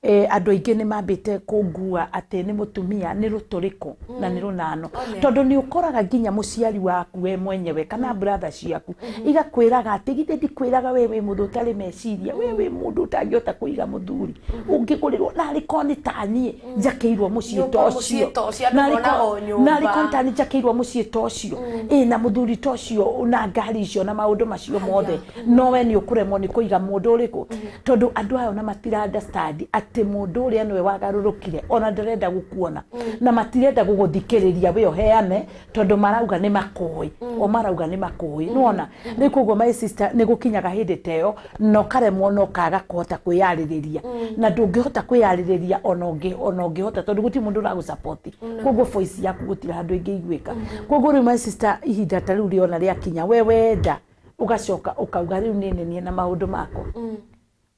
andũ aingĩ nĩ mambĩte kũngua atĩ nĩ mũtumia nĩ rũtũrĩko na nĩ rũnano, tondũ nĩ ũkoraga nginya mũciari waku we mwenyewe kana brother ciaku igakwĩraga atĩ githĩ ndikwĩraga we wĩ mũndũ ũtarĩ meciria, we wĩ mũndũ ũtangĩhota kũiga mũthuri, ũngĩgũrĩrwo narĩ korwo nĩ ta niĩ njakĩirwo mũciĩ ta Nyũmba ũcio. Mũciĩ ta ũcio, andũ Narĩ monaga korwo- o nyũmba. Narĩ korwo nĩ ta niĩ njakĩirwo mũciĩ ta ũcio, ĩ na mũthuri ta ũcio na ngari icio na maũndũ macio mothe, no we nĩ ũkũremwo nĩ kũiga mũndũ ũrĩkũ, tondũ andũ aya ona matira understand atĩ mũndũ ũrĩa nĩwe wagarũrũkire, ona ndarenda gũkuona na matirenda gũgũthikĩrĩria we ũheane, tondũ marauga nĩ makũĩ, o marauga nĩ makũĩ, nĩwona? Rĩu koguo, my sister, nĩ gũkinyaga hĩndĩ ta ĩyo na ũkaremwo na ũkaga kũhota kwĩyarĩrĩria, na ndũngĩhota kwĩyarĩrĩria ona ũngĩhota, tondũ gũtirĩ mũndũ ũragũ-support. Koguo voice yaku gũtirĩ handũ ĩngĩiguĩka. Koguo rĩu, my sister, ihinda ta rĩu rĩona rĩakinya, we wenda Ũgacoka ũkauga rĩu niĩ nĩ niĩ na maũndũ makwa.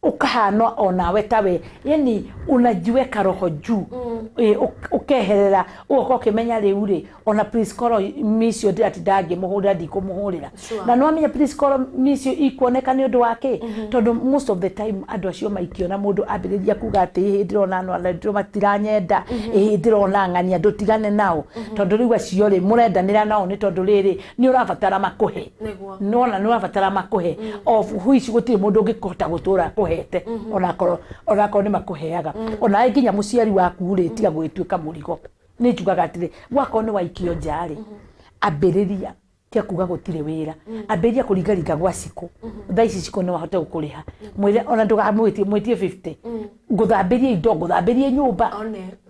Ukahana onawe tawe, yani unajiweka roho juu. Ukeherera ugokorwo ukimenya riu ri ona Priscilla micio ndiratinda ngĩmũhũrĩra, ndikũmũhũrĩra. Na nĩwamenya Priscilla micio ikuoneka nĩ ũndũ wa kĩ? Tondũ most of the time andũ acio maikiona mũndũ ambĩrĩria kuga atĩ ĩhĩ ndĩrona no andũ matiranyenda, ĩhĩ ndĩrona ng'ania, ndũtigane nao. Tondũ rĩu acio rĩ mũrendanĩra nao nĩ tondũ rĩrĩ nĩ ũrabatara makũhe. Nona nĩ ũrabatara makũhe, of which gũtirĩ mũndũ ũngĩkũhota gũtũra akũhete, onakorwo nĩ makũheaga. Onawe nginya mũciari waku rĩ, tiga gwĩtuĩka mũrigo. Nĩ njugaga atĩrĩ, gwakorwo nĩ waikio nja rĩ, ambĩrĩria, tia kuga gũtirĩ wĩra, ambĩrĩria kũringaringa gwa cikũ. Thaa ici cikũ no ahote gũkũrĩha, mwĩre ona ndũgamwĩtie, mwĩtie 50, ngũthambĩrie indo, ngũthambĩrie nyũmba.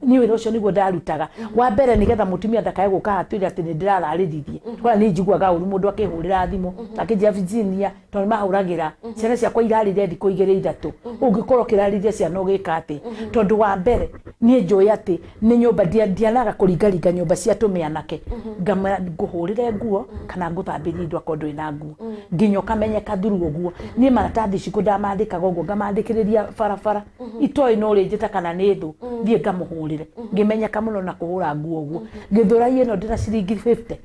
Niĩ wĩra ũcio nĩguo ndarutaga wa mbere, nĩgetha mũtumia ndakae gũka atwĩre atĩ nĩ ndĩrararĩrithie. Kwana nĩ njiguaga ũru mũndũ akĩhũrĩra thimũ akĩnjĩra Virginia, tondũ mahũragĩra ciana ciakwa irarĩre thikũ igĩrĩ ithatũ. Ũngĩkorwo ũkĩrarĩria ciana ũgĩka atĩ? Tondũ wa mbere niĩ njũĩ atĩ nĩ nyũmba ndianaga kũringaringa nyũmba cia tũmĩanake, ngamwĩra ngũhũrĩre nguo kana ngũthambĩrie indo akorwo ndũrĩ na nguo, nginya ũkamenyeka thuru ũguo. Niĩ maratathi cikũ ndamandĩkaga ũguo, ngamandĩkĩrĩria barabara itoĩ no rĩnjĩta kana nĩ thũ, thiĩ ngamũhũrĩre. Ngĩmenyeka mũno na kũhũra nguo ũguo. Gĩthũrai ĩno ndĩna ciringi 50,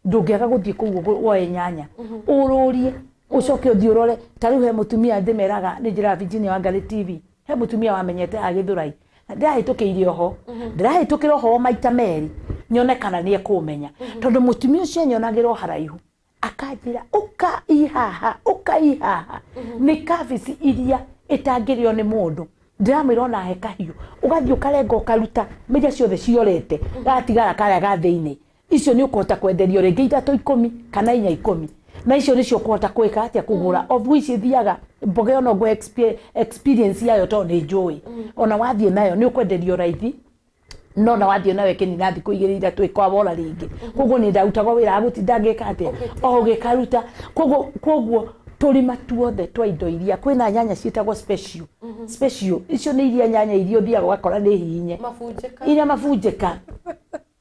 ndũngĩaga gũthiĩ kũu ũguo woe nyanya ũrũrie, ũcoke ũthiĩ ũrore. Ta rĩu he mũtumia ndĩmeraga, nĩ njĩraga Virginia Wangari TV, he mũtumia wamenyete haha Gĩthũrai na ndĩrahĩtũkĩire oho, ndĩrahĩtũkĩra oho maita merĩ nyone kana nĩ ekũmenya, tondũ mũtumia ũcio anyonagĩra o haraihu akanjĩra ũka ihaha, ũka ihaha, nĩ kabici iria ĩtangĩrĩo nĩ mũndũ. Ndĩramwĩra ona he kahiũ ũgathiĩ ũkarenga ũkaruta iria ciothe ciorete, gatigara karĩa ga thĩinĩ, icio nĩ ũkũhota kwenderio rĩngĩ ithatũ ikũmi kana inya ikũmi, na icio nĩcio ũkũhota kwĩka atĩa? Kũgũra. Of which ithiaga mboga ĩyo no ngũhe experience yayo, tondũ nĩ njũĩ ona wathiĩ nayo nĩ ũkwenderio raithi, no na wathiĩ nayo ĩkĩnina thikũ igĩrĩ ithatũ ĩkwawora rĩngĩ. Koguo nĩ ndarutagwo wĩra wa gũtinda ngĩka atĩa? O ũgĩkaruta. Koguo tũrima tuothe twa indo iria kwĩna nyanya ciĩtagwo special special, icio nĩ iria nyanya iria ũthiaga ũgakora nĩ hihinye. Mabunjĩka. Iria mabunjĩka,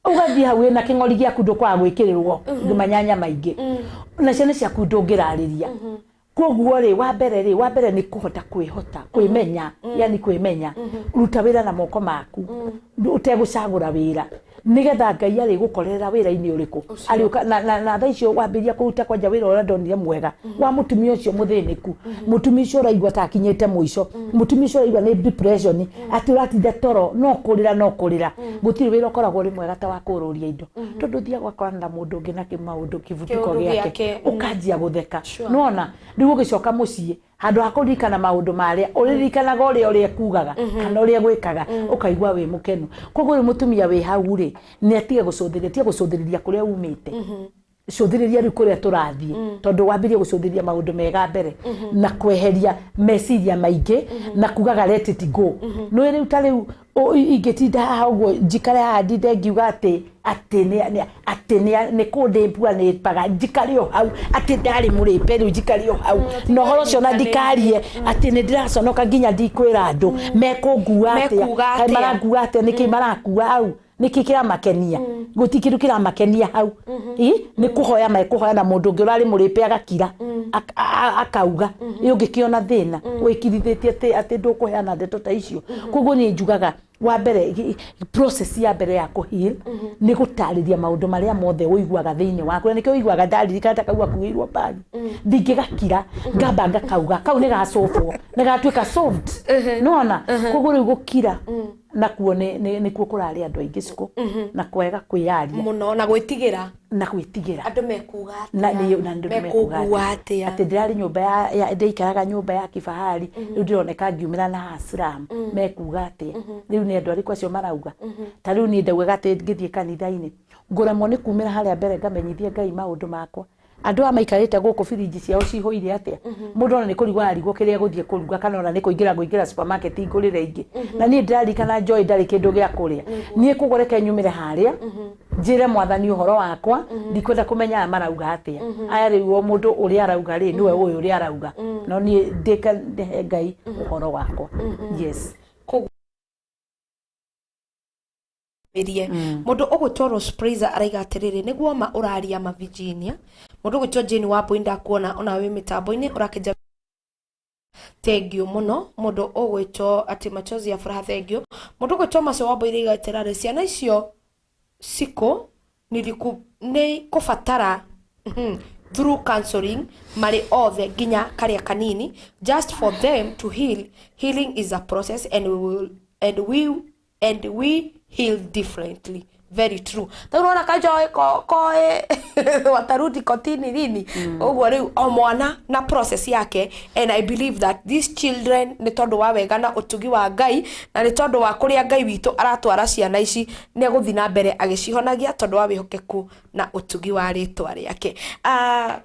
ũgathiĩ hau wĩna kĩng'ori gĩaku, ndũkwaga gwĩkĩrĩrwo manyanya maingĩ na ciana ciaku ndũngĩrarĩria. Koguo rĩ, wa mbere nĩ kũhota kwĩhota, kwĩmenya, yani kwĩmenya, ruta wĩra na moko maku ũtegũcagũra wĩra, nĩgetha Ngai arĩgũkorerera wĩra-inĩ ũrĩkũ arĩũka. Na thaa icio wambĩrĩria kũruta kwanja wĩra ũrĩa ndonire mwega wa mũtumia ũcio mũthĩnĩku, mũtumia ũcio ũraigua ta akinyĩte mũico, mũtumia ũcio ũraigua nĩ depression, atĩ ũratinda toro no kũrĩra no kũrĩra. Gũtirĩ wĩra ũkoragwo ũrĩ mwega ta wa kũrũria indo, tondũ ũthiaga ũgakorana na mũndũ ũngĩ na kĩmaũndũ kĩbutiko Kĩũndũ gĩake, gĩake, ũkanjia gũtheka. Nĩwona rĩu ũgĩcoka mũciĩ, handũ ha kũririkana maũndũ marĩa ũririkanaga ũrĩa ekugaga kana ũrĩa gwĩkaga, ũkaigua wĩ mũkenu. Koguo rĩu mũtumia wĩ hau rĩ, nĩ atige gũcũthĩrĩria, tiga gũcũthĩrĩria kũrĩa umĩte, cũthĩrĩria rĩu kũrĩa tũrathiĩ, tondũ wambĩrĩrie gũcũthĩrĩria maũndũ mega mbere na kweheria meciria maingĩ na kugaga let it go. Nĩ rĩu ta rĩu ingĩtinda haha ũguo njikare haha ndinde ngiuga atĩ atĩ nĩ kũndĩmbua nĩ paga njikare o hau atĩ ndarĩ mũrĩpe, rĩu njikare o hau na ũhoro ũcio na ndikarie atĩ nĩ ndĩraconoka nginya ndikwĩra andũ mekũngua atĩa? Mekuga Kaĩ atĩa? marakua atĩa? Nĩkĩ marakua hau? Nĩkĩ kĩramakenia? Gũtirĩ kĩndũ kĩramakenia hau. Ĩ, nĩ kũhoya mekũhoya na mũndũ ũngĩ ũrarĩ mũrĩpe agakira akauga ĩ ũngĩkĩona thĩna wĩkirithĩtie atĩ ndũkũheana ndeto ta icio. Koguo niĩ njugaga wa mbere, process ya mbere ya kũheal nĩ gũtarĩria maũndũ marĩa mothe ũiguaga thĩinĩ waku, na nĩkĩo ũiguaga ndaririkana ta kau gakuĩirwo bagi ndingĩgakira, ngamba ngakauga kau nĩ gacũbwo, nĩ gatuĩka solved, nĩwona? Koguo rĩu gũkira nakuo nĩkuo kũrarĩ andũ aingĩ cikũ na kwega kwĩyaria. Mũno na gwĩtigĩra. Na gwĩtigĩra. Andũ mekuga na atĩa? Na andũ mekuga Mekũngua atĩa? Atĩ ndĩrarĩ nyũmba ya ndĩikaraga nyũmba ya kifahari, rĩu ndĩroneka ngiumĩra na haha slum, mekuga atĩa? Rĩu nĩ andũ arĩkũ acio marauga? Ta rĩu niĩ ndaugaga atĩ ngĩthiĩ kanitha-inĩ ngũremwo nĩ kumĩra harĩa mbere ngamenyithie Ngai maũndũ makwa. Andũ aya maikarĩte gũkũ birinji ciao cihũire atĩa? Mũndũ ona nĩ kũrigwo ararigwo kĩrĩa egũthiĩ kũruga, kana ona nĩ kũingĩra ngũingĩra supermarket ngũrĩre ingĩ. Na niĩ ndĩraririkana njoĩ ndarĩ kĩndũ gĩa kũrĩa. Niĩ koguo reke nyumĩre harĩa njĩre Mwathani ũhoro wakwa, ndikwenda kũmenya aya marauga atĩa. Aya rĩu o mũndũ ũrĩa arauga rĩ, nĩwe ũyũ ũrĩa arauga, no niĩ ndĩka ndĩhe Ngai ũhoro wakwa, yes. Rie mundu ũgwĩtwo Rose Praiser araiga atĩrĩrĩ, nĩguo ma ũraria ma Virginia, Mũndũ gwĩtwo Jane Wambui ndakuona ona wĩ mĩtambo-inĩ ũrakĩnja thank you mũno. Mũndũ ũgwĩtwo atĩ machozi ya furaha, thank you. Mũndũ ũgwĩtwo Macio Wambui rĩiga atĩrarĩ ciana icio cikũ nĩ kũbatara through counseling marĩ othe nginya karĩa kanini, just for them to heal. Healing is a process and we will and we and we heal differently. Very true. Rĩu unaona kanjoĩ koĩ watarudi kotini lini ũguo. Rĩu o mwana na process yake, and I believe that these children, nĩ tondũ wa wega na ũtugi wa Ngai na nĩ tondũ wa kũrĩa Ngai witũ aratwara ciana ici, nĩ egũthiĩ na mbere agĩcihonagia tondũ wa wĩhokeku na ũtugi wa rĩtwa rĩake. Ah,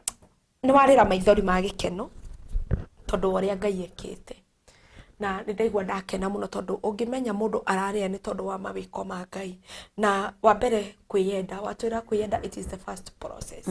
nĩ warĩra maithori ma gĩkeno tondũ wa ũrĩa Ngai ekĩte, na nĩ ndaigua ndakena mũno tondũ ũngĩmenya mũndũ ararĩa nĩ tondũ wa mawĩko ma Ngai. Na wa mbere kwĩyenda, watwĩra kwĩyenda, it is the first process.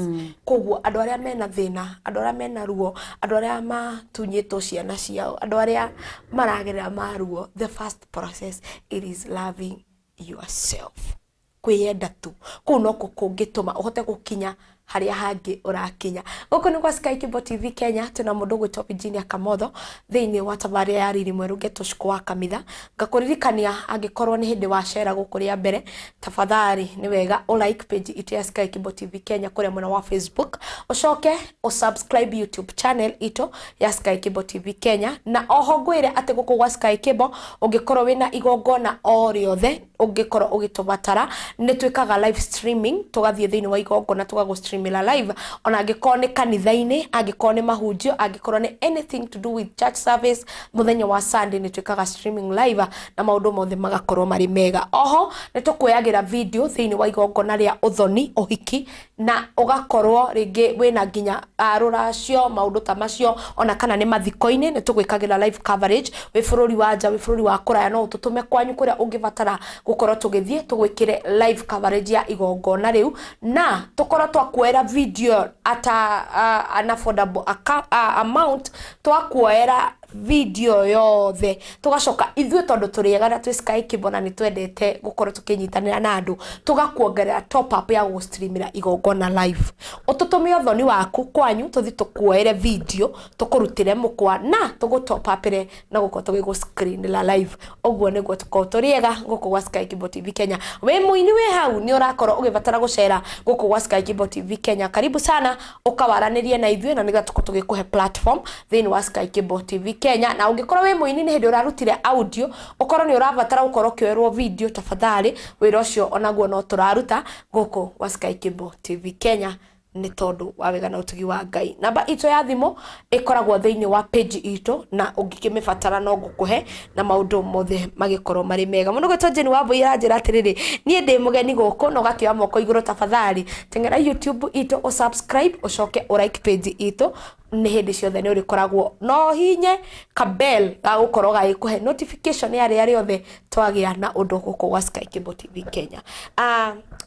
Koguo andũ arĩa mena thĩna, andũ arĩa mena ruo, andũ arĩa matunyĩtwo ciana ciao, andũ arĩa maragerera maruo, the first process, it is loving yourself, kwĩyenda tu. Kũu noko kũngĩtũma ũhote gũkinya harĩa hangĩ ũrakinya. Gũkũ nĩ kwa Sky Cable TV Kenya, twĩna mũndũ ũgwĩtwo Virginia Kamotho thĩinĩ wa tabarĩra ya Riri Mwerũ ngetwo Cukũ wa Kamitha. Ngakũririkania angĩkorwo nĩ hĩndĩ wacera gũkũ rĩa mbere, tafadhali nĩ wega ũ like page itũ ya Sky Cable TV Kenya kũrĩa mwena wa Facebook, ũcoke ũ subscribe YouTube channel itũ ya Sky Cable TV Kenya. Na oho ngwĩre atĩ gũkũ gwa Sky Cable, ũngĩkorwo wĩna igongona o rĩothe ũngĩkorwo ũgĩtũbatara, nĩ twĩkaga live streaming, tũgathiĩ thĩinĩ wa igongona tũgagũ-streamĩra live, ona angĩkorwo nĩ kanitha-inĩ, angĩkorwo nĩ mahunjio, angĩkorwo nĩ anything to do with church service, mũthenya wa Sunday nĩ twĩkaga streaming live na maũndũ mothe magakorwo marĩ mega. Oho nĩ tũkuoyagĩra video thĩinĩ wa igongona rĩa ũthoni, ũhiki, na ũgakorwo rĩngĩ wĩna nginya rũracio, maũndũ ta macio, ona kana nĩ mathiko-inĩ, nĩ tũgwĩkagĩra live coverage. Wĩ bũrũri wa nja, wĩ bũrũri wa kũraya, no ũtũtũme kwanyu kũrĩa ũngĩbatara gũkorwo tũgĩthiĩ tũgwĩkĩre live coverage ya igongona rĩu, na tũkorwo twakuoera video at an affordable amount. Twakuoera video yothe, tugacoka ithuĩ tondũ tũrĩ na twĩ Sky Cable na nĩ twendete gũkorwo tũkĩnyitanĩra na andũ, tũgakuongerera top up ya gũgũstreamĩra igongona live. Ũtũtũme ũthoni waku kwanyu, tũthi tũkuoere video, tũkũrutĩre mũkwa na tũgũ top upĩre na gũkorwo tũgĩgũ-screenĩra live. Ũguo nĩguo tũkorwo tũrĩ ega gũkũ gwa Sky Cable TV Kenya. Wĩ mũini wĩ hau nĩ ũrakorwo ũgĩbatara gũcera gũkũ gwa Sky Cable TV Kenya, karibu sana ũkawaranĩrie na ithuĩ na nĩgetha tũkorwo tũgĩkũhe platform thĩinĩ wa Sky Cable TV Kenya. Na ũngĩkorwo wĩ mũini nĩ hĩndĩ ũrarutire audio, ũkorwo nĩ ũrabatara gũkorwo ũkĩoerwo video, tafadhali wĩra ũcio onaguo no tũraruta gũkũ gwa Sky Cable TV Kenya nĩ tondũ wa wega na ũtugi wa Ngai. Namba itũ ya thimũ ĩkoragwo thĩinĩ wa page itũ, na ũngĩkĩmĩbatara no ngũkũhe na maũndũ mothe magĩkorwo marĩ mega mũno. Gwĩtwo Jane Wambui aranjĩra atĩrĩrĩ, niĩ ndĩ mũgeni gũkũ na ũgakĩoya moko igũrũ. Tafadhali teng'era YouTube itũ, ũsubscribe, ũcoke ũlike page itũ. Nĩ hĩndĩ ciothe nĩ ũrĩkoragwo no hinye kabel gagũkorwo gagĩkũhe notification ya rĩrĩa rĩothe twagĩa na ũndũ gũkũ gwa Sky Cable TV Kenya.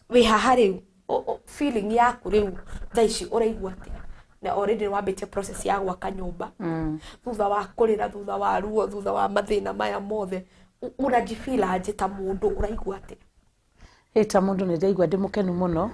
Wĩ haha rĩu, feeling yaku rĩu thaa ici ũraigua atĩa? Na already nĩ wambĩtie process ya gwaka nyũmba thutha wa kũrĩra, thutha wa ruo, thutha wa mathĩna maya mothe, unajifeel aje ta mũndũ? Ũraigua atĩa? Ĩ, ta mũndũ nĩ ndaigua ndĩ mũkenu mũno,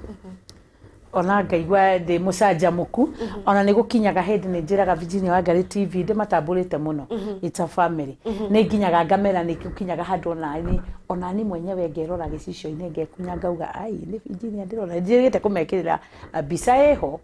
ona ngaigua ndĩ mũcanjamũku. Ona nĩ gũkinyaga hĩndĩ nĩ njĩraga Virginia Wangari TV ndĩmatambũrĩte mũno. It's a family. Nĩ nginyaga ngamera nĩ gũkinyaga handũ onani mwenyewe ngerora gĩcicio-inĩ, ngekunya, ngauga ai nĩ Virginia ndĩrona. Njĩrĩgĩte kũmekĩrĩra mbica ĩho,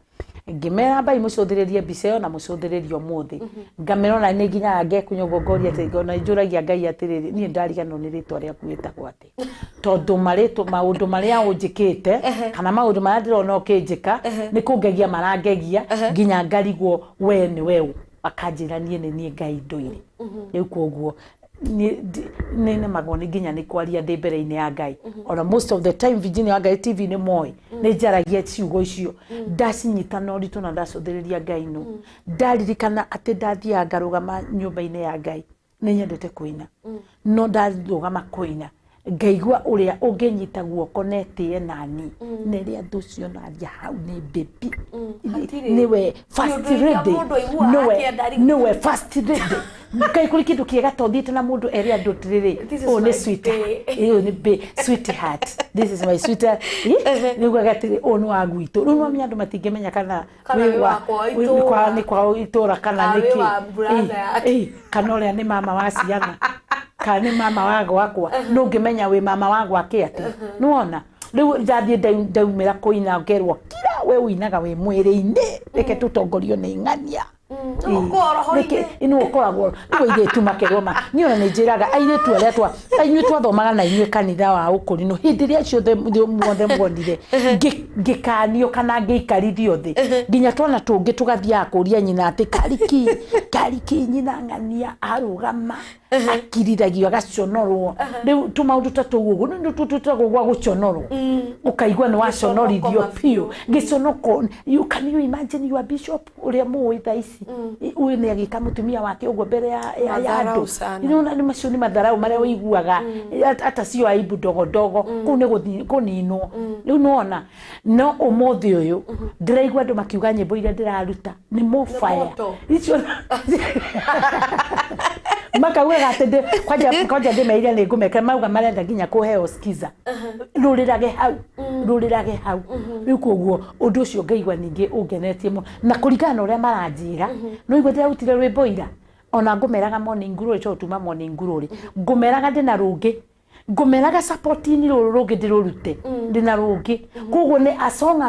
ngĩmera mbai mũcũthĩrĩrie mbica ĩyo na mũcũthĩrĩrie ũmũthĩ. Ngamera ona nĩ nginyaga ngekunya ũguo, ngoria atĩ ona njũragia Ngai atĩrĩrĩ, niĩ ndariganĩrwo nĩ rĩtwa rĩaku wĩtagwo atĩ, tondũ marĩtwa maũndũ marĩa ũnjĩkĩte kana maũndũ marĩa ndĩrona ũkĩnjĩka nĩ kũngegia marangegia nginya ngarigwo we nĩ we ũ. Akanjĩra niĩ nĩ niĩ Ngai ndũire rĩu. Koguo nĩ nemagwo nĩ nginya nĩ kwaria ndĩ mbere-inĩ ya Ngai. Ona most of the time Virginia Wangari TV nĩ moĩ nĩ njaragia ciugo icio ndacinyita na ũritũ na ndacũthĩrĩria Ngai no ndaririkana atĩ ndathiaga ngarũgama nyũmba-inĩ ya Ngai. Nĩ nyendete kũina, no ndarũgama kũina Ngaigua ũrĩa ũngĩnyita guoko na etĩe nani na ĩrĩa andũ ũcio naria hau nĩ baby. Hatirĩ. Nĩwe first Ti ũndũ iria lady. mũndũ aiguaga Nĩwe akĩenda rĩu. nĩwe first lady. Kaĩ kũrĩ kĩndũ kĩega ta ũthiĩte na mũndũ ere andũ atĩrĩrĩ, This is ũyũ nĩ my sweetheart. bae. Ũyũ nĩ bae, sweetheart. This is my sweetheart. Nĩugaga atĩrĩ, ũyũ nĩ wa gwitũ. Rĩu nĩwamenya andũ matingĩmenya kana Kana wĩ wĩ wa- wa kwao wĩ- itũũra. nĩ kwao itũũra kana Kana nĩ wĩ kĩ. wa brother yake. Kana ũrĩa nĩ mama wa ciana kana nĩ mama wa gwakwa no ũngĩmenya wĩ mama wa gwake atĩa. Nĩwona rĩu ndathiĩ ndaumĩra kũina ngerwo kira we ũinaga wĩ mwĩrĩ-inĩ, reke tũtongorio nĩ ng'ania. Nĩ ũkoragwo roho-inĩ. Nĩ ũkoragwo rĩu airĩtu makerwo ma niĩ ona nĩ njĩraga airĩtu arĩa twa inyuĩ twathomaga na inyuĩ kanitha wa ũkũrinũ hĩndĩ ĩrĩa ciothe muothe muonire ngĩkanio kana ngĩikarithio thĩ nginya twana tũngĩ tũgathiaga kũria nyina atĩ kariki kariki nyina ng'ania arũgama akirithagio agaconorwo. Rĩu tũmaũndũ ta tũu ũguo nĩ tũtagwo gwa gũconorwo, ũkaigua nĩ waconorithio biũ gĩconoko. You can you imagine your bishop ũrĩa mũĩ thaa ici ũyũ nĩ agĩka mũtumia wake ũguo mbere ya ya ya Madharau andũ. sana. Nĩwona nĩ macio nĩ matharau marĩa ũiguaga hata sio aibu ndogo ndogo kũu nĩ kũninwo. Rĩu nĩwona no ũmũthĩ ũyũ ndĩraigua andũ makiuga nyĩmbo iria ndĩraruta nĩ mofaya moto. Icio makaugaga atĩ kwanja ndĩmeire nĩ ngũmekĩra mauga marenda nginya kũheo skiza rũrĩrage hau rũrĩrage hau. Rĩu koguo ũndũ ũcio ngaigua ningĩ ũngenetie mũno na kũringana na ũrĩa maranjĩra no igua ndĩrarutire rwĩmbo ira ona ngũmeraga morning glory tondũ tuma morning glory ngũmeraga ndĩna rũngĩ ngũmeraga support-inĩ rũrũ rũngĩ ndĩrũrute ndĩna rũngĩ koguo nĩ a song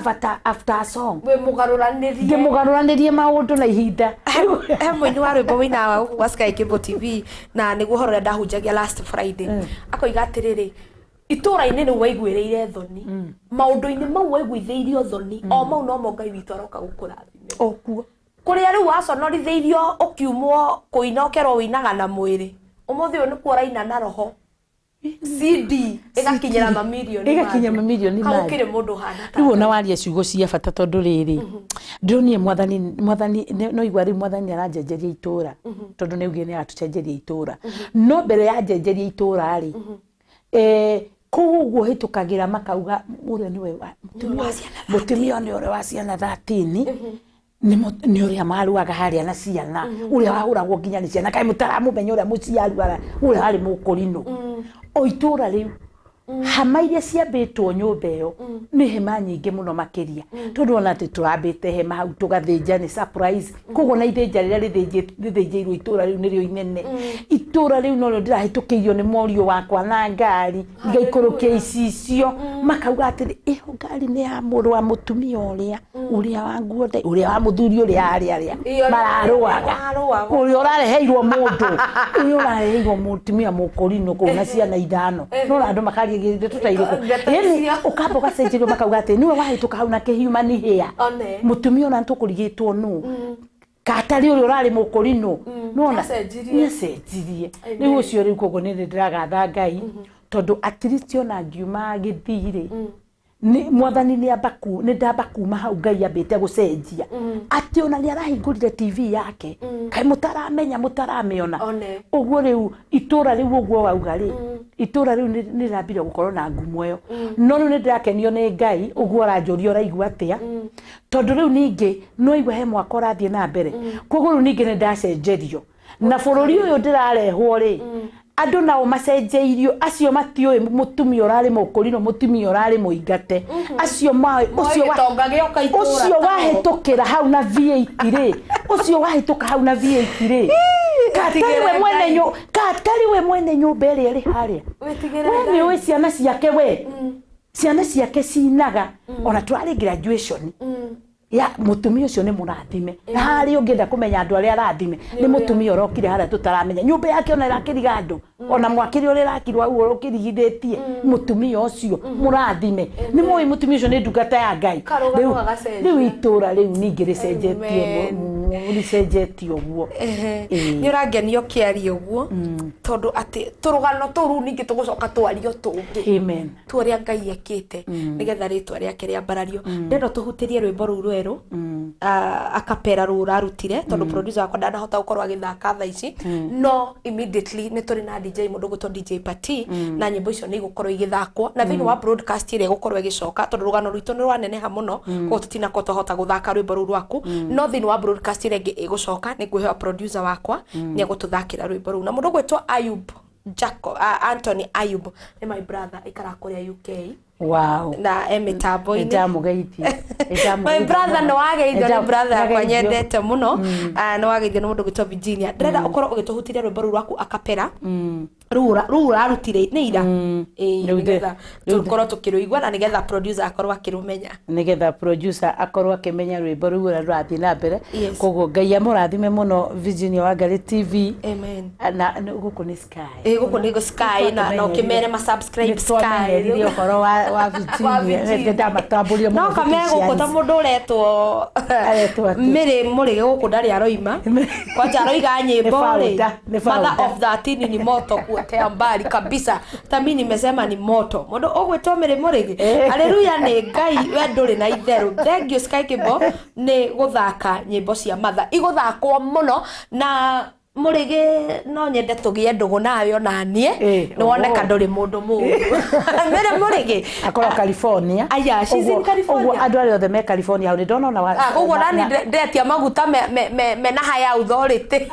after a song Wĩ mũgarũranĩrie. Ndĩmũgarũranĩrie maũndũ na ihinda. He mũini wa rwĩmbo wĩinaga gũkũ gwa Sky Cable TV na nĩguo ũhoro ũrĩa ndahunjagia last Friday akoiga atĩrĩrĩ itũũra-inĩ nĩ waiguĩrĩire thoni maũndũ-inĩ mau waiguithĩirio thoni o mau nomo Ngai witũ aroka gũkũrathimĩra okuo kũrĩa rĩu waconorithĩirio ũkiumwo kũina ũkerwo wĩinaga na mwĩrĩ ũmũthĩ ũyũ nĩkuo ũraina na roho CD ĩgakinyĩra mamirioni Ĩgakinya mamirioni mangĩ mangĩ. gũkĩrĩ mũndũ ũhana ta Rĩu ona waria ciugo cia bata tondũ rĩrĩ ndĩronire mwathani no igua rĩu mwathani aranjenjeria itũra tondũ nĩ augire nĩ aratũcenjeria itũra no mbere ya njenjeria itũra rĩ kũu ũguo hĩtũkagĩra makauga ũrĩa nĩwe mũtumia nĩ ũrĩa wa ciana 13 nĩ ũrĩa marũaga harĩa na ciana ũrĩa wahũragwo nginya nĩ ciana kaĩ mũtaramũmenya ũrĩa mũciaru ũrĩa warĩ mũkũrinũ o itũra rĩu hama iria ciambĩtwo nyũmba ĩyo nĩ hema nyingĩ mũno makĩria tondũ ona atĩ tũrambĩte hema hau tũgathĩnja nĩ surprise koguo na ithĩnja rĩrĩa rĩthĩnjĩirwo itũra rĩu nĩrĩo inene itũra rĩu norĩo ndĩrahĩtũkĩirio nĩ mũriũ wakwa na ngari ngaikũrũkia icicio makauga atĩrĩ ĩyo ngari nĩ ya mũrũ wa mũtumia ũrĩa ũrĩa wa nguo ũrĩa wa mũthuri ũrĩa arĩa arĩa mararũaga ũrĩa ũrareheirwo mũndũ ũrĩa ũrareheirwo mũtumia mũkũrinũ kũu na ciana ithano no andũ makaria tũtairĩkũ yani ũkamba ũgacenjerio makauga atĩ nĩwe wahĩtũka hau na kĩhiumani hĩa mũtumia ona nĩtũkũrigĩtwo nũ katarĩ ũrĩa ũrarĩ mũkũrinũ nĩwona nĩacenjirie rĩu ũcio rĩu koguo nĩ ndĩragatha Ngai tondũ at least ona ngiuma gĩthii-rĩ mwathani nĩ ndamba kuma hau Ngai ambĩte gũcenjia atĩ ona nĩ arahingũrire TV yake kaĩ mũtaramenya mũtaramĩona ũguo rĩu itũra rĩu ũguo wauga rĩ itũra rĩu nĩ rĩrambire gũkorwo na ngumo ĩyo no rĩu nĩ ndĩrakenio nĩ Ngai ũguo ũranjũria ũraigua atĩa tondũ rĩu ningĩ no igua he mwaka ũrathiĩ na mbere koguo rĩu ningĩ nĩ ndacenjerio na bũrũri ũyũ ndĩrarehwo rĩ andũ nao macenjeirio acio matiũĩ mũtumia ũrarĩ mũkũrinũ mũtumia ũrarĩ mũingate acio maũĩ ũcio wahĩtũkĩra hau na V8 rĩ ũcio wahĩtũka hau na V8 rĩ katarĩ we mwene nyũmba ĩrĩa ĩrĩ harĩa we nĩ ũĩ ciana ciake we ciana ciake cinaga ona tũrarĩ graduation ya mũtumia ũcio nĩ mũrathime na harĩa ũngĩenda kũmenya andũ arĩa arathime nĩ mũtumia ũrokire harĩa tũtaramenya nyũmba yake ona ĩrakĩriga andũ ona mwakĩrĩ ũrĩa ĩrakirwo hau ũkĩrigithĩtie mũtumia ũcio mũrathime nĩ mũĩ mũtumia ũcio nĩ ndungata ya Ngai rĩu itũra rĩu ningĩ rĩcenjetie Rĩcenjetie ũguo. Ĩĩ. Nä å rangenio kä aria å guo tondå atä tå rå gano tå rä u ningä tå gå coka twario tå ngä Amen. tu å rä a Ngai ekä nä getha rä twa rä ake rä ambarario. Ndenda tå hutä rie rwä mbo rå u rwerå akapera rå rarutire tondå producer wakwa ndanahota gå korwo agä thaka tha ici, no immediately nä tå rä na DJ må ndå gwä two DJ Pati na nyä mbo icio nä igå korwo igä thakwo na thä inä wa broadcast ä rä a ĩgũkorwo ĩgĩcoka tondå rå gano rwitå nä rwaneneha må no, koguo tũtinakorwo twahota gũthaka rwĩmbo rũu rwaku, no thĩinĩ wa broadcast ĩrĩa ĩngĩ ĩgũcoka nĩ ngwĩhoya producer wakwa nĩ egũtũthakĩra rwĩmbo rũu na mũndũ ũgwĩtwo Ayub Jacob, Anthony Ayub nĩ my brother aikaraga kũrĩa UK na e mĩtambo-inĩ. Nĩndamũgeithia. My brother, nĩ wageithio nĩ brother yakwa nyendete mũno. Ah, nĩ wageithio nĩ mũndũ ũgwĩtwo Virginia. Ndĩrenda ũkorwo ũgĩtũhutĩria rwĩmbo rũu rwaku akapera rũu ũrarutire nĩ ira. Ĩĩ, Rĩu nĩgetha tũkorwo tũkĩrũigua na nĩgetha producer akorwo akĩrũmenya. Nigetha producer akorwo akĩmenya rwĩmbo rũu ũrĩa rũrathiĩ na mbere. Yes. Koguo Ngai amũrathime mũno Virginia Wangari TV. Amen. Na gũkũ nĩ Sky. Ĩĩ, gũkũ nĩ Sky na ũkĩmere ma subscribe Sky. Nĩtwamenyerire ũhoro wa Virginia. Virginia. Nĩndamatambũrire mũno No kame gũkũ ta Virginians. mũndũ ũretwo Aretwo atĩa? Mĩrĩ mũrĩge gũkũ ndarĩ aroima kwanja aroiga nyĩmbo Nĩ rĩ founder, nĩ mother founder. of 13 ni moto kuotea mbali kabisa, ta mi nimesema ni moto mũndũ ũgwĩtwo Mĩrĩ Mũrĩge. Haleluya nĩ Ngai we ndũrĩ na itherũ. Thank you Sky Kimbo nĩ gũthaka nyĩmbo cia matha igũthakwo mũno na Mũrĩgĩ, no nyende tũgĩe ndũgũ nawe ona niĩ. Nĩ woneka Oho. ndũrĩ mũndũ mũũru Mĩrĩ Mũrĩgĩ. Akorwo California. Aya, she's in Ũguo- California. ũguo andũ arĩa othe me California hau nĩ ndona ona Ah, koguo nani ndetia maguta mena higher authority.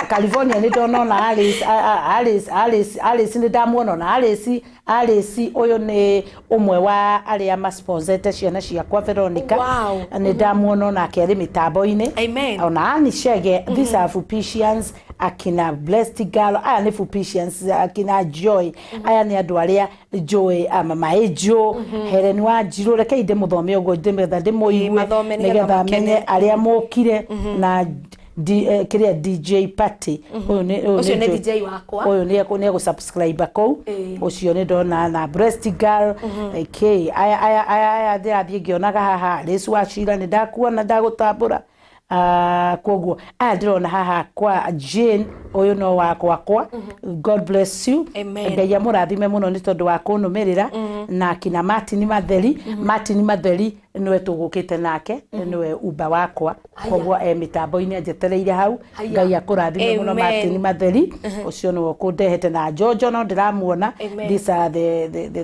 California nĩ ndona ona Alice, Alice, Alice, Alice nĩ ndamuona ona Alice, Alice ũyũ nĩ ũmwe wa arĩa masponsete ciana ciakwa Veronica. Nĩ ndamuona onake arĩ mĩtambo-inĩ. Amen. Ona Ann Chege, these are Fupishians, akina Blessed Girl, aya nĩ Fupishians, akina Joy, aya nĩ andũ arĩa Joy, mama Angel, Helen Wanjirũ, rekei ndĩmũthome ũguo ndĩmetha ndĩmũigue Mathome nĩgetha nĩgetha makene. menye arĩa mokire na kĩrĩa DJ Party ũyũ nĩ ũyũ Ũcio nĩ Joy- DJ wakwa. ũyũ nĩ nĩ egũsubscribe kũu. Ũcio nĩ ndona na Breast Girl k aya aya aya aya ndĩrathiĩ ngĩonaga haha Rĩcu wa Cira nĩ ndakuona ndagũtambũra. Ah, koguo aya ndĩrona haha kwa Jane ũyũ no wa gwakwa. God bless you. Amen. Ngai amũrathime mũno nĩ tondũ wa kũnũmĩrĩra na kina Martin Matheri. Martin Matheri nĩwe tũgũkĩte nake, nĩwe uba wakwa, koguo e mĩtambo-inĩ anjetereire hau. Haya. Ngai akũrathime mũno. Amen. Martin Matheri ũcio nĩwe ũkũndehete na Jojo no ndĩramuona. Amen. These are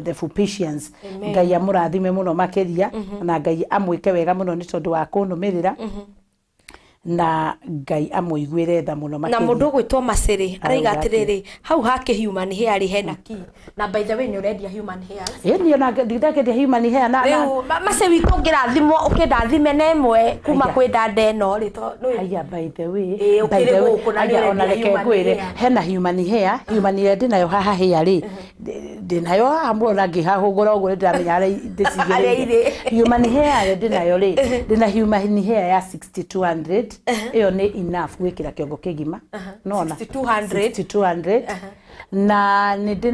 the Fupishians. Amen. Ngai amũrathime mũno makĩria na Ngai amwĩke wega mũno nĩ tondũ wa kũnũmĩrĩra na Ngai amũiguĩre tha mũno Na makĩria. mũndũ ũgwĩtwo Macĩrĩ araiga Arauga atĩrĩrĩ hau hake human hair rĩ hena ki na by the way nĩ ũrendia human hair? Ĩ, niĩ ona ndakĩendia human hair na Rĩu Macĩ witũ ũngĩrathimwo ũkĩndathime na ĩmwe kuma Haya. kwĩ dada ĩno rĩ Haya, by the way, Ĩ, by ũkĩrĩ the way, gũkũ na nĩ haya, ona ũrendia reke human ngwĩre hair. hena human hair, human hair ndĩnayo haha hair rĩ ndĩnayo haha muona ngĩhahũgũra ũguo nĩ ndĩramenya harĩa Harĩa ndĩcigĩrĩire. irĩ. Human hair rĩ ndĩnayo rĩ ndĩna human hair ya 6200, ĩyo nĩ enough gwĩkĩra kĩongo kĩgima nona. 6200. 6200 na nĩ ndĩ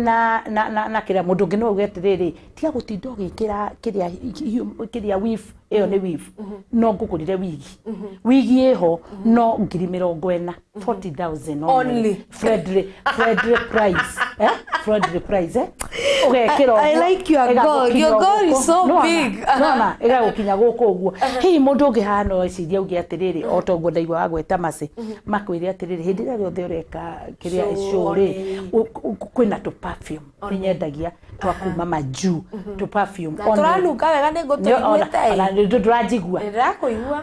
na kĩrĩa mũndũ ũngĩ no auge atĩrĩrĩ tiga gũtinda ũgĩkĩra kĩrĩa weave ĩyo nĩ weave no ngũgũrĩre wigi wigi ĩho no 40,000, 40,000 Only. Friendly price, eh, friendly price, eh, ũgekĩra I ũguo, like your goal. ĩgagũkinya Your goal is gũkũ. so Nĩwona? big. Nĩwona? Ĩgagũkinya gũkũ ũguo hihi mũndũ ũngĩ haha no ecirie auge atĩrĩrĩ o ta ũguo ndaigua wagweta macĩ makwĩre atĩrĩrĩ hĩndĩ ĩrĩa rĩothe ũreka kĩrĩa Show, show rĩ only. kwĩna tũ perfume nĩnyendagia twa kuma majuu tũ perfume Na tũranunga wega nĩ ngũtũiguĩte. Ona ndũranjigua. Ndĩrakũigua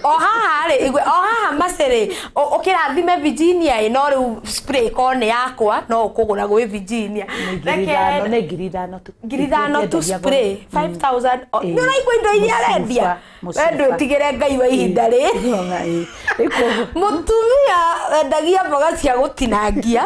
o haha rĩ igwe o haha macĩrĩ ũkĩrathime Virginia ĩ no rĩu spray korwo nĩ yakwa no ũkũgũra gwĩ Virginia. Nĩ 5,000 tu. 5,000 tu spray 5000. Ĩĩ. Nĩ ũraigua indo iria arendia. Mũcuba, We ndwĩtigĩre Ngai wa ihinda rĩ mũtumia wendagia mboga cia gũtinangia.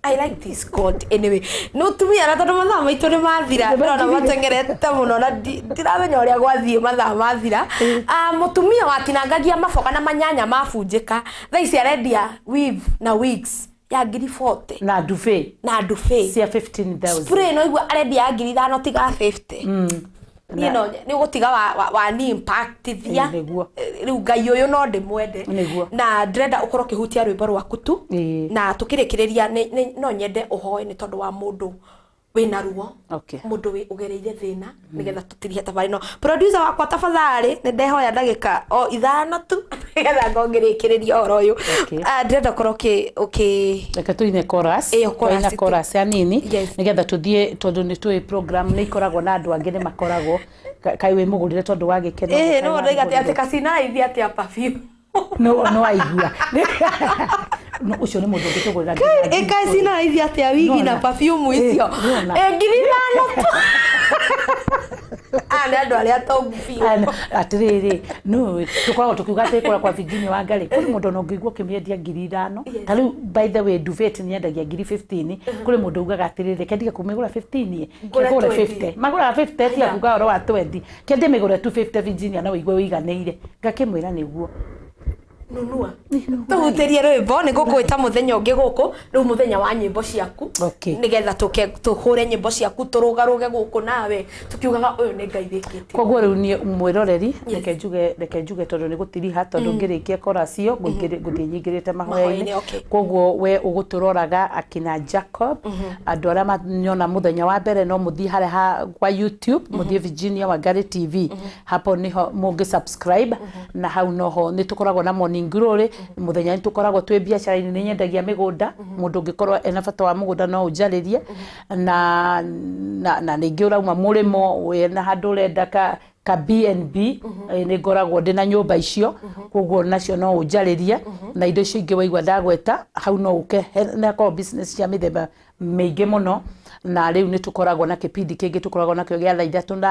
I like this God anyway nĩ mũtumia na tondũ mathaa maitũ nĩ mathira ndĩrona mateng'erete mũno na ndiramenya ũrĩa gwathiĩ mathaa mathira. Ah, mũtumia watinangagia maboga na manyanya mabunjĩka thaa ici arendia weave na wigs ya 40,000 Na duvet na duvet cia 15,000. Spray no igua arendia ya 5,000 tiga 50. Niĩ no nĩ ũgũtiga wa ni impactithia. Nĩguo. Rĩu Ngai ũyũ no ndĩmwende. Nĩguo. Na ndĩrenda ũkorwo ũkĩhutia rwĩmbo rwaku tu. Ĩĩ. Na tũkĩrĩkĩrĩria no nyende ũhoe nĩ tondũ wa mũndũ wĩna ruo. Okay. Mũndũ wĩ ũgereire thĩna nĩgetha tũtirie thabarĩ no producer wakwa tafadhali nĩ ndehoya ndagĩka o 5 tu nĩgetha ngongĩrĩkĩrĩria ũhoro ũyũ. Okay. Ndĩrenda ũkorwo ũkĩ Reke tuine chorus. Ĩyo, chorus Twaina tu. chorus ya nini. Yes. Nĩgetha tũthiĩ tondũ nĩ tũĩ program nĩ ikoragwo na andũ angĩ nĩ makoragwo kaĩ wĩ mũgũrĩre tondũ wa gĩkeno. Ĩĩ kaĩ no ndaiga atĩ wamũgũrĩre. kacina raithi atĩa perfume. No aigua. No ũcio nĩ mũndũ ũngĩtũgũrĩra nginya Ĩ kacina raithi atĩa wigi na Nona. perfume icio. Ĩ, nona. Ĩ 5,000 tu. Aya nĩ andũ arĩa tongu biũ. Atĩrĩrĩ no tũkoragwo tũkiuga atĩ kũrĩa kwa Virginia Wangari kũrĩ mũndũ ona ũngĩigua ũkĩmĩendia 5,000 ta rĩu by the way duvet nĩ endagia 15,000 kũrĩ mũndũ ugaga atĩrĩrĩ reke ndige kũmĩgũra 15 Ngũre ngũre 20. 50 magũraga 50 tiga kuga ũhoro wa 20 kende mĩgũre 250 Virginia no ũigue ũiganĩire ngakĩmwĩra nĩguo Nunua. Tũhutĩrie rwĩmbo nĩ ngũkwĩta mũthenya ũngĩ gũkũ rĩu mũthenya wa nyĩmbo ciaku Okay. nĩgetha tũke tũhũre nyĩmbo ciaku tũrũgarũge gũkũ nawe tũkiugaga ũyũ nĩ Ngai wĩkĩte. Koguo rĩu niĩ mwĩroreri Yes. reke njuge tondũ nĩ gũtiriha tondũ ngĩrĩkia chorus ĩyo ngũthiĩ nyingĩrĩte Mahoya-inĩ, mahoya-inĩ okay. koguo we ũgũtũroraga akina Jacob andũ arĩa manyona mũthenya wa mbere no mũthiĩ harĩa kwa YouTube mũthiĩ Virginia Wangari TV hapo niho mũngĩ subscribe na hau noho nĩ tũkoragwo na morning glory mũthenya nĩ tũkoragwo twĩ biacara-inĩ nĩ nyendagia mĩgũnda mũndũ ũngĩkorwo ena bata wa mũgũnda no ũnjarĩrie na na ningĩ ũrauma mũrĩmo wĩna handũ ũrenda ka B&B nĩ ngoragwo ndĩ na nyũmba icio koguo nacio no ũnjarĩrie na indo icio ingĩ waigua ndagweta hau no ũke nakorwo business cia mĩthemba mĩingĩ mũno na rĩu nĩ tũkoragwo na kĩbindi kĩngĩ tũkoragwo nakĩo gĩa thaa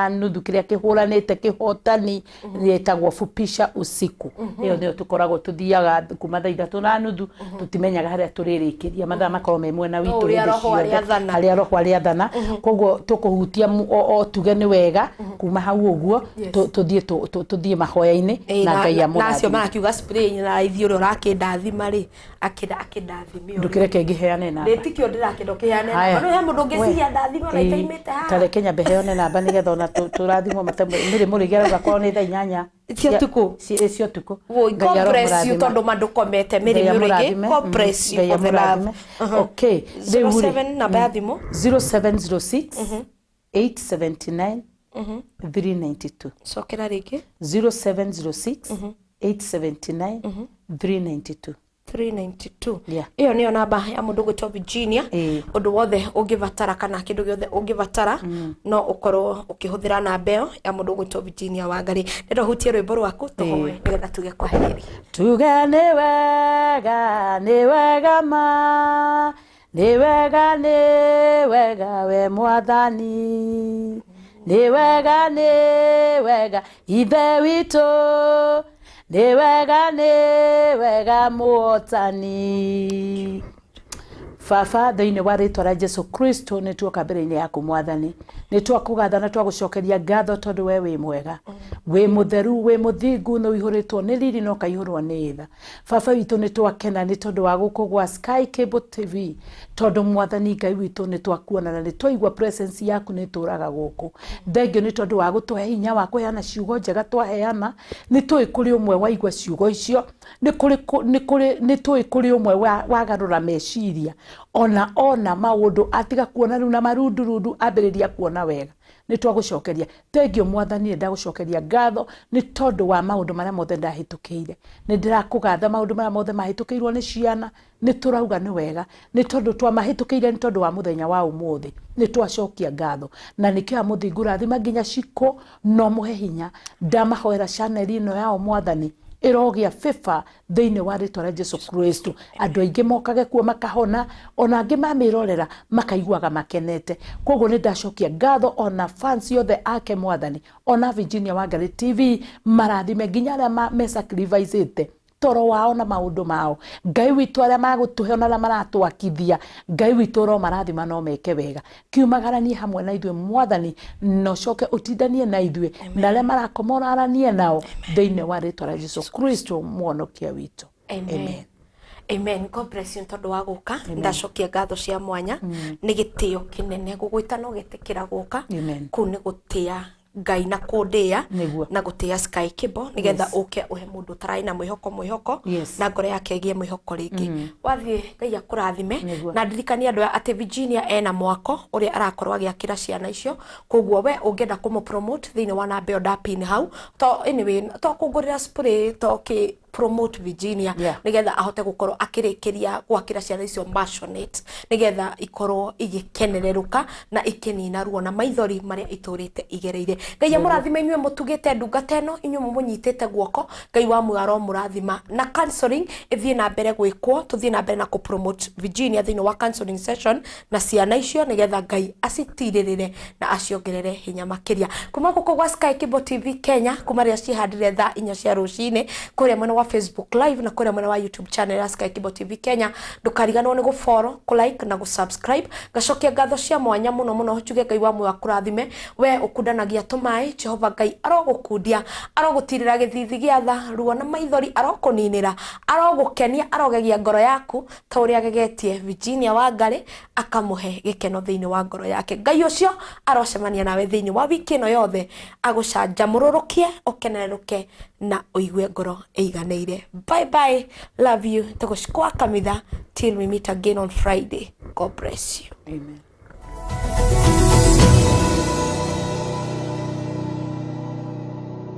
3:30 kĩrĩa kĩhũranĩte kĩhotani gĩtagwo fupisha usiku ĩyo nĩyo tũkoragwo tũthiaga kuma thaa 3:30 tũtimenyaga harĩa tũrĩrĩkĩria mathaa makorwo me mwena witũ ũrĩa hĩndĩ Roho ciothe, arĩathana. harĩa roho arĩathana koguo tũkũhutia o tuge nĩ wega kuma hau ũguo tũthiĩ tũthiĩ mahoya-inĩ Ĩ, na Ngai na acio amũrathime marakiuga spray na raithi ũrĩa ũrakĩndathima rĩ akĩndathime ũrĩa. ndũkĩreke ngĩheane namba Ndĩtikio ndĩrakĩenda ũkĩheane Haya. namba. No he mũndũ ũngĩciria We. ndathime ona Ĩĩ, itaimĩte haha. ta reke nyambe heane namba nĩgetha ona tũrathimwo mĩrĩ mũrĩgi arauga kwao nĩ thaa 8 Cia ũtukũ? Cia ũtukũ. Woi, Ngai God bless you aromũrathima. tondũ mandũkomete mĩrĩ Ngai mĩrĩgi. amũrathime. God bless you Ngai for the love. amũrathime. Okay, rĩu rĩ, 07 namba ya thimũ 0706 879 392 cokera rĩngĩ 0706 879 392 392 Yeah. ĩyo nĩyo namba ya mũndũ ũgwĩtwo Virginia Ĩĩ. ũndũ wothe ũngĩbatara kana kĩndũ gĩothe ũngĩbatara no ũkorwo ũkĩhũthĩra namba ĩyo ya mũndũ ũgwĩtwo Virginia Wangari ndĩrenda ũhutie rwĩmbo rwaku tũhoe nĩgetha tuge kwa heri Tuge nĩ wega nĩ wega ma nĩ wega nĩ wega we mwathani nĩ wega nĩ wega ithe witũ nĩ wega nĩ wega mũhotani Baba thĩinĩ wa rĩtwa rĩa Jesu Kristo nĩ tuoka mbere-inĩ yaku mwathani nĩ twakũgatha na twagũcokeria ngatho tondũ we wĩ mwega wĩ mũtheru wĩ mũthingu nĩ ũihũrĩtwo nĩ riri na ũkaihũrwo nĩ tha Baba witũ nĩ twakena nĩ tondũ wa gũkũ gwa Sky Cable TV tondũ mwathani Ngai witũ nĩ twakuona na nĩ twaigua presence yaku nĩ tũraga gũkũ thengio nĩ tondũ wa gũtũhe hinya wa kũheana ciugo njega twaheana nĩ tũĩ kũrĩ ũmwe waigua ciugo icio nĩ tũĩ kũrĩ ũmwe wagarũra meciria ona maũndũ atiga kuona rĩu na marundurundu ambĩrĩria kuona wega nĩ twagũcokeria thengio mwathani nĩ ndagũcokeria ngatho nĩ tondũ wa maũndũ marĩa mothe ndahĩtũkĩire nĩ ndĩrakũgatha maũndũ marĩa mothe mahĩtũkĩirwo nĩ ciana nĩ tũrauga nĩ wega nĩ tondũ twamahĩtũkĩire nĩ tondũ wa mũthenya wa ũmũthĩ nĩ twacokia ngatho na nĩkĩo mũthingu rathima nginya cikũ no mũhe hinya ndamahoera channel ĩno yao mwathani ĩrogĩa favor thĩinĩ wa rĩtwa rĩa Jesu Kristo andũ aingĩ mokage kuo makahona ona angĩ mamĩrorera makaiguaga makenete koguo nĩ ndacokia ngatho ona fans yothe ake mwathani ona Virginia Wangari TV marathime nginya arĩa me-sacrificĩte toro wao na maũndũ mao Ngai witũ arĩa magũtũhe ona arĩa maratwakithia Ngai witũ ro marathima no meke wega kiumagaranie hamwe na ithuĩ mwathani na ũcoke ũtindanie na ithuĩ na arĩa marakoma ũraranie nao thĩinĩ wa rĩtwa rĩa Jesu Kristo mwonokia witũ. Amen. Amen. God bless you tondũ wa gũka ndacokia ngatho cia mwanya nĩ gĩtĩo kĩnene gũgwĩta no gĩtĩkĩra gũka kũu nĩ gũtĩa Ngai na kũndĩa Nĩguo. na gũtĩa Sky Kibo nĩgetha Yes. ũke ũhe mũndũ ũtararĩ na mwĩhoko mwĩhoko Yes. na ngoro yake ĩgĩe mwĩhoko rĩngĩ. Wathiĩ Ngai akũrathime. Nĩguo. Na ndirikanie andũ aya atĩ Virginia ena mwako ũrĩa arakorwo agĩakĩra ciana icio, koguo we ũngĩenda kũmũ promote thĩinĩ wa namba ĩyo ndapin hau to anyway to kũngũrĩra spray to kĩ promote Virginia nigetha ahote gukorwo akirikiria gwakira ciana icio maisonette nigetha ikorwo igikenererũka na ikinina ruo na maithori maria iturite igereire. Ngai amũrathime inyuĩ mũtugĩte ndungata ĩno, inyuĩ mũmũnyitĩte guoko. Ngai wa muoyo aromũrathima na counseling ĩthiĩ na mbere gwĩkwo, tũthiĩ na mbere na kũ-promote Virginia thĩinĩ wa counseling session na ciana icio nigetha Ngai acitirĩrĩre na aciongerere hinya makĩria. Kuma gũkũ gwa Sky Kibo TV Kenya, kuma rĩrĩa cihandire thaa 4 cia rũcinĩ kũrĩa mwena wa Facebook Live na kũrĩa mwena wa YouTube channel ya Sky Kibo TV Kenya, ndũkariganĩrwo nĩ gũ-follow, kũ-like na gũ-subscribe. Ngacokia ngatho cia mwanya mũno mũno, njuge Ngai wa muoyo akũrathime we ũkundanagia tũmaĩ. Jehova Ngai arogũkundia, arogũtirĩra gĩthithi gĩa tha, ruo na maithori arokũninĩra, arogũkenia, arogegia ngoro yaku ta ũrĩa agegetie Virginia Wangari akamũhe gĩkeno thĩinĩ wa ngoro yake. Ngai ũcio arocemania nawe thĩinĩ wa wiki ĩno yothe, agũcanjamũrũrũkie, ũkenerũke na ũigue ngoro ĩiganĩire. Bye bye, love you, tũgũcikwa kamitha till we meet again on Friday. God bless you. Amen.